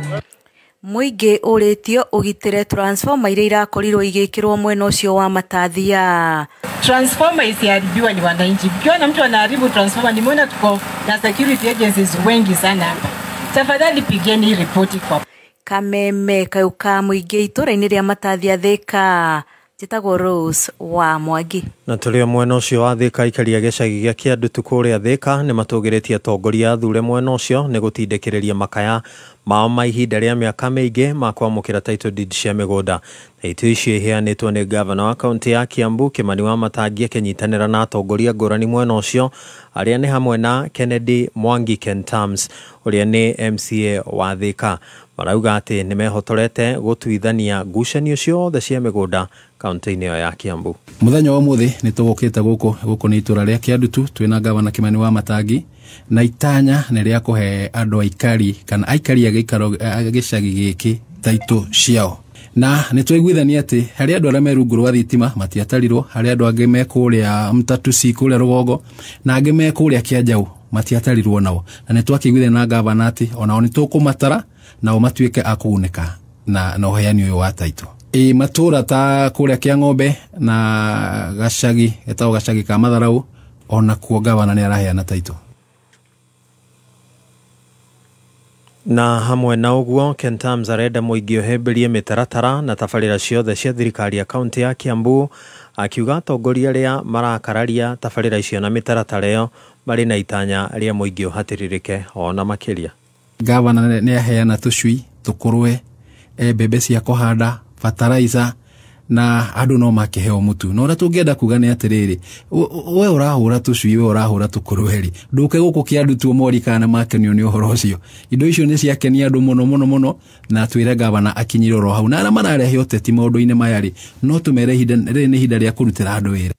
Mũingĩ ũrĩtio ũgitĩre transformer iria irakorirwo igĩkĩrwo mwena ũcio wa Matathia. Transformer isiharibiwa ni wananchi. Ukiona mtu anaharibu transformer, nimeona tuko na security agencies wengi sana hapa. Tafadhali pigeni ripoti kwa Kameme kayũ ka mũingĩ itũra-inĩ rĩa Matathia Thika. Njĩtagwo Rose wa Mwangi. Na tũrĩ mwena ũcio wa Thika, aikari a gĩcagi gĩa Kĩandutu kũrĩa Thika nĩ matũgĩrĩtie atongoria athure mwena ũcio nĩ gũtindĩkĩrĩria makaya mao ma ihinda rĩa mĩaka mĩingĩ ma kwamũkĩra title deed cia mĩgũnda. Na itĩ icio iheanĩtwo nĩ gavana wa kaunti ya Kiambu Kimani Wamatangi akĩnyitanĩra na atongoria ngũrani mwena ũcio arĩa nĩ hamwe na Kennedy Mwangi Kentams ũrĩa nĩ MCA wa Thika. Marauga atĩ nĩ mehotorete gũtuithania ngucanio ciothe cia mĩgũnda kaunti-inĩ ĩyo ya Kiambu. Muthenya wa umuthi nĩ tũgũkĩte gũkũ nĩ itũra rĩa Kĩandutu twĩna gavana Kimani Wamatangi na itanya nĩ rĩa kũhe andũ aikari kana aikari a gĩikaro gĩcagi gĩkĩ taitũ ciao. Na nĩ twaiguithania atĩ harĩ andũ arĩa me rungu rwa thitima matiatarirwo, harĩ andũ angĩ me kũrĩa Mtatusi kũrĩa rũgongo na angĩ me kũrĩa Kĩanjau matiatarirwo nao. Na nĩ twakĩiguithania na gavana atĩ onao nĩ tũkũmatara nao matuĩke a kũgunĩka na ũheani ũyũ wa taitũ. Matũra ta kũrĩa Kĩang'ombe na gacagi getagwo gacagi ka Matharau ona kuo gavana nĩ araheana taitũ. Na hamwe na ũguo Kentams arenda mũingĩ ũhĩmbĩrie mĩtaratara na tabarĩra ciothe cia thirikari ya kaunti ya Kiambu, akiuga atongoria arĩa marakararia tabarĩra icio na mĩtaratara ĩyo marĩ na itanya rĩa mũingĩ ũhatĩrĩrĩke ona makĩria. Gavana nĩ aheana tũcui, tũkũrwe, mbembe cia kũhanda, fertilizer na andũ no makĩheo mũtu. Na ũrĩa tũngĩenda kuga nĩ atĩrĩrĩ, we ũrahũra tũcui, we ũrahũra tũkũrwe rĩ, ndũke gũkũ Kĩandutu mori kana makenio nĩ ũhoro ũcio. Indo icio nĩ ciakenia andũ mũno mũno mũno, na twĩre gavana akinyire oro hau. Na arĩa mararehe ũteti maũndũ-inĩ maya rĩ, no tũmere ihinda rĩrĩ nĩ ihinda rĩa kũrutĩra andũ wĩra.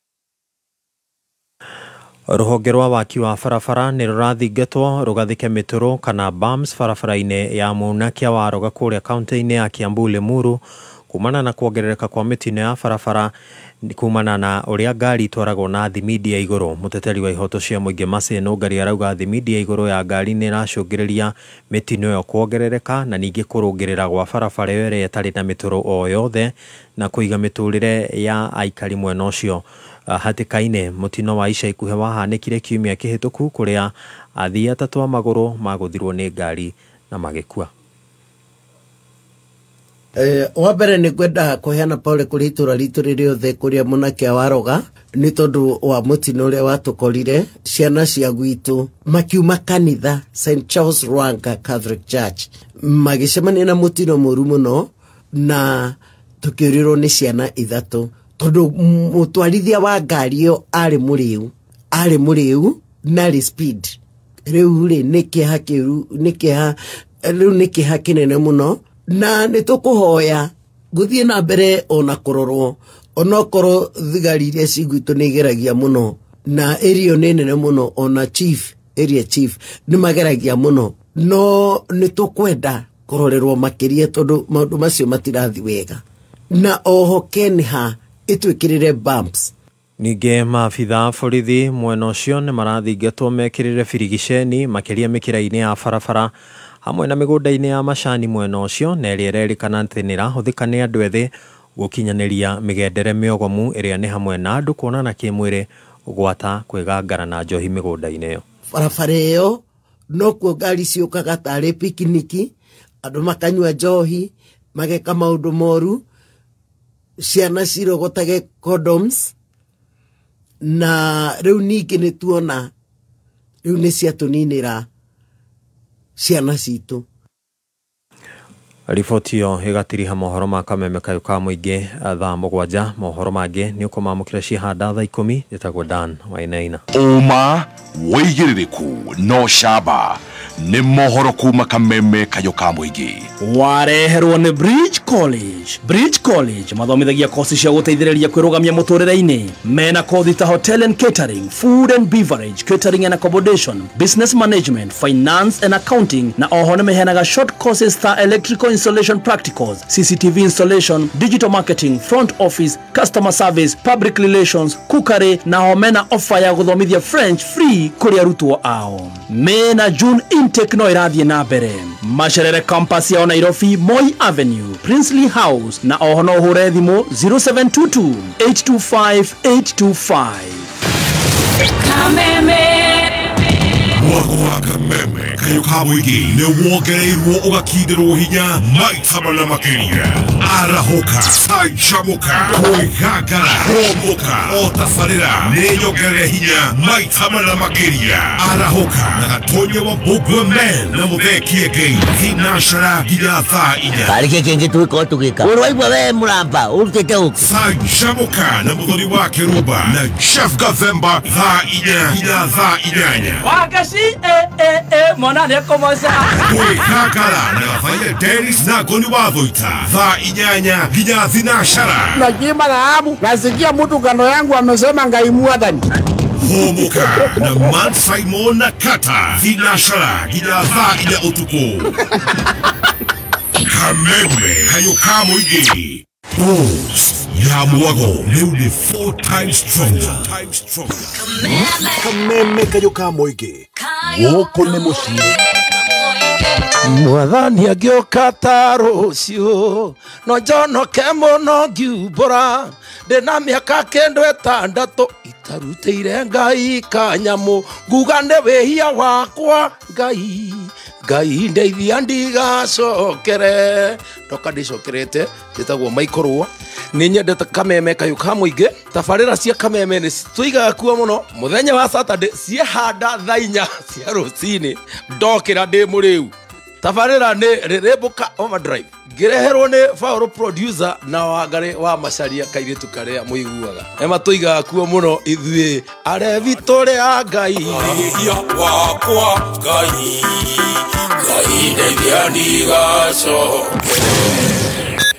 Rũhonge rwa waki wa barabara nĩ rũrathingatwo rũgathike mĩtũrũ kana bams barabara-inĩ ya Munakia wa Roga kũrĩa kaunti-inĩ ya Kiambu Limuru kumana na kuongerereka kwa mĩtino ya barabara kumana na ũrĩa ngari itwaragwo na thimidi ya igũrũ. Mũteteri wa ihoto cia mũingĩ Mercy Nũngari arauga thimidi ya igũrũ ya ngari nĩ ĩracũngĩrĩria mĩtino ĩyo kuongerereka na ningĩ kũrũngĩrĩra gwa barabara ĩyo ĩrĩa ĩtarĩ na mĩtũrũ o yothe na kũiga mĩtũrĩre ya aikari mwena ũcio hatĩka-inĩ. Mũtino wa ica ikuhĩ wahanĩkire kiumia kĩhĩtũku kũrĩa athii atatũ a magũrũ magũthirwo nĩ ngari na magĩkua. Wa mbere nĩ ngwenda kũheana pole kũrĩ itũra ritũ rĩothe kũrĩa Munakia wa Roga nĩ tondũ wa mũtino ũrĩa watũkorire. Ciana cia gwitũ makiuma kanitha St Charles Rwanga Catholic Church magĩcemania na mũtino mũru mũno na tũkĩũrĩrwo nĩ ciana ithatũ tondũ mũtwarithia wa ngari ĩyo arĩ mũrĩu na arĩ speed. Rĩu rĩ nĩ kĩeha kĩũru, nĩ kĩeha rĩu nĩ kĩeha kĩnene mũno na nĩ tũkũhoya gũthiĩ na mbere ona kũrorwo onokorwo thigari iria ci gwitũ nĩ igeragia mũno na area nĩ nene mũno ona chief area chief nĩ mageragia mũno no nĩ tũkwenda kũrorerwo makĩria tondũ maũndũ macio matirathi wega na oho Kenha ĩtwĩkĩrĩre bumps. Ningĩ maabitha a borithi mwena ũcio nĩ marathingatwo mekĩrĩre birigiceni makĩria mĩkĩra-inĩ ya barabara hamwe na mĩgũnda-inĩ ya macani mwena ũcio na ĩrĩa ĩrerĩkana atĩ nĩ ĩrahũthĩka nĩ andũ ethĩ gũkinyanĩria mĩgendere mĩogomu ĩrĩa nĩ hamwe na andũ kuonana kĩmwĩrĩ gwata kwĩgangara na njohi mĩgũnda-inĩ ĩyo. Barabara ĩyo nokuo ngari ciũkaga tarĩ pikiniki, andũ makanyua njohi mageka maũndũ moru, ciana cirogotage condoms na rĩu ningĩ nĩ tuona rĩu nĩ ciatũninĩra ciana citũ. Riboti ĩyo ĩgatiriha mohoro ma kameme kayũ ka mũingĩ thaa 7. Mohoro mangĩ nĩ ũkũmamũkĩra cihanda thaa 10. Njĩtagwo Dan Wainaina. Ũma wĩigĩrĩrĩku no camba nĩ mohoro kuma kameme kayũ ka mũingĩ. Wareherwo nĩ Bridge College. Bridge College mathomithagia kosi cia gũteithĩrĩria kwĩrũgamia mũtũrĩre-inĩ. Mena kothi ta hotel and catering, food and beverage, catering and accommodation, business management, finance and accounting, na oho nĩ meheanaga short courses ta electrical installation practicals, CCTV installation, digital marketing, front office, customer service, public relations, cookery, na ho mena offer ya gũthomithia French free kũrĩ arutwo ao. Mena June intake no ĩrathiĩ na mbere. Macerere campus yao Nairobi, Moi Avenue, Princely House, na oho no ũhũre thimũ 0722 825 825. Kameme. Mwako wa kameme kayo ka mũingĩ nĩ wongereirwo ũgakindĩrwo hinya maita mana makĩria. Arahũka, canjamũka, kwĩgangara, hũmũka, o tabarĩra nĩ nyongerere hinya maita mana makĩria. Arahũka na Gatonya wa Mbũgua Men na Mũthee Kĩengei thinacara nginya thaa 4. Karĩ kĩ kĩngĩ tũgĩkorwo tũgĩka ũrwaigua we mũramba ũrutĩte ũkĩ. Canjamũka na Mũthoni wa Kĩrumba na Jeff Gathemba thaa 4 nginya thaa 8. Wagaci mwana nĩekũmoca. Kwĩgangara na Gabaia Dennis na Ngoni wa Thũita thaa 8 nginya thinacara. Najima dhahabu, nasikia mtu kando yangu amesema Ngai mwathani. Hũmũka na Man Simon na Kata thinacara nginya thaa 4 ũtukũ. Kameme kayo ka mũingĩ. Boost ya mwago rĩu nĩ 4 times stronger. Kameme kayo ka mũingĩ. Gũkũ nĩ mũciĩ. Mwathani agĩũka ta rũciũ no njonoke mũno ngiumbũra ndĩna mĩaka kĩndũ ĩtandatũ itarutĩire Ngai kanyamũ nguga nĩ wĩhia wakwa Ngai Ngai ndeithia ndigacokere. Ndoka ndĩcokerete njĩtagwo Michael nĩ nyendete kameme kayũ ka mũingĩ. Tabarĩra cia kameme nĩ tũigaga kuo mũno mũthenya wa Saturday ciehanda thaa 4 cia rũcinĩ ndokĩra ndĩ mũrĩu. Tabarĩra nĩ Rĩrĩmbũka Overdrive ngĩreherwo nĩ Faũrũ producer na Wangarĩ wa Macaria kairĩtu karĩa mũiguaga. Ema tũigaga kuo mũno ithuĩ arebi tũrĩ a Ngai. Wakwa Ngai Ngai ndeithia ndigacokere.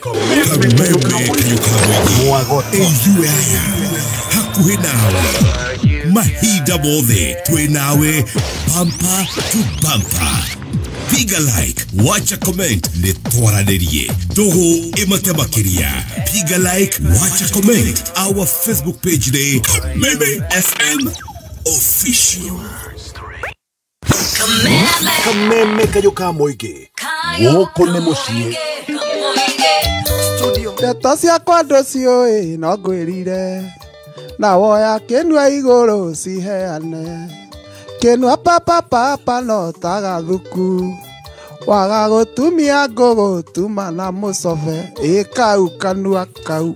Kameme kayo ka mũingĩ. Ithuĩ aya hakuhĩ nawe mahinda mothe twĩ nawe bumper to bumper. Piga like, wacha comment, nĩ twaranĩrie ndũgũ ĩmate makĩria. Piga like, wacha comment. Our Facebook page nĩ Kameme FM Official. Kameme kayo ka mũingĩ. Gũkũ nĩ mũciĩ. Ndeto ciakwa ndũciũĩ no ngwĩrire na woya kĩnua igũrũ ciheane kĩnua papapapa no tagathuku waga gũtumia ngũgũtuma na mũcobe ĩ kau kanua kau.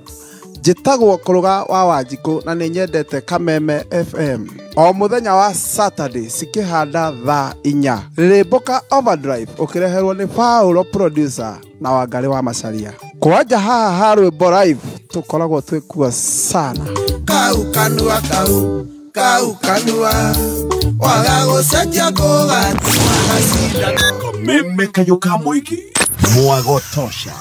Njĩtagwo Kũrũga wa Wanjikũ na nĩ nyendete Kameme FM o mũthenya wa Saturday cikĩhanda thaa 4. Rĩrĩmbũka Overdrive ũkĩreherwo nĩ Faũlo producer na Wangarĩ wa Macaria. Kwanja haha ha rwĩmbo live tũkoragwo twĩkuo sana. Kau kanua kau kau kanua waga gũcenjia ngũgatuma na cindano. Kameme kayo ka mũingĩ. Mwago tosha.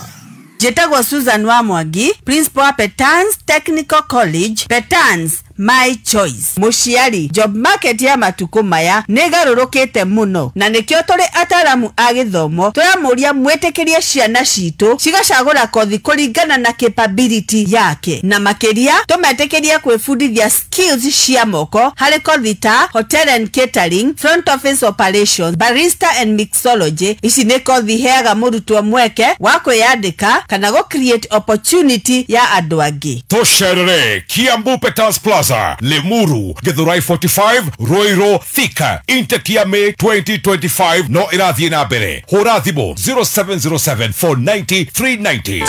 Njĩtagwo Susan wa Mwangi, principal wa Petans Technical College, Petans my choice. Mũciari, job market ya matukũ maya nĩ garũrũkĩte mũno na nĩkĩo tũrĩ ataramu a gĩthomo tũramũria mwĩtĩkĩrie ciana citũ cigacagũra kothi kũringana na capability yake na makĩria tũmetĩkĩrie kwĩbundithia skills cia moko harĩ kothi ta hotel and catering, front office operations, barista and mixology. Ici nĩ kothi iheaga mũrutwo mweke wa kwĩyandĩka kana go create opportunity ya andũ angĩ. Tũcerere Kiambu Petans Plaza, Limuru, Githurai 45, Ruiru, Thika. Intake ya May 2025 no ĩrathiĩ na mbere. Hũra thimũ 0707 490 390.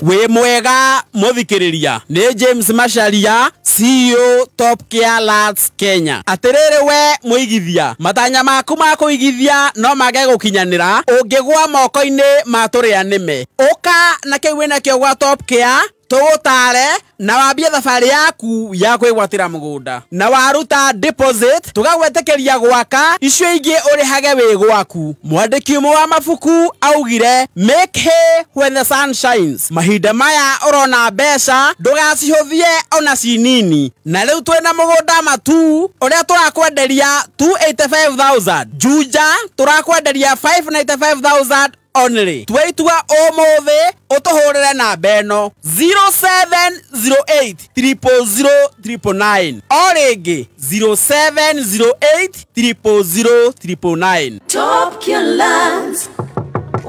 Wĩ mwega mũthikĩrĩria nĩ James Macharia CEO Top Care Lads Kenya. Atĩrĩrĩ we mũigithia, matanya maku ma kũigithia no mage gũkinyanĩra ũngĩgwa moko-inĩ ma tũrĩa nĩme. Ũka na kĩu wĩnakĩo gwa Top Care tũgũtare na wambie thabarĩ yaku ya kwĩgwatĩra mũgũnda na waruta deposit tũgagwetĩkĩria gwaka icio ingĩ ũrĩhage wĩ gwaku. Mwandĩki ũmwe wa mabuku augire make hay when the sun shines. Mahinda maya ũrona mbeca ndũgacihũthie ona ci nini. Na rĩu twĩna mũgũnda Matu ũrĩa tũrakwenderia 285,000, Juja tũrakwenderia 595,000 only. Tweitua ũmũthĩ ũtũhũrĩre namba ĩno 0708 000 999 o rĩngĩ 0708 000 999. Top Care Lands.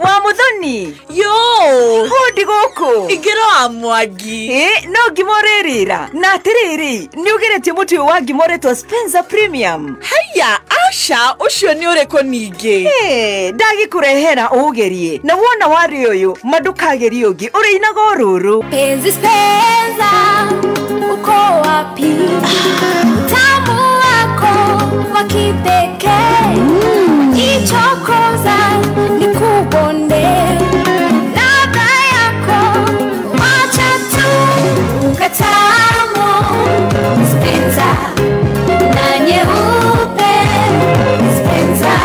Wa Muthoni. Yo. Hodi guku. Ingĩra wa Mwangi. Ĩ, no ngima ũrĩrĩra. Na atĩrĩrĩ, nĩ ũgeretie mũtu ũyũ wa ngima ũretwo Spencer Premium. Haiya, aca, ũcio nĩ ũrĩkũ ningĩ? Ĩ, ndagĩkũrehera ũũgerie. Na wona warĩ ũyũ, ma ndũkagerie ũngĩ, ũrĩinaga o rũrũ. Penzi Spencer, uko wapi? Utamu wako wa kipekee. Ichokoza nikubonde. Ladha yako wacha tu katamu. Spencer na nyeupe. Spencer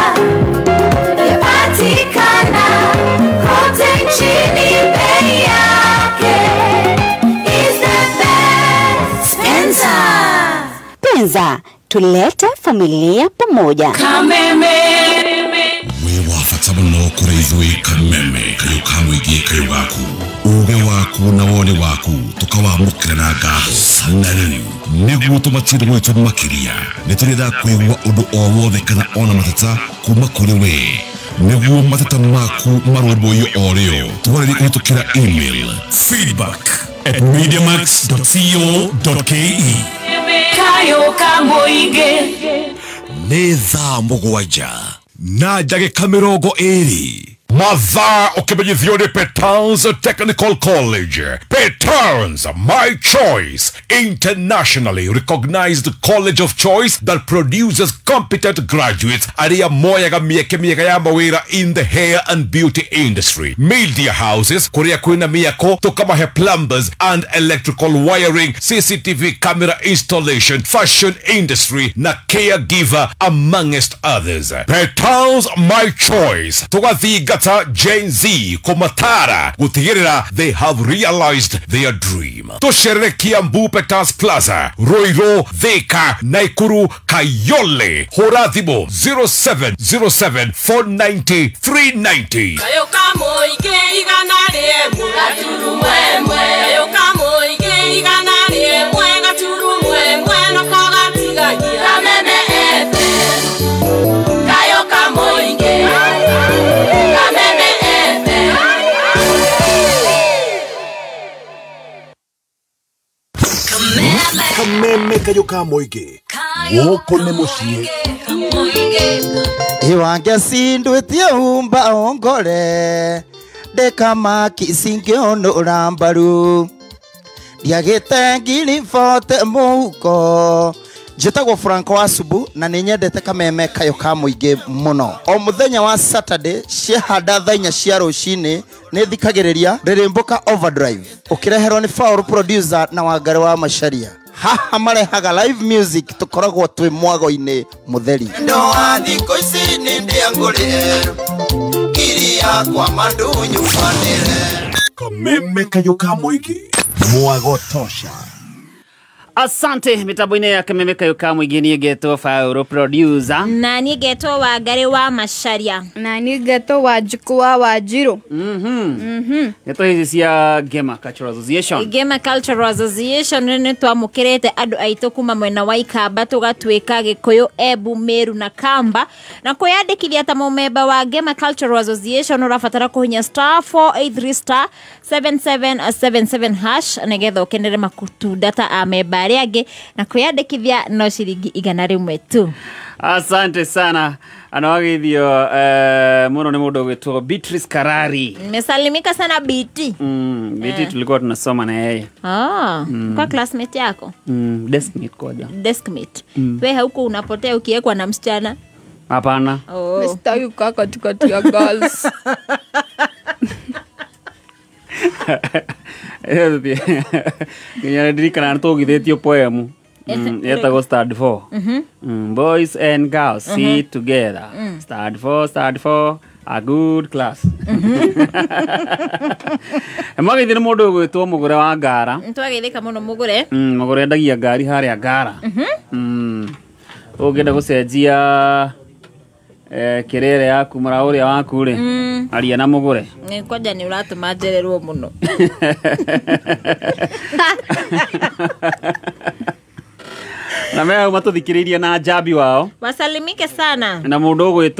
yapatikana kote nchini, bei yake is the best. Spencer. Penza, tulete familia pamoja. Kameme. Wĩ wa bata mũno kũrĩ ithuĩ Kameme kayũ ka mũingĩ kayũ gaku uge waku na woni waku tũkawamũkĩra na ngatho. Na rĩu nĩguo tũmatire gwitũ makĩria nĩ tũrĩendaga kũigua ũndũ o wothe kana ona mateta kuma kũrĩ we nĩguo mateta maku marũmbũiyo o rĩo twarĩrie kũhĩtũkĩra email feedback@mediamax.co.ke. Kayo ka mũingĩ. Nĩ thaa 7 na ndagĩka 20. Mathaa ũkĩmenyithio nĩ Petans Technical College. Petans, my choice, internationally recognized college of choice that produces competent graduates arĩa moyaga mĩeke mĩega ya mawĩra in the hair and beauty industry, media houses kũrĩa kwĩna mĩako tũkamahe plumbers and electrical wiring, CCTV camera installation, fashion industry na caregiver amongst others. Petans, my choice, tũgathingata Gen Z kũmatara gũtigĩrĩra they have realized their dream. Tũcerere Kiambu Petans Plaza, Ruiru, Thika, Naikuru, Kayole. Hũra thimũ 0707 490 390. Kayo ka mũingĩ 101.1. Kayo ka mũingĩ 101.1 nako gatigagia. Kameme FM. Kayo ka mũingĩ. Kameme FM. Kameme kayũ ka mũingĩ. Gũkũ nĩ mũciĩ. Iwange sindwitie umba ongore ndekamaki singĩonũra mbaru ndiagĩte ngiri bote mũhuko. Njĩtagwo Franco wa Subu na nĩ nyendete Kameme kayũ ka mũingĩ mũno. O mũthenya wa Saturday ciahanda thaa 4 cia rũcinĩ nĩ thikagĩrĩria Rĩrĩmbũka Overdrive ũkĩreherwo nĩ Faul producer na Wangari wa Macharia. Haha marehaga live music tũkoragwo twĩ mwago-inĩ mũtheri. Ndoa thikũ ici nĩ ndĩangũrĩre ngiri yakwa mandunyubanĩre. Kameme kayũ ka mũingĩ mwago tosha. Asante mitambo-inĩ ya Kameme kayũ ka mũingĩ niĩ ngetwo Faul producer na niĩ ngetwo Wangari wa Macharia na niĩ ngetwo Wanjikũ wa Wanjiru. Ngetwo hizi cia Gema Cultural Association. Gema Cultural Association nĩ twamũkĩrĩte andũ aitũ kuma mwena wa Ikamba tũgatuĩka Gĩkũyũ, Embu, Meru na Kamba na kwĩyandĩkithia ta mũmemba wa Gema Cultural Association ũrabatara kũhinya *483 *7777# nĩgetha ũkenere matunda ta amemba arĩa angĩ na kwĩyandĩkithia no ciringi 100 tu. Asante sana. Anawagithio muno nĩ mũndũ ũgwĩtwo Beatrice Karari. Nimesalimika sana BT. BT tulikuwa tunasoma na yeye. Kwa classmate yako? Deskmate koja. Deskmate. Wewe huko unapotea ukiwekwa na msichana? Hapana. Msitaki kukaa katikati ya girls. Nginya ndirikana nĩ tũgithĩtio poem yetagwo stand 4. Boys and girls sit together. Stand 4, stand 4, a good class. Mwagĩthĩ nĩ mũndũ ũgwĩtwo Mũgũre wa Ngara. Nĩtwagĩthĩka mũno Mũgũre. Mũgũre endagia ngari harĩa Ngara. Ũngĩenda gũcenjia kirere yaku mara ũrĩa waku rĩ, aria na Mũgũre. Kwanja nĩ ũratũma njererwo mũno. Na Na me hau matũthikĩrĩirie na njambi wao. Wasalimike sana. Na mũndũ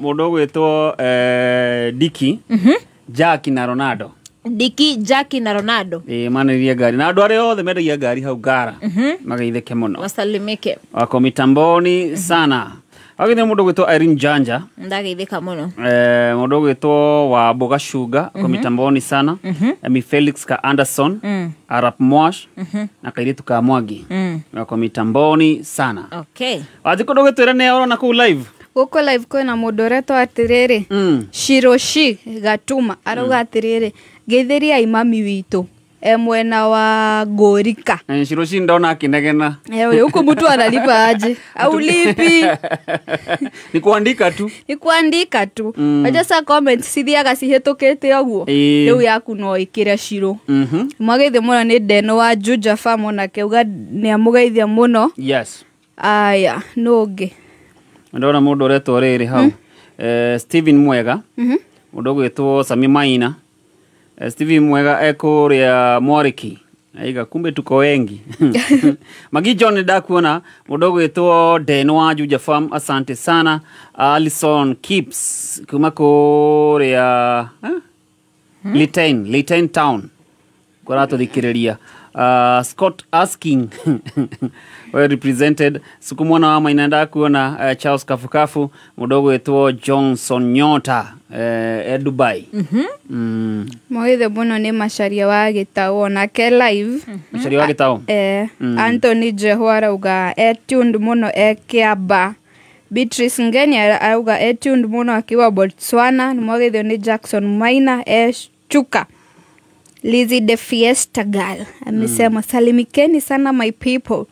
ũgwĩtwo Diki, Jackie na Ronaldo. Diki, Jackie na Ronaldo. Manĩrĩrie ngari. Na andũ arĩa othe mendagia ngari hau Ngara. Mageithĩke mũno. Wasalimike. Wako mitamboni sana. Agithĩ mũndũ ũgwĩtwo Irene Janja. Ndageithĩka mũno. Mũndũ ũgwĩtwo wa Mboga Sugar, ako mitamboni sana. Emi Felix ka Anderson, Arap Mwash, na kairitu ka Mwangi. Wako mitamboni sana. Okay. Wanjikũ ndũgĩtwĩre nĩ ũrona kũu live? Gũkũ live kwĩna mũndũ ũretwo atĩrĩrĩ, Shiroshi Gatuma arauga atĩrĩrĩ, geithĩriai mami witũ e mwena wa Ngũrika. Shiroshi ndona akinegena. Huku mtu analipa aje? Au lipi? Ni kuandika tu. Ni kuandika tu. Aja sa comment cithiaga cihĩtũkĩte ũguo. Rĩu yaku no ĩkĩre Shiro. Mwageithio mũno nĩ Deno wa Juja Farm onake uga nĩ amũgeithia mũno. Yes. Aya, nũ ũngĩ? Ndona mũndũ ũretwo rĩrĩ hau. Steven Mwega. Mũndũ ũgwĩtwo Sami Maina. Steven Mwega ekũrĩa Mwariki. Aiga kumbe tuko wengi. Magi John ndakuona mũndũ ũgwĩtwo Deno wa Juja Farm, asante sana. Alison Kips kuma kũrĩa Litein Town. Kũratũthikĩrĩria. Scott asking well represented sukumwana wa Maina ndakuona Charles Kafukafu mũndũ ũgwĩtwo Johnson Nyota Dubai. Mwagithe mũno nĩ Macharia wa Gĩtaũ onake live. Macharia wa Gĩtaũ. Anthony Jeho arauga tuned mũno Kĩamba. Beatrice Ngeni arauga tuned mũno akiwa Botswana. Mwagithe nĩ Jackson Maina Chuka. Lizzy the Fiesta Girl amesema salimikeni sana my people.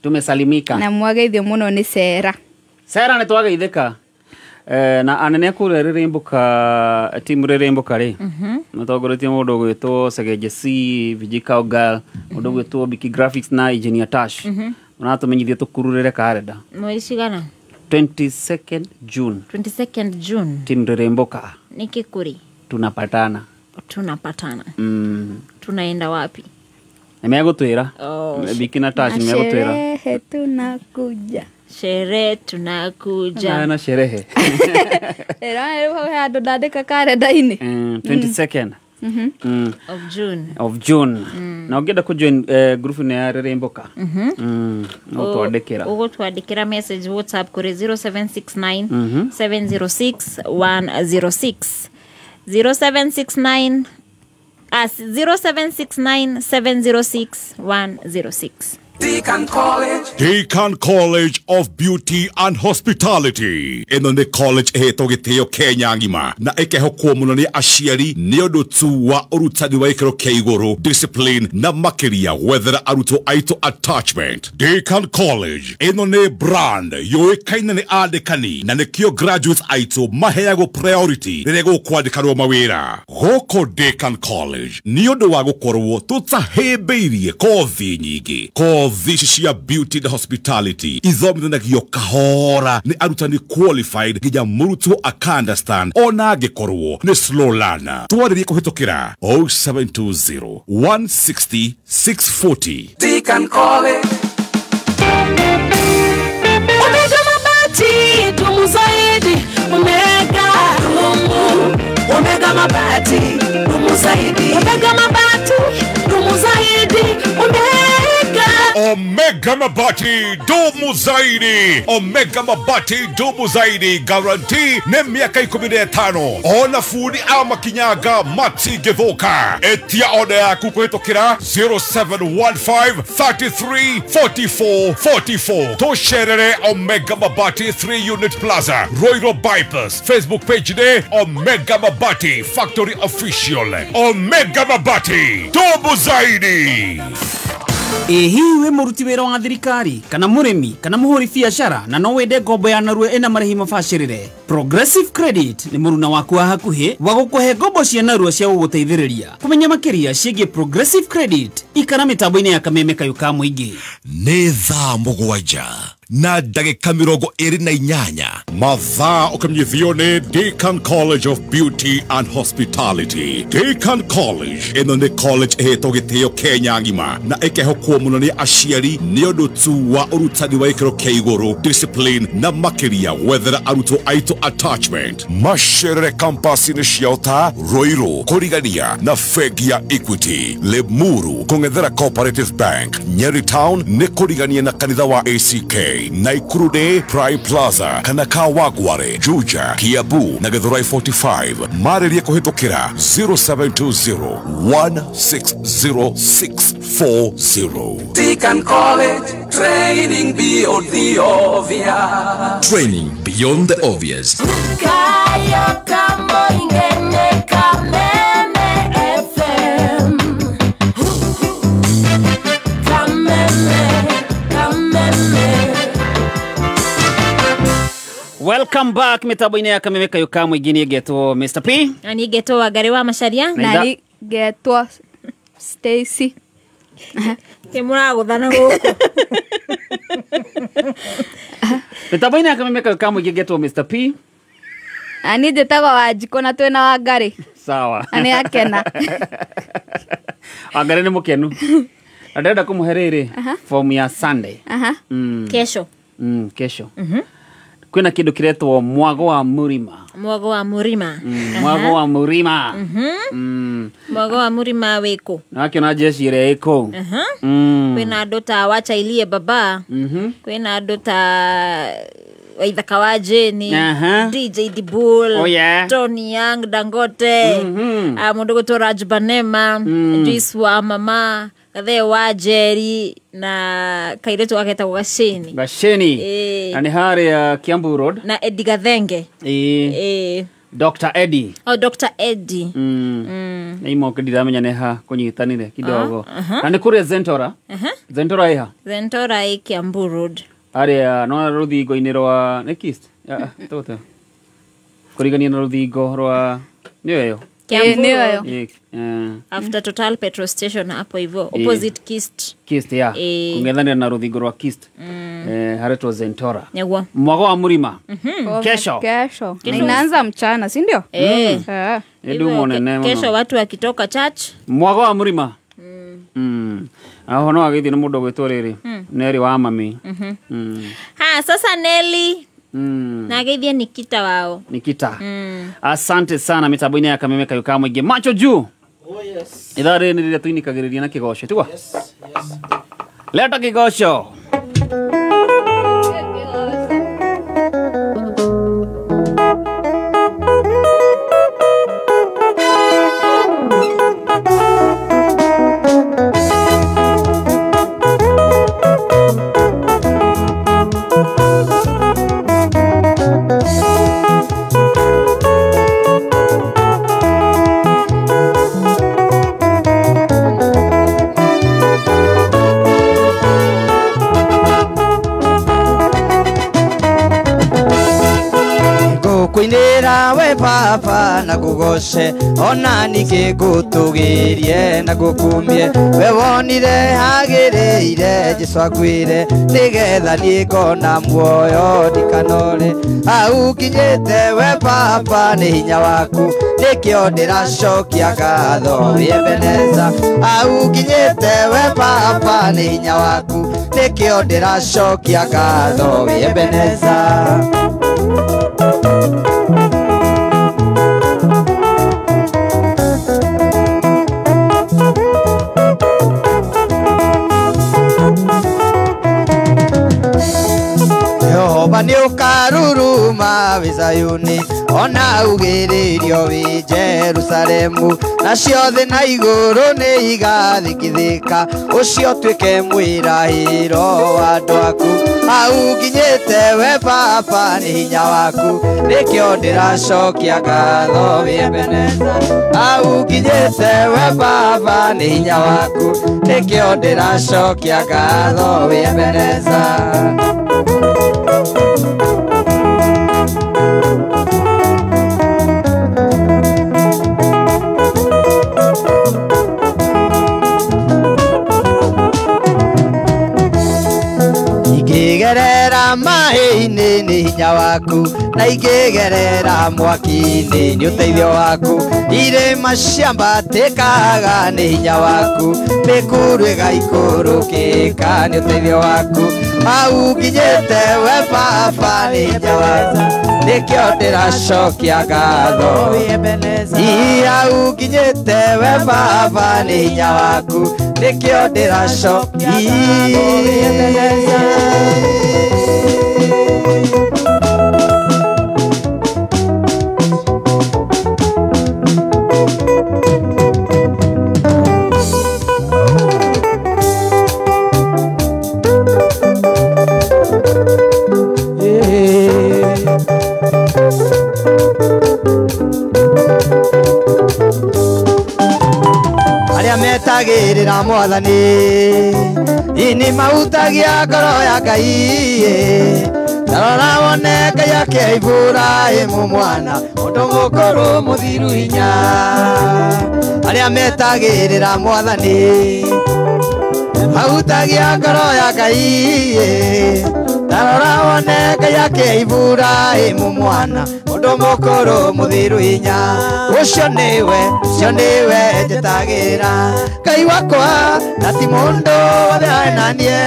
Tumesalimika. Na mwageithio mũno nĩ Sera. Sera nĩ twageithĩka. Na anene kũrĩa rĩrĩmbũka timu rĩrĩmbũka rĩ. Matongoretie mũndũ ũgwĩtwo Segeje C, Vijikao Girl, mũndũ ũgwĩtwo Biki Graphics na Engineer Tash. Maratũmenyithia tũkururĩre karenda. Mweri cigana? 22nd June. 22nd June. Timu rĩrĩmbũka. Nĩkĩ kũrĩ? Tunapatana. Tunapatana. Tunaenda wapi? Nimegũtwĩra. Biki na Tash nimegũtwĩra. Sherehe tunakuja. Sherehe tunakuja. Na sherehe. Era rĩu hau he handũ ndandĩka karenda-inĩ. 22nd. Of June. Of June. Na ũngĩenda kũjoin group nĩ ya Rĩrĩmbũka. No twandĩkĩra. Ũgũtwandĩkĩra message WhatsApp kũrĩ 0769 706 106. 0769 0769 706 106. Deacon College. Deacon College of Beauty and Hospitality. Ĩno nĩ college ĩhetwo gĩtĩo Kenya ng'ima na ĩkehokwo mũno nĩ aciari nĩ ũndũ tu wa ũrutani wa gĩkĩro kĩa igũrũ, discipline na makĩria gwethera arutwo aitũ attachment. Deacon College ĩno nĩ brand yũĩkaine nĩ andĩkani na nĩkĩo graduates aitũ maheagwo priority rĩrĩa gũkwandĩkanwo mawĩra. Gũkũ Deacon College nĩ ũndũ wa gũkorwo tũtahĩmbĩirie kothi nyingĩ. Kothi cia beauty and hospitality ithomithanagio kahora nĩ arutani qualified nginya mũrutwo aka understand ona angĩkorwo nĩ slow learner. Twarĩrie kũhĩtũkĩra 0720 160 640. Deacon College. Omega mabati dumu zaidi, Omega dumu, Omega mabati dumu zaidi, Omega mabati dumu zaidi, Omega. Omega Mabati dumu zaidi. Omega Mabati dumu zaidi. Guarantee ne miaka 15. Ona fundi ama kinyaga mati githuka. Etia oda yaku kuhĩtũkĩra 0715 33 44 44. Tũcerere Omega Mabati 3 Unit Plaza, Royal Bypass. Facebook page ne Omega Mabati Factory Official. Omega Mabati dumu zaidi. Ĩ hihi wĩ mũruti wĩra wa thirikari kana mũrĩmi kana mũhũri biacara na no wende ngombo ya narua ĩna marĩhi mabacĩrĩre? Progressive Credit nĩ mũruna waku wa hakuhĩ wa gũkũhe ngombo cia narua cia gũgũteithĩrĩria. Kũmenya makĩria ciĩgiĩ Progressive Credit, ikara mĩtambo-inĩ ya Kameme Kayũ ka Mũingĩ. Nĩ thaa 7 Na ndagĩka 28. Mathaa ũkĩmenyithio nĩ Deacon College of Beauty and Hospitality. Deacon College ĩno nĩ college ĩhetwo gĩtĩo Kenya ng'ima na ĩkehokwo mũno nĩ aciari nĩ ũndũ tu wa ũrutani wa gĩkĩro kĩa igũrũ, discipline na makĩria gwethera arutwo aitũ attachment. Macerere campus-inĩ ciao ta Ruiru, kũrigania na bengi ya Equity, Limuru kũng'ethera Cooperative Bank, Nyeri Town nĩ kũrigania na kanitha wa ACK, Naikuru nĩ Prime Plaza kana Kawangware, Juja, Kiambu na Githurai 45. Marĩrie kũhĩtũkĩra 0720 160640. Deacon College, training beyond the obvious. Training beyond the obvious. Kayo kamo ingene Kameme FM. Kameme, Kameme. Welcome back mitambo-inĩ ya Kameme Kayo ka Mũingĩ. Niĩ ngetwo Mr P. Na niĩ ngetwo Wangari wa Macharia. Na niĩ ngetwo Stacy. Ĩ mũragũthana gũkũ. Mitambo-inĩ ya Kameme Kayo ka Mũingĩ ngetwo Mr P. Na niĩ njĩtagwo Wanjikũ na twĩna Wangari. Sawa. Na nĩ akena. Wangari nĩ mũkenu. Na ndĩrenda kũmũhe rĩrĩ form ya Sunday. Kesho. Kesho. Kwĩna kĩndũ kĩretwo mwago wa mũrima. Mwago wa mũrima. Mwago wa mũrima. Mwago wa mũrima wĩkũ? Na wakĩona jeshi ĩrĩa ĩkũu. Kwĩna andũ ta Wachailie Baba. Kwĩna andũ ta Waithaka wa Jane, DJ Dibul, oh, yeah. Tony Young, Dangote, mũndũ gwĩtwo Raj Banema, Joyce wa Mama, Gathee wa Jerry na kairĩtu gagetagwo Gaceni. Gaceni. Na nĩ harĩa Kiambu Road. Na Eddie Gathenge. Dr. Eddie. Oh, Dr. Eddie. Na imoke ndiramenya nĩ ha kũnyitanire kidogo. Na nĩ kũrĩa Zentora. Zentora ĩha? Zentora ĩ Kiambu Road. Harĩa no rũthingo-inĩ rwa nĩ Kist? Tũte. Kũrigania na rũthingo rwa nĩyo ĩyo. Kiambu Road. After Total petrol station hapo hivyo, opposite Kist. Kist ya. Kung'ethanĩra na rũthingo rwa Kist. Haretwo Zentora. Nĩguo. Mwago wa mũrima. Kesho. Kesho. Na inaanza mchana, si ndio? Kesho watu wakitoka church. Mwago wa mũrima. Aho no agĩthiĩ nĩ mũndũ ũgwĩtwo rĩrĩ. Neri wa mami. Ha, sasa Nelly. Na agĩthiĩ Nikita wao. Nikita. Asante sana mitambo-inĩ ya Kameme Kayo ka Mũingĩ. Macho juu. Oh yes. Ithaa rĩrĩ nĩ rĩrĩa tũinĩkagĩrĩria na kĩgoco, tigwa? Yes, yes. Leta kĩgoco. Kuinĩra we baba na ngũgoce ona ningĩ ngũtũgĩrie na ngũkumie we wonire hagĩrĩire Jesũ akuire nĩgetha niĩ ngona muoyo ndikanore hau nginyĩte we baba nĩ hinya waku nĩkĩo ndĩracokia ngatho wĩ Ebeneza hau nginyĩte we baba nĩ hinya waku nĩkĩo ndĩracokia ngatho wĩ Ebeneza. Jehova nĩ ũkaruruma wĩ Zayuni ona ugĩrĩrio wĩ Jerusalemu nacio thĩ na igũrũ nĩ igathikithĩka ũcio ũtuĩke mwĩrahĩro wa andũ aku hau nginyĩte we baba nĩ hinya waku nĩkĩo ndĩracokia ngatho wĩ Ebeneza hau nginyĩte we baba nĩ hinya waku nĩkĩo ndĩracokia ngatho wĩ Ebeneza. Ingĩgerera Ingĩgerera maĩ-inĩ nĩ hinya waku, na ingĩgerera mwaki-inĩ nĩ ũteithio waku. Irĩma ciambatĩkaga nĩ hinya waku, mĩkuru ĩgaikũrũkĩka nĩ ũteithio waku. Hau nginyĩte we baba nĩ hinya waku, nĩkĩo ndĩracokia ngatho. Hau nginyĩte we baba nĩ hinya waku, nĩkĩo ndĩracokia. Arĩa metagĩrĩra mwathani ini mahutagia ngoro ya Ngai. Tarora wone Ngai akĩaibũra ĩmũ mwana mũndũ mũkũrũ mũthiru hinya. Arĩa metagĩrĩra mwathani mahutagia ngoro ya Ngai. Tarora wone Ngai akĩaibũra ĩmũ mwana mũndũ mũkũrũ mũthiru hinya. Ũcio nĩwe, ũcio nĩwe njetagĩra Ngai wakwa, na ti mũndũ wothe naniĩ.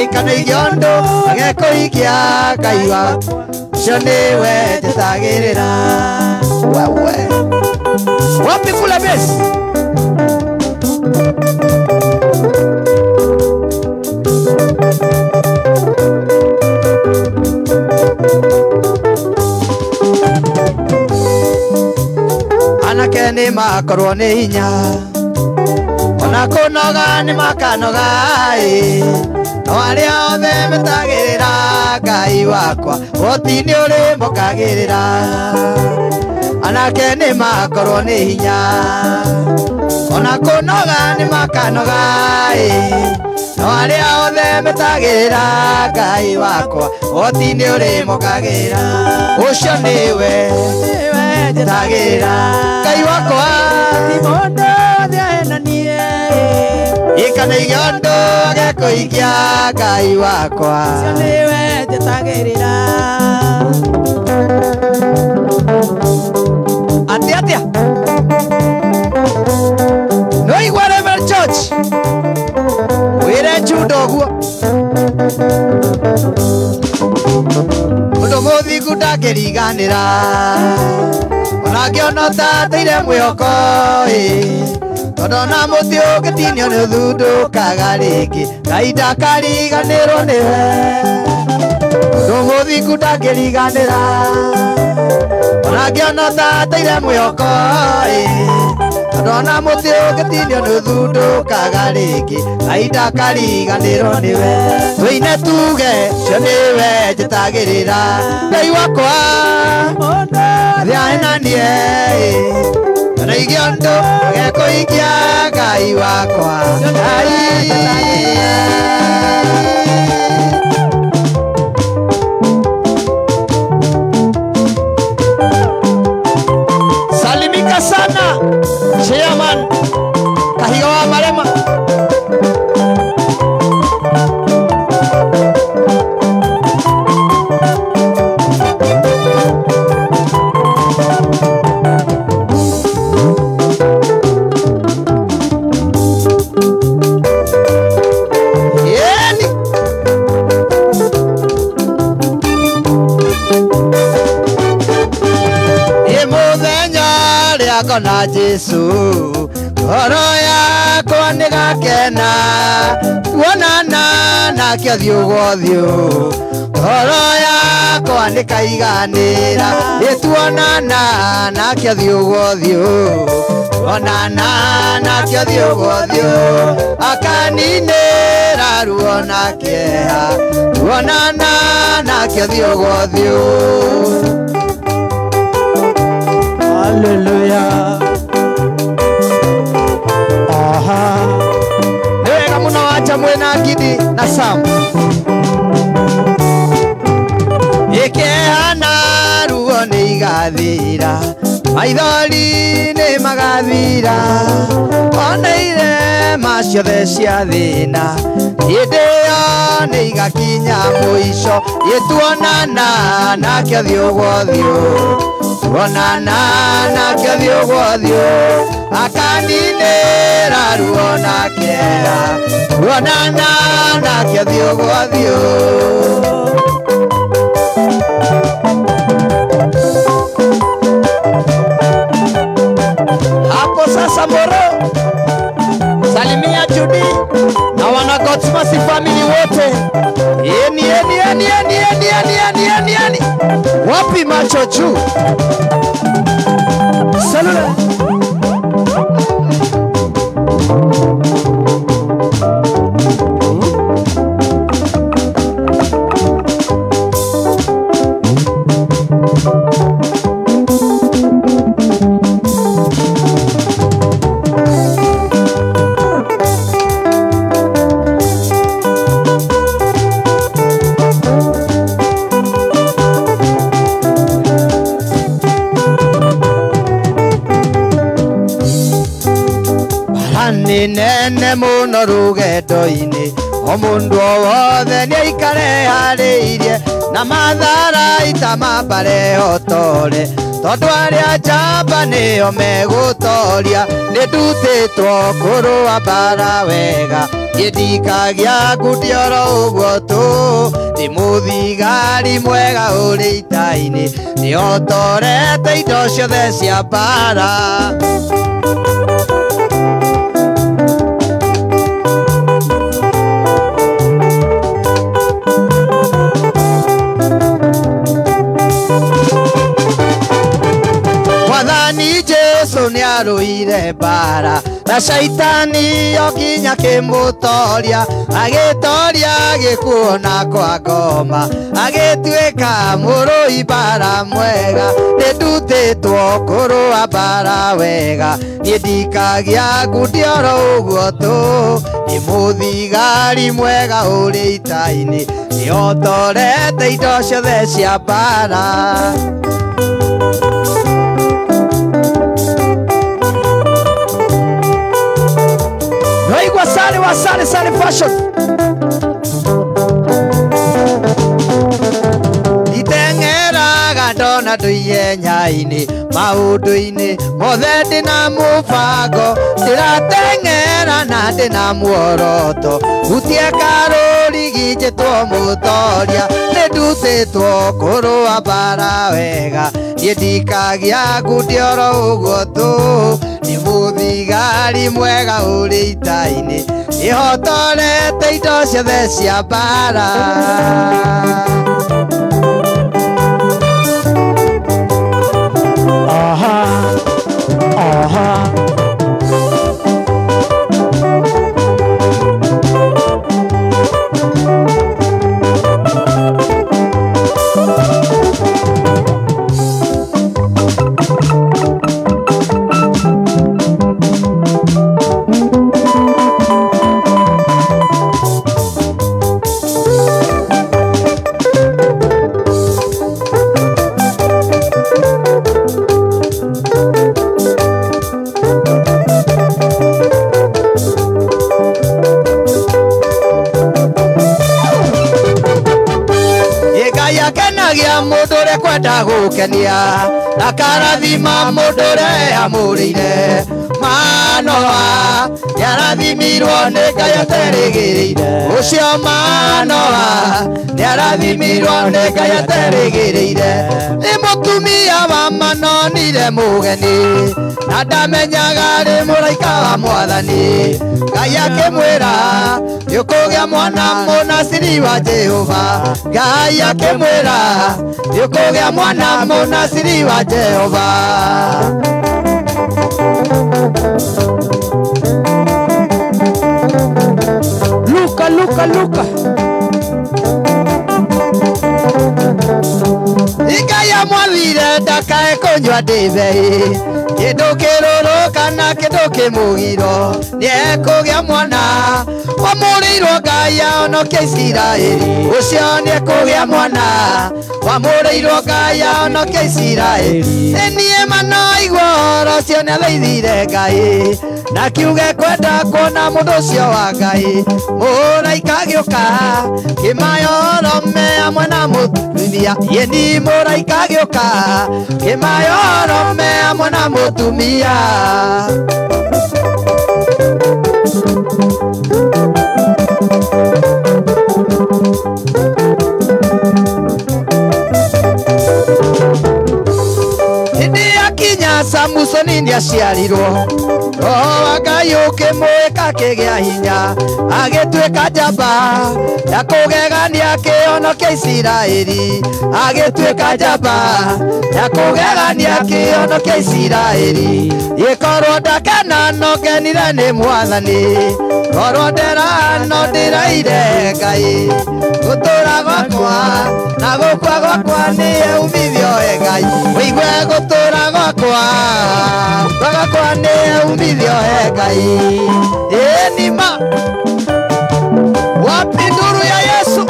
Ikana ũndũ agekũikia Ngai wakwa, ũcio nĩwe njetagĩrĩra. Wewe wapi kula besi? Anake nĩ makorwo nĩ hinya, ona kũnoga nĩ makanoga ĩ. No arĩa othe metagĩrĩra Ngai wakwa, ũhoti nĩ ũrĩmokagĩrĩra. Anake nĩ makorwo nĩ hinya, ona kũnoga nĩ makanoga ĩ. No arĩa othe metagĩrĩra Ngai wakwa, ũhoti nĩ ũrĩmokagĩrĩra. Ũcio nĩwe njetagĩrĩra Ngai wakwa, ti mũndũ othe naniĩ. Ikana ũndũ agekũikia Ngai wakwa, ũcio nĩwe njetagĩrĩra. Atĩa atĩa? No igua Reverend Church wĩre Juda ũguo, mũndũ mũthingu ndangĩriganĩra, ona angĩona ũtateire mwĩhoko ĩ. Tondũ ona mũtĩ ũngĩtinio nĩ ũthundũkaga rĩngĩ, Ngai ndakariganĩrwo nĩwe. Mũndũ mũthingu ndangĩriganĩra, ona angĩona ũtateire mwĩhoko ĩ. Tondũ ona mũtĩ ũngĩtinio nĩ ũthundũkaga rĩngĩ, Ngai ndakariganĩrwo nĩwe. Tũine tuge ũcio nĩwe njetagĩrĩra Ngai wakwa, athiae naniĩ. Ona igĩ ũndũ agekũikia Ngai wakwa. Ngai salimika sana Chairman Kahiga wa Marema. Kona Jesu ngoro yakwa nĩ gakena, tuonana nake ũthiũ gwa ũthiũ, ngoro yakwa nĩ kaiganĩra. Ĩ tuonana nake ũthiũ gwa ũthiũ, tuonana nake ũthiũ gwa ũthiũ, akaninĩra ruo na kĩeha, tuonana nake ũthiũ gwa ũthiũ. Hallelujah. Aha. Nĩ wega mũno wacha mwĩna Ngidi na Sam. Ĩkĩhana ruo nĩ igathira, Maithori nĩ magathira ona irema ciothe cia thĩna hĩndĩ ĩyo nĩ igakinya mũico ĩtuonana nake ũthiũ gwa ũthiũ tuonana nake ũthiũ gwa ũthiũ akaninĩra ruo na kĩeha tuonana nake ũthiũ gwa ũthiũ. Hapo sasa Moro, salimia Judy na wana God's Mercy family wote. Eni eni eni eni eni eni eni eni eni. Wapi macho juu? Salula. Nene muno rugendo-inĩ o mũndũ o wothe nĩaikare harĩirie na matharaita mambare hotore tondũ arĩa njamba nĩo megũtoria nĩndutĩtwo kũrũa mbara wega niĩ ndikagia ngundi oro ũguo tũ ndĩ mũthigari mwega ũrĩ ita-inĩ nĩhotorete indo ciothe cia mbara. Mwathani Jesu nĩarũire mbara na shaitani o kinya kĩmũtoria agĩtoria gĩkuũ na kwa ngoma agĩtuĩka mũrũi mbara mwega nĩndutĩtwo kũrũa mbara wega niĩ ndikagia ngundi oro ũguo tũ nĩ mũthigari mwega ũrĩ ita-inĩ nĩhotorete indo ciothe cia mbara. Sale wa sale sale fashion. Iteng'eraga ndona ndũire nyainĩ maũndũ-inĩ mothe ndĩna mũbango ndĩrateng'era na ndĩna muoroto hutie karũrigi njĩtwo mũtoria nĩndutĩtwo kũrũa mbara wega niĩ ndikagia ngundi oro ũguo tũ nĩ mũthigari mwega ũrĩ ita-inĩ nĩhotorete indo ciothe cia mbara. Aha, aha. Kwenda gũkenia akarathima mũndũ ũrĩa amũrĩire Manoa nĩarathimirwo nĩ Ngai aterĩgĩrĩire ũcio Manoa nĩarathimirwo nĩ Ngai aterĩgĩrĩire nĩ mũtumia wa manonire mũgeni na ndamenyaga arĩ mũraika wa mwathani Ngai akĩmwĩra nĩũkũgĩa mwana mũnaciri wa Jehova Ngai akĩmwĩra nĩũkũgĩa mwana mũnaciri wa Jehova. Luka Luka Luka Ngai amwathire ndakae kũnyua ndibei kĩndũ kĩrũrũ kana kĩndũ kĩmũgiro nĩekũgĩa mwana wa mũrĩ Wamũrĩirwo Ngai ahonokie Isiraeli ũcio nĩekũgĩa mwana Wamũrĩirwo Ngai ahonokie Isiraeli Niĩ manoigua ũhoro ũcio nĩathaithire Ngai na kiuge kwenda kuona mũndũ ũcio wa Ngai Mũraika agĩũka kĩmayoro me hamwe na mũtumia Ĩni mũraika agĩũka kĩmayoro me hamwe na mũtumia Hĩndĩ yakinya Samusoni nĩaciarirwo Roho wa Ngai ũkĩmwĩka akĩgĩa hinya agĩtuĩka njamba ya kũgegania kĩhonokia Isiraeli agĩtuĩka njamba ya kũgegania kĩhonokia Isiraeli Ĩkorwo ndakena no ngenire nĩ Mwathani korwo ndera no ndĩraire Ngai gũtũra gwakwa na gũkua gwakwa nĩ umithio e Ngai ũigue gũtũra gwakwa gwakwa nĩ umithio e Ngai Ĩni ma wapi nduru ya Yesu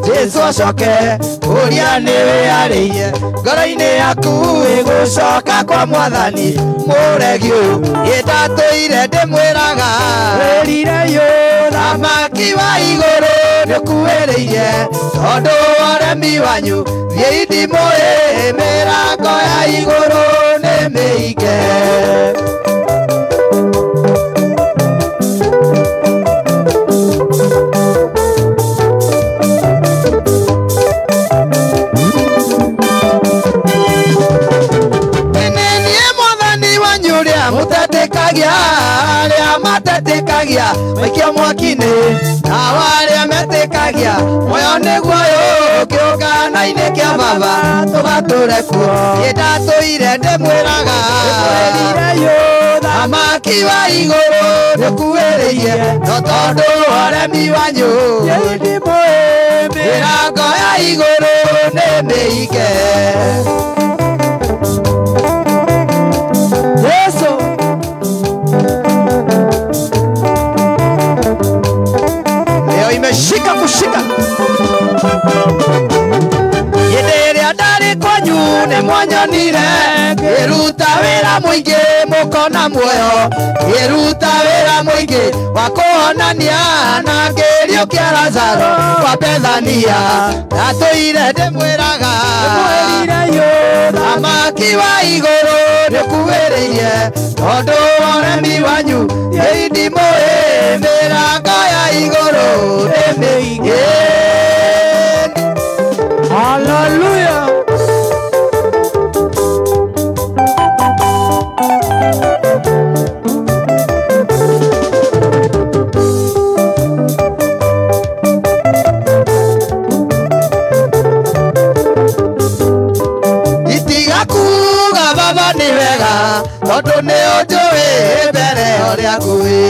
Jesu acoke ũrĩa nĩ wĩarĩirie ngoro-inĩ yaku ĩgũcoka kwa Mwathani mũregi ũyũ ĩndatũire ndĩmwĩraga wĩrire yũ thamaki wa igũrũ nĩũkuĩrĩirie tondũ wa ũremi wanyu thiĩi ndimũĩ mĩrango ya igũrũ nĩ mĩhinge Mutetekagia arĩa matetekagia maikio mwaki-inĩ nao arĩa metĩkagia muoyo nĩguo ũyũ kĩũngano-inĩ kĩa Baba tũgatũre kuo Niĩ ndatũire ndĩmwĩraga thamaki wa igũrũ nĩũkuĩrĩirie no tondũ wa ũremi wanyu mĩrango ya igũrũ nĩ mĩhinge Yesu leo imeshika kushika Hĩndĩ ĩrĩa ndarĩ kwanyu nĩ mwanyonire ngĩruta wĩra mũingĩ mũkona muoyo ngĩruta wĩra mũingĩ wa kũhonania na ngĩriũkia Lazaro kwa Bethania ndatũire ndĩmwĩraga thamaki wa igũrũ nĩũkuĩrĩirie tondũ wa ũremi wanyu thiĩi ndimũĩ mĩrango ya igũrũ nĩ mĩhinge Hallelujah. Itiga kuga Baba nĩ wega tondũ nĩ ũnjũĩ mbere ũrĩa ngũĩ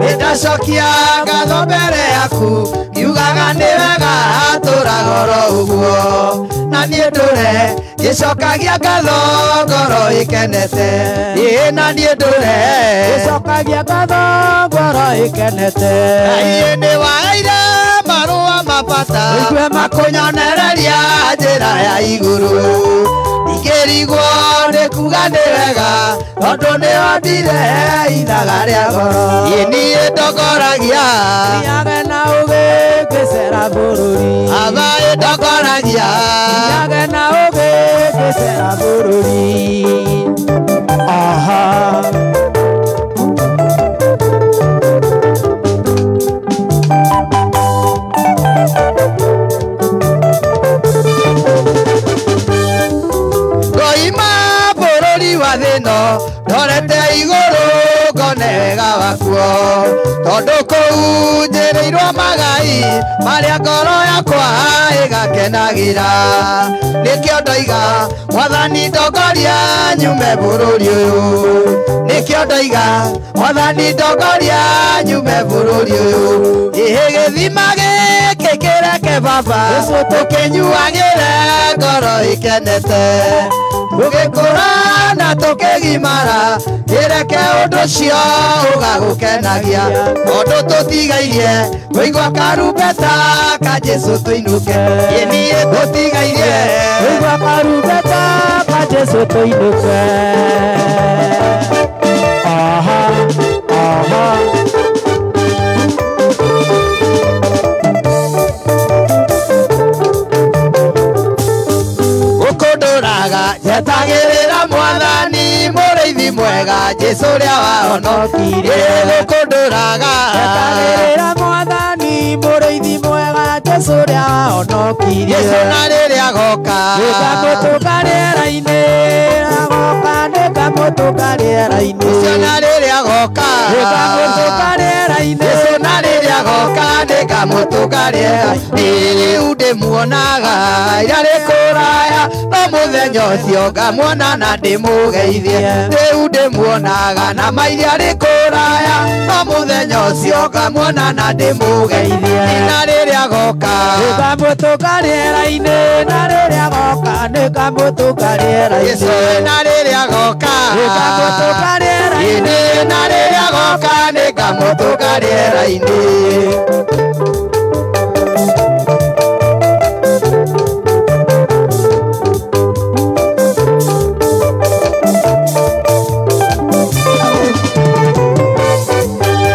Nĩndacokia ngatho mbere yaku ngiugaga nĩ wega tũraga oro ũguo na niĩ ndũre ngĩcokagia ngatho ngoro ĩkenete ĩĩ na niĩ ndũre ngĩcokagia ngatho ngoro ĩkenete Ngai nĩ waheire marũa ma bata makũnyonereria njĩra ya igũrũ Ingĩrigwo nĩ kuga nĩ wega tondũ nĩ wandire ithaga rĩa goro Ĩ niĩ ndongoragia thiage na ũgĩ ngĩcera bũrũri Aba ĩ ndongoragia thiage na ũgĩ ngĩcera bũrũri Aha. magai marĩa ngoro yakwa ĩgakenagĩra. Nĩkĩo ndoiga Mwathani ndongoria nyume bũrũri ũyũ, nĩkĩo ndoiga Mwathani ndongoria nyume bũrũri ũyũ. Ĩhĩ gĩthima gĩkĩ kĩreke baba tũkĩnyuagĩre ngoro ĩkenete, tũgĩkũra na tũkĩgimara, kĩreke ũndũ ũcio ũgagũkenagia, tondũ tũtigairie kũigua karumbeta ka Jesũ tũinũke. Ĩ niĩ tũtigairie kũigua karumbeta ka Jesũ tũinũke. Aha, aha. Njetagĩrĩra Mwathani mũrĩithi mwega Jesũ ũrĩa wahonokirie. Gũkũ ndũraga Njetagĩrĩra Mwathani mũrĩithi mwega Jesũ ũrĩa wahonokirie. Jesũ na rĩrĩa agoka nĩngamũtũnga rĩera-inĩ, agoka nĩngamũtũnga rĩera-inĩ. Jesũ na rĩrĩa agoka nĩngamũtũnga rĩera-inĩ. Jesũ na rĩrĩa agoka nĩngamũtũnga rĩera-inĩ. Rĩu ndĩmuonaga ira rĩ kũraya, no mũthenya ũcio ngamuona na ndĩmũgeithie. Rĩu ndĩmuonaga na mairia rĩ kũraya, no mũthenya ũcio ngamuona na ndĩmũgeithie. Na rĩrĩa agoka nĩngamũtũnga rĩera-inĩ, na rĩrĩa agoka nĩngamũtũnga rĩera-inĩ. Jesũ na rĩrĩa agoka nĩngamũtũnga rĩera-inĩ, na rĩrĩa agoka nĩngamũtũnga rĩera-inĩ.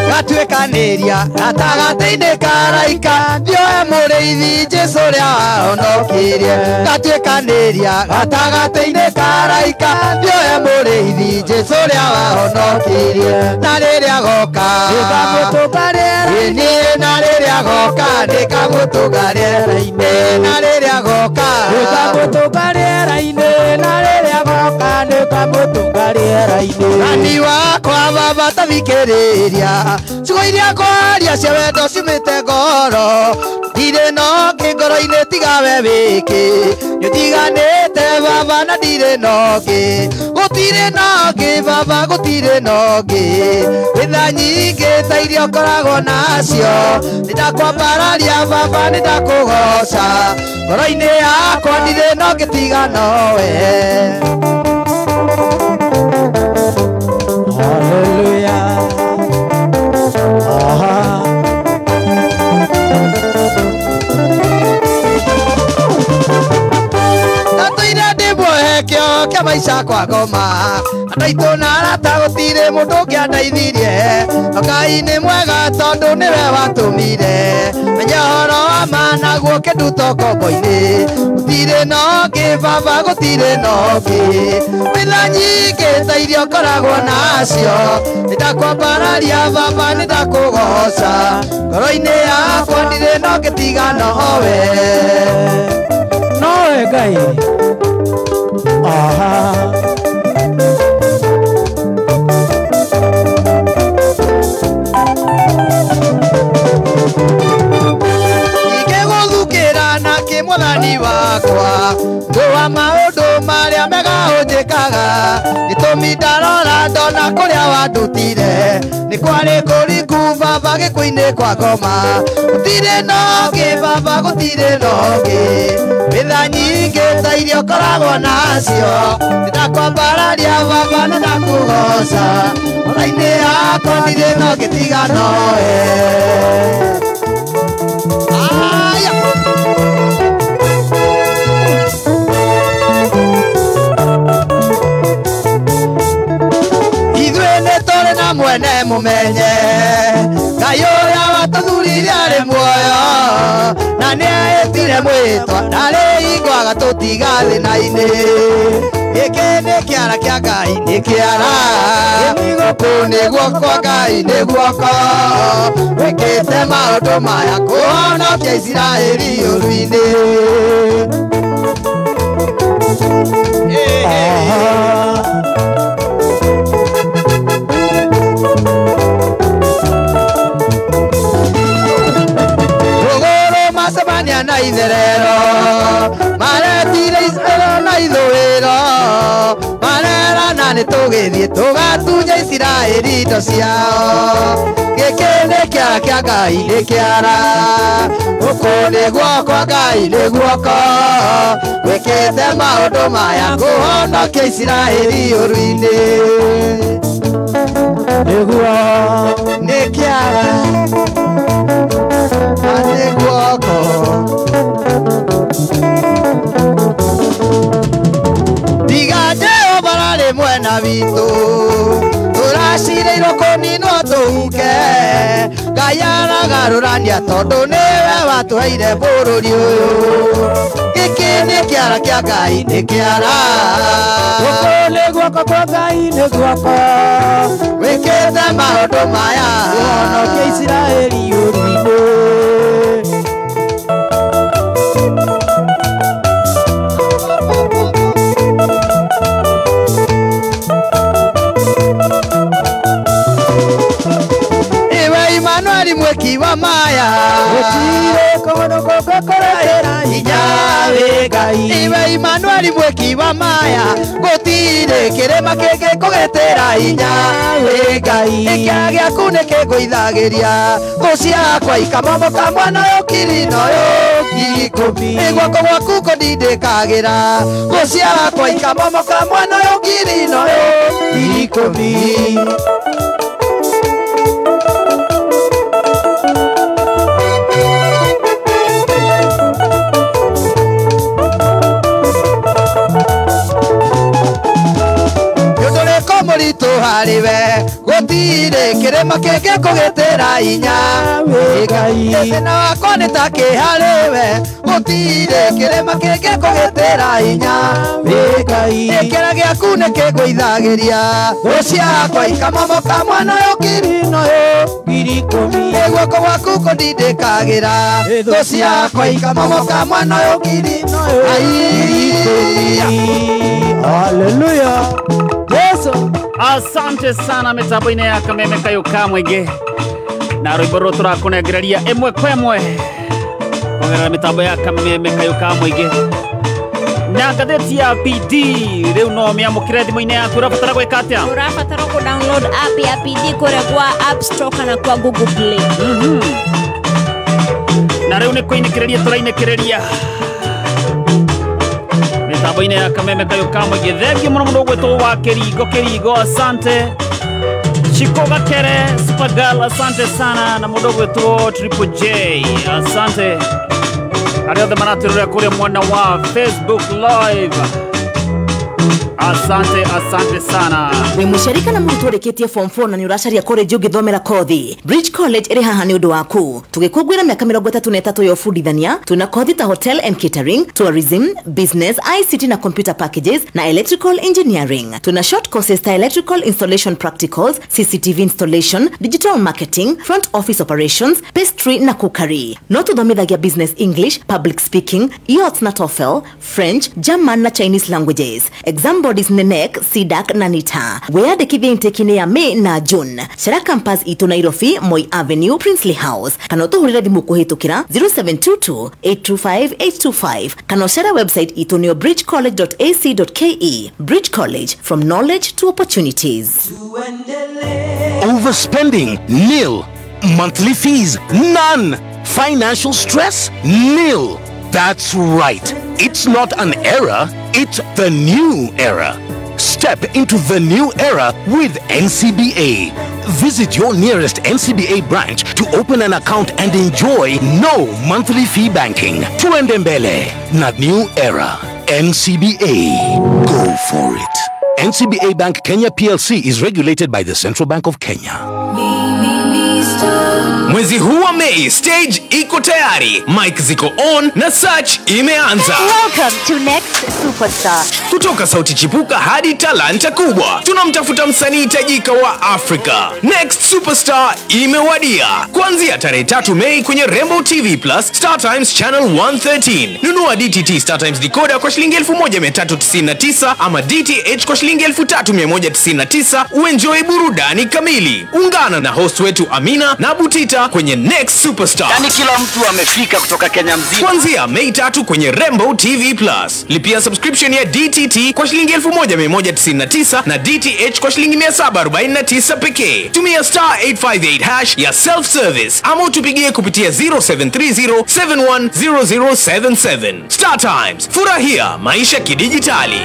Gatuĩkanĩria gatagatĩ-inĩ ka araika, ndioe mũrĩithi Jesũ ũrĩa wahonokirie. Gatuĩkanĩria gatagatĩ-inĩ ka araika, ndioe mũrĩithi Jesũ ũrĩa wahonokirie. Na rĩrĩa agoka nĩngamũtũnga rĩera-inĩ, na rĩrĩa agoka nĩngamũtũnga rĩera-inĩ. Na rĩrĩa agoka nĩngamũtũnga rĩera-inĩ, na rĩrĩa agoka nĩngamũtũnga rĩera-inĩ. Nani wakwa baba tathikĩrĩria ciugo iria ngwaria cia wendo ciumĩte ngoro, ndirĩ na ũngĩ ngoro-inĩ tiga we wiki, nĩũtiganĩte baba na ndirĩ na ũngĩ, gũtirĩ na ũngĩ baba gũtirĩ na ũngĩ. Wĩtha nyingĩ ta iria ũkoragwo nacio, nĩndakwambararia baba nĩndakũgoca, ngoro-inĩ yakwa ndirĩ na ũngĩ tiga nowe. Hallelujah. Aha. Ndatũire ndĩmuohe kĩo kĩa maica kwa ngoma, andũ aitũ na arata gũtirĩ mũndũ ũngĩandeithirie. Ngai nĩ mwega tondũ nĩwe watũmire menye ũhoro wa ma naguo kĩnduta ũkombo-inĩ. Gũtirĩ na ũngĩ baba gũtirĩ na ũngĩ, wĩtha nyingĩ ta iria ũkoragwo nacio, nĩndakwambararia baba nĩndakũgoca, ngoro-inĩ yakwa ndirĩ na ũngĩ tiga nowe. Nowe Ngai. Aha. Ingĩgũthukĩra nakĩ Mwathani wakwa, ndũ wa maũndũ marĩa mega ũnjĩkaga, gĩtũmi ndarora ndona kũrĩa wandutire, nĩ kwarĩ kũriku baba gĩkuũ-inĩ kwa ngoma. Gũtirĩ na ũngĩ baba gũtirĩ na ũngĩ, wĩtha nyingĩ ta iria ũkoragwo nacio, nĩndakwambararia baba nĩndakũgoca, ngoro-inĩ yakwa ndirĩ na ũngĩ tiga nowe. Aya. Ithuĩ nĩ tũrĩ na mwene mũmenye, Ngai ũrĩa watũthurire arĩ muoyo, na nĩeĩtire mwĩtwa ndarĩ hingo agatũtiga thĩna-inĩ. Gĩkĩ nĩ kĩara kĩa Ngai nĩ kĩara, gũkũ nĩ guoko Ngai nĩ guoko, wĩkĩte maũndũ maya kũhonokia Isiraeli ũru-inĩ. Macemania na itherero maretire icero na ithũĩro marerana nĩ tũgĩthiĩ tũgatunya Isiraeli indo ciao. Gĩkĩ nĩ kĩara kĩa Ngai nĩ kĩara gũkũ nĩ guoko Ngai nĩ guoko gwĩkĩte maũndũ maya kũhonokia Isiraeli ũru-inĩ. Nĩguo nĩ kĩara na nĩ guoko. Tiga Jehova ararĩ mwena witũ tũracirĩirwo kũninwo tũhuke. Ngai aragarũrania tondũ nĩwe watũheire bũrũri ũyũ. Gĩkĩ nĩ kĩara kĩa Ngai nĩ kĩara gũkũ nĩ guoko kwa Ngai nĩ guoko wĩkĩte maũndũ maya kũhonokia Isiraeli ũru-inĩ. Iwe mweki wa maya gũtirĩ kũndũ kũngĩkũrehera hinya wĩ Ngai. Iwe Imanueli mweki wa maya gũtirĩ kĩrĩma kĩngĩkũgitĩra hinya wĩ Ngai. Kĩara gĩaku nĩkĩngũithagĩria thũ ciakwa ikamomoka mwana ũyũ kiri na ũyũ ngiri ikũmi. Nĩ guoko gwaku kũndindĩkagĩra thũ ciakwa ikamomoka mwana ũyũ ngiri na ũyũ ngiri ikũmi. Mũritũ harĩ we gũtirĩ kĩrĩma kĩngĩkũgitĩra hinya wĩ Ngai. Thĩna wakwa nĩ ta kĩ harĩ we gũtirĩ kĩrĩma kĩngĩkũgitĩra hinya wĩ Ngai. Kĩara gĩaku nĩkĩngũithagĩria thũ ciakwa ikamomoka mwana ũyũ ngiri na ũyũ ngiri ikũmi. Nĩ guoko gwaku kũndindĩkagĩra thũ ciakwa ikamomoka mwana ũyũ ngiri na ũyũ ngiri ikũmi. Haleluya. Yesu. Asante sana mitambo-inĩ ya Kameme Kayũ ka Mũingĩ na rwĩmbo rũrũ tũrakũnengereria ĩmwe kwa ĩmwe kũgerera mĩtambo ya Kameme Kayũ ka Mũingĩ na ngathĩti ya PD. Rĩu no ũmĩamũkĩre thimũ-inĩ yaku. Ũrabatara gwĩka atĩa? Ũrabatara kũ download app ya PD kũrĩa kwa App Store kana kwa Google Play. Na rĩu nĩ kũinĩkĩrĩria tũrainĩkĩrĩria mitambo-inĩ ya Kameme Kayũ ka Mũingĩ. Thengiũ mũno mũndũ ũgwĩtwo wa Kĩringo Kĩringo, asante. Chiko Gakere Supergirl, asante sana. Na mũndũ ũgwĩtwo Triple J, asante. Arĩa othe maratũrora kũrĩa mwena wa Facebook Live, asante, asante sana. Wĩ mũciari kana mũrutwo ũrĩkĩtie form 4 na nĩ ũracaria college ũngĩthomera kothi, Bridge College ĩrĩ haha nĩ ũndũ waku. Tũgĩkũngũĩra mĩaka 33 ya ũbundithania, twĩna kothi ta hotel and catering, tourism, business, ICT na computer packages na electrical engineering. Twĩna short courses ta electrical installation practicals, CCTV installation, digital marketing, front office operations, pastry na cookery. No tũthomithagia business English, public speaking, IELTS na TOEFL, French, German na Chinese languages. Exam bodies nĩ NEC, CDAC na NITA. Wĩyandĩkithie intake-inĩ ya May na June. Cera campus itũ Nairobi, Moi Avenue, Princely House. Kana ũtũhũrĩre thimũ kũhĩtũkĩra 0722 825 825. Kana ũcere website itũ nĩyo bridgecollege.ac.ke. Bridge College, from knowledge to opportunities. Overspending, nil. Monthly fees, none. Financial stress, nil. That's right. It's not an era, it's the new era. Step into the new era with NCBA. Visit your nearest NCBA branch to open an account and enjoy no monthly fee banking. Tuende mbele, not new era. NCBA. Go for it. NCBA Bank Kenya PLC is regulated by the Central Bank of Kenya. Mwezi huu wa Mei, stage iko tayari, mic ziko on na search imeanza. Welcome to Next Superstar. Kutoka sauti chipuka hadi talanta kubwa, tunamtafuta msanii tajika wa Afrika. Next Superstar imewadia. Kuanzia tarehe 3 Mei kwenye Rainbow TV Plus, Star Times Channel 113. Nunua DTT Star Times decoder kwa shilingi 1399 ama DTH kwa shilingi 3199 uenjoy burudani kamili. Ungana na host wetu Amina na Butita maisha kwenye Next Superstar. Yani kila mtu amefika kutoka Kenya mzima. Kuanzia Mei 3 kwenye Rembo TV Plus. Lipia subscription ya DTT kwa shilingi 1199 na DTH kwa shilingi 749 pekee. Tumia star 858 hash ya self service ama utupigie kupitia 0730 710077. Star Times, furahia maisha kidijitali.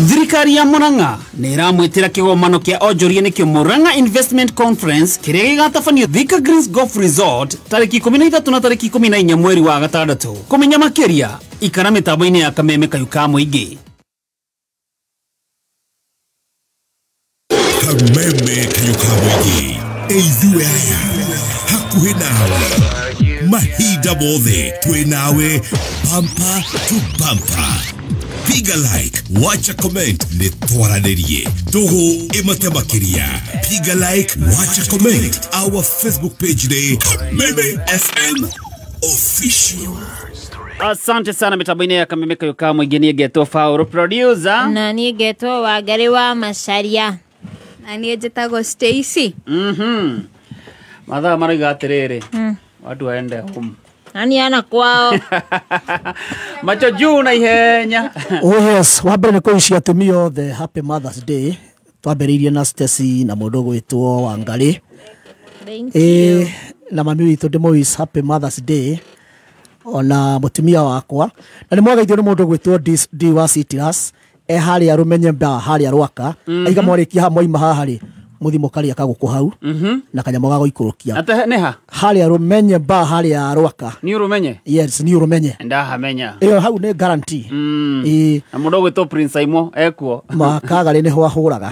Thirikari ya Murang'a nä ĩramwĩtĩra kĩgomano kĩa onjoria nĩkĩo Murang'a Investment Conference kĩrĩa gĩgatabanio Thika Greens Golf Resort tarĩki 13 na tarĩki 14 mweri wa gatandatũ. Kũmenya makĩria ikara mĩtambo-inĩ ya Kameme Kayũ ka Mũingĩ. Kameme Kayũ ka Mũingĩ, ithuĩ aya hakuhĩ nawe mahinda mothe, twĩ nawe bumper to bumper. Piga like, wacha comment, nĩ twaranĩrie ndũgũ ĩmate makĩria. Piga like, wacha comment. Our Facebook page nĩ Kameme FM Official. Asante sana mitambo-inĩ ya Kameme Kayũ ka Mũingĩ. Niĩ ngetwo Faũrũ producer na niĩ ngetwo Wangari wa Macharia na niĩ njĩtagwo Stacy. Mathaa marauga atĩrĩrĩ, watu waende home. Nani ana kwao macho juu na ihenya. Oh yes, wa mbere nĩ kũicia atumia othe happy Mother's Day. Twambĩrĩirie na Stacy na mũndũ ũgwĩtwo Wangari. Thank you. Na mami witũ ndĩmũwish happy Mother's Day ona mũtumia wakwa, na nĩ mwageithio nĩ mũndũ ũgwĩtwo D wa Citrus e harĩa Rũmenye mba harĩa Rwaka. Aiga mwarĩkia haha mwaima haha rĩ mũthi mũkarĩa kagũkũ hau na kanyamũ ga gũikũrũkia. Ate nĩ ha? Harĩa Rũmenye mba harĩa Rwaka. Nĩ Rũmenye? Yes, nĩ Rũmenye. Ndahamenya. Ĩyo hau nĩ guarantee. Na mũndũ ũgwĩtwo Prince Aimo ekuo. Makagarĩ nĩho ahũraga.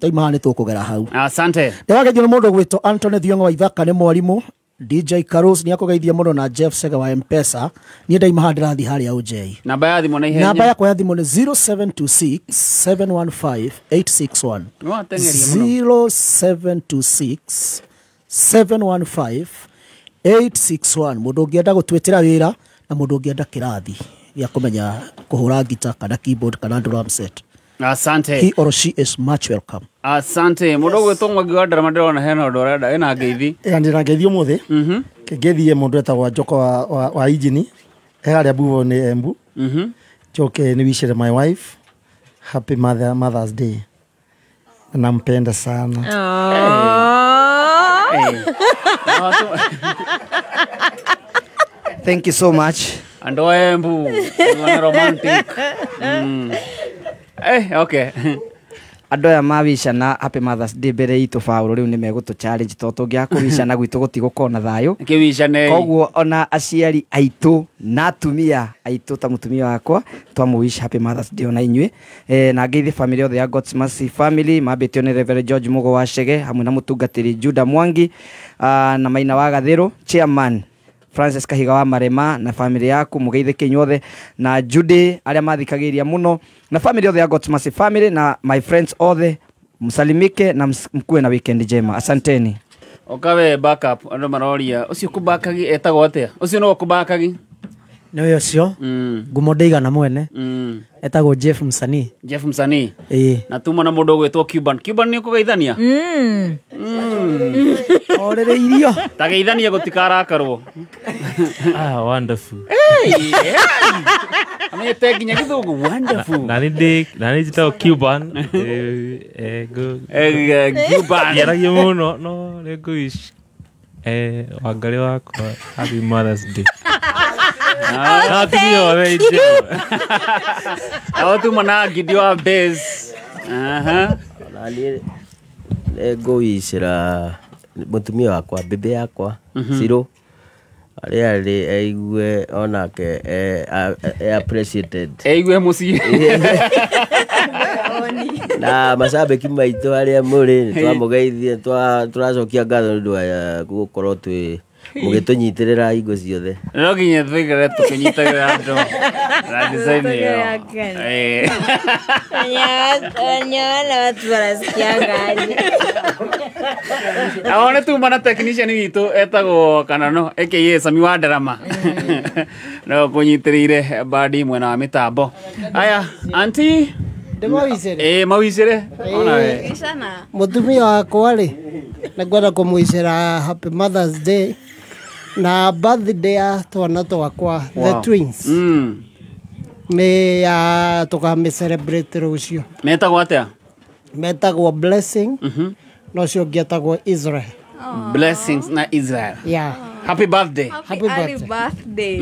Twaima haha nĩ tũkũgera hau. Asante. Ndĩrageithio nĩ mũndũ ũgwĩtwo Anthony Thiong'o wa Ithaka nĩ mwarimũ. DJ Carlos nĩ akũgeithia mũno na Jeff Sega wa M-Pesa. Niĩ ndaima haha ndĩrathiĩ harĩa OJ. Namba ya thimũ na ihenya. Namba yakwa ya thimũ nĩ 0726 715 861. 0726 715 861. Mũndũ ũngĩenda gũtwĩtĩra wĩra na mũndũ ũngĩenda kĩrathi gĩa kũmenya kũhũra ngita kana keyboard kana drum set. Asante. He or she is much welcome. Asante. Mũndũ ũgwĩtwo Mwangi wa Ndarama ndĩrona hena ũndũ ũrenda, ĩna ngeithi. Ndĩna ngeithi ũmũthĩ. Ngeithi mũndũ etagwo Njoko wa injini. E harĩa Mbubo nĩ Embu. Njoke nĩ wicire my wife happy Mother's Day. Nampenda sana. Thank you so much. Andũ a Embu, nĩ romantic. Okay. Andũ aya mawicana happy Mother's Day mbere itũ Faũrũ rĩu nĩ megũtũ challenge tondũ tũngĩaga kũwicana gwitũ gũtigũkorwo na thayũ. Kĩwicanei. Koguo ona aciari aitũ na atumia aitũ ta mũtumia wakwa twamũwish happy Mother's Day ona inyuĩ. Na ngeithi family yothe ya God's Mercy family mambĩtio nĩ Reverend George Mugo wa Chege hamwe na mũtungatĩri Judah Mwangi na Maina wa Gathĩrũ chairman Francis Kahiga wa Marema na family yaku mugeithĩke inyuothe na Judy arĩa mathikagĩria mũno na family yothe ya God's Mercy family na my friends othe msalimike na mkuwe na weekend njema. Asanteni. Okawe backup andũ maroria ũcio kũbakagi etagwo atĩa? Ũcio no kũbakagi? Nĩ ũcio ngumo ndĩigana mwene. Etagwo Jeff Msanii. Jeff Msanii. Ĩĩ. Na tuma na mũndũ ũgwĩtwo Cuban. Cuban nĩ ũkũgeithania? Orĩrĩirio. Ta geithania gũtikarakarwo. Ah, wonderful. Amenyete nginya gĩthũngũ wonderful. Na nĩ njĩtagwo Cuban. Cuban. Ndiaragia mũno no nĩ ngũwish Wangari wakwa happy Mother's Day. Awo na Gidi wa bass. Naniĩ ngũwicĩra mũtumia wakwa bĩbĩ yakwa Ciro arĩa arĩ aigue onake e appreciated aigue mũciĩ na macambĩki maitũ arĩa mũrĩ nĩtwamũgeithia tũracokia ngatho nĩ ũndũ wa gũkorwo twĩ mũgĩtũnyitĩrĩra hingo ciothe. No nginya tũikare tũkĩnyitagĩra andũ na design ĩyo. Wenyewe watu wanasikianga. Aho nĩ tuma na technician witũ etagwo Kanano aka Sami wa Ndarama no kũnyitĩrĩire badi mwena wa mĩtambo. Aya, auntie. Ndĩmawicĩre? Ĩĩ, mawicĩre. Ona we. Mũtumia wakwa rĩ, nĩ ngwenda kũmwicĩra happy Mother's Day na birthday ya twana twakwa, the twins. Nĩ ya tũkamĩ celebrate rũciũ. Metagwo atĩa? Metagwo Blessing na ũcio ũngĩ etagwo Israel. Blessings na Israel. Yeah. Happy birthday. Happy early birthday.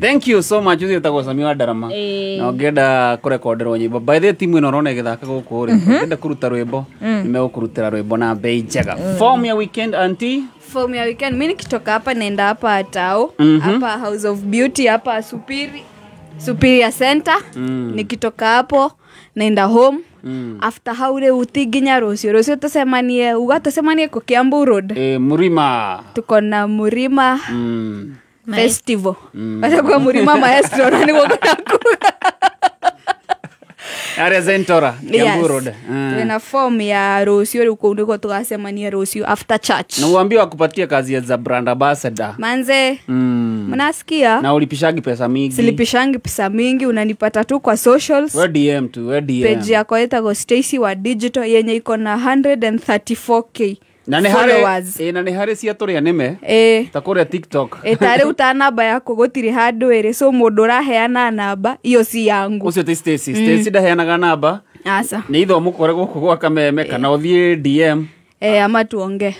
Thank you so much. Ucio etagwo Sami wa Ndarama. Na ũngĩenda kũrekonderwo nyĩmbo, by the way, timu ĩno ũrona ĩgĩthaka gũkũ rĩ, ũngĩenda kũruta rwĩmbo, nĩmegũkũrutĩra rwĩmbo na bei njega. Form ya weekend, auntie. Form ya weekend, mi nikitoka hapa naenda hapa Tao, hapa House of Beauty, hapa Superior Center. Nikitoka hapo naenda home. After hau rĩu ti nginya rũciũ, rũciũ tũcemanie, uga tũcemanie kũ Kiambu Road. Murima. Tuko na Murima Festival. Watakuwa Murima Maestro na nĩguo Area Zentora, Kiambu Road. Twina form ya rũciũ rĩu kũu nĩkuo tũgacemania rũciũ after church. Na uambie wakupatie kazi ya za brand ambassador. Manze, mnasikia? Na ulipishangi pesa mingi. Silipishangi pesa mingi, unanipata tu kwa socials. We DM tu, we DM. Page yako ĩtagwo Stacy wa Digital yenye iko na 134K Na nĩ harĩ followers. Na nĩ harĩ cia tũrĩa nĩme. Ta kũrĩa TikTok. Ta rĩu ta namba yaku gũtirĩ handũ ĩrĩ, so mũndũ ũraheana namba iyo si yangu. Ũcio ti Stacy. Stacy ndaheanaga namba. Aca. Nĩ itho mũkore gũkũ gwa Kameme kana ũthiĩ DM. Ama tuonge.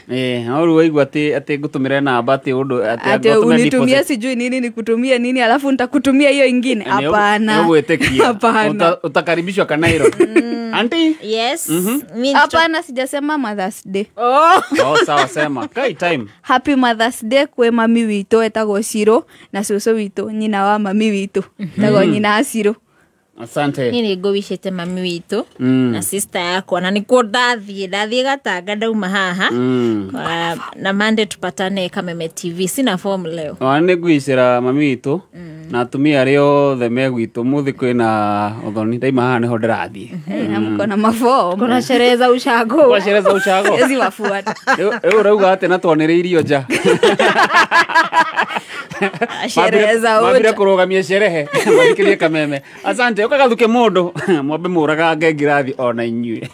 No rĩu waigua atĩ ngũtũmĩre namba atĩ ũndũ atĩ Ate ngũtũme unitumie deposit. sijui nini nikutumie nini alafu nitakutumia hiyo ingine. Hapana. Nĩ ũgwĩtĩkia. Hapana. Utakaribishwa Kanairo. Auntie? Yes. Hapana, sijasema Mother's Day. Oh, sawa, sema. Kai time. Happy Mother's Day kwĩ mami witũ etagwo Ciro na cũcũ witũ nyina wa mami witũ etagwo nyina wa Ciro. Asante. Niĩ nĩ ngũwicĩte mami witũ na sister yakwa na nĩkuo ndathiĩ Gatanga ndauma haha. Na Monday tupatane Kameme TV. Sina form leo. Ona nĩ ngwicĩra mami witũ na atumia arĩa othe me gwitũ mũthĩ kwĩna ũthoni ndaima haha nĩho ndĩrathiĩ. Na mko na maform. Kuna sherehe za ushago. Kuna sherehe za ushago. Siwezi wafuata. Rĩu ũrauga atĩ na twanĩrĩirio nja. Sherehe za Mambire ucha. kũrũgamia sherehe mathikĩrie Kameme. Asante, ũkagathuke mũndũ mwambe mũragange ngirathi ona inyuĩ.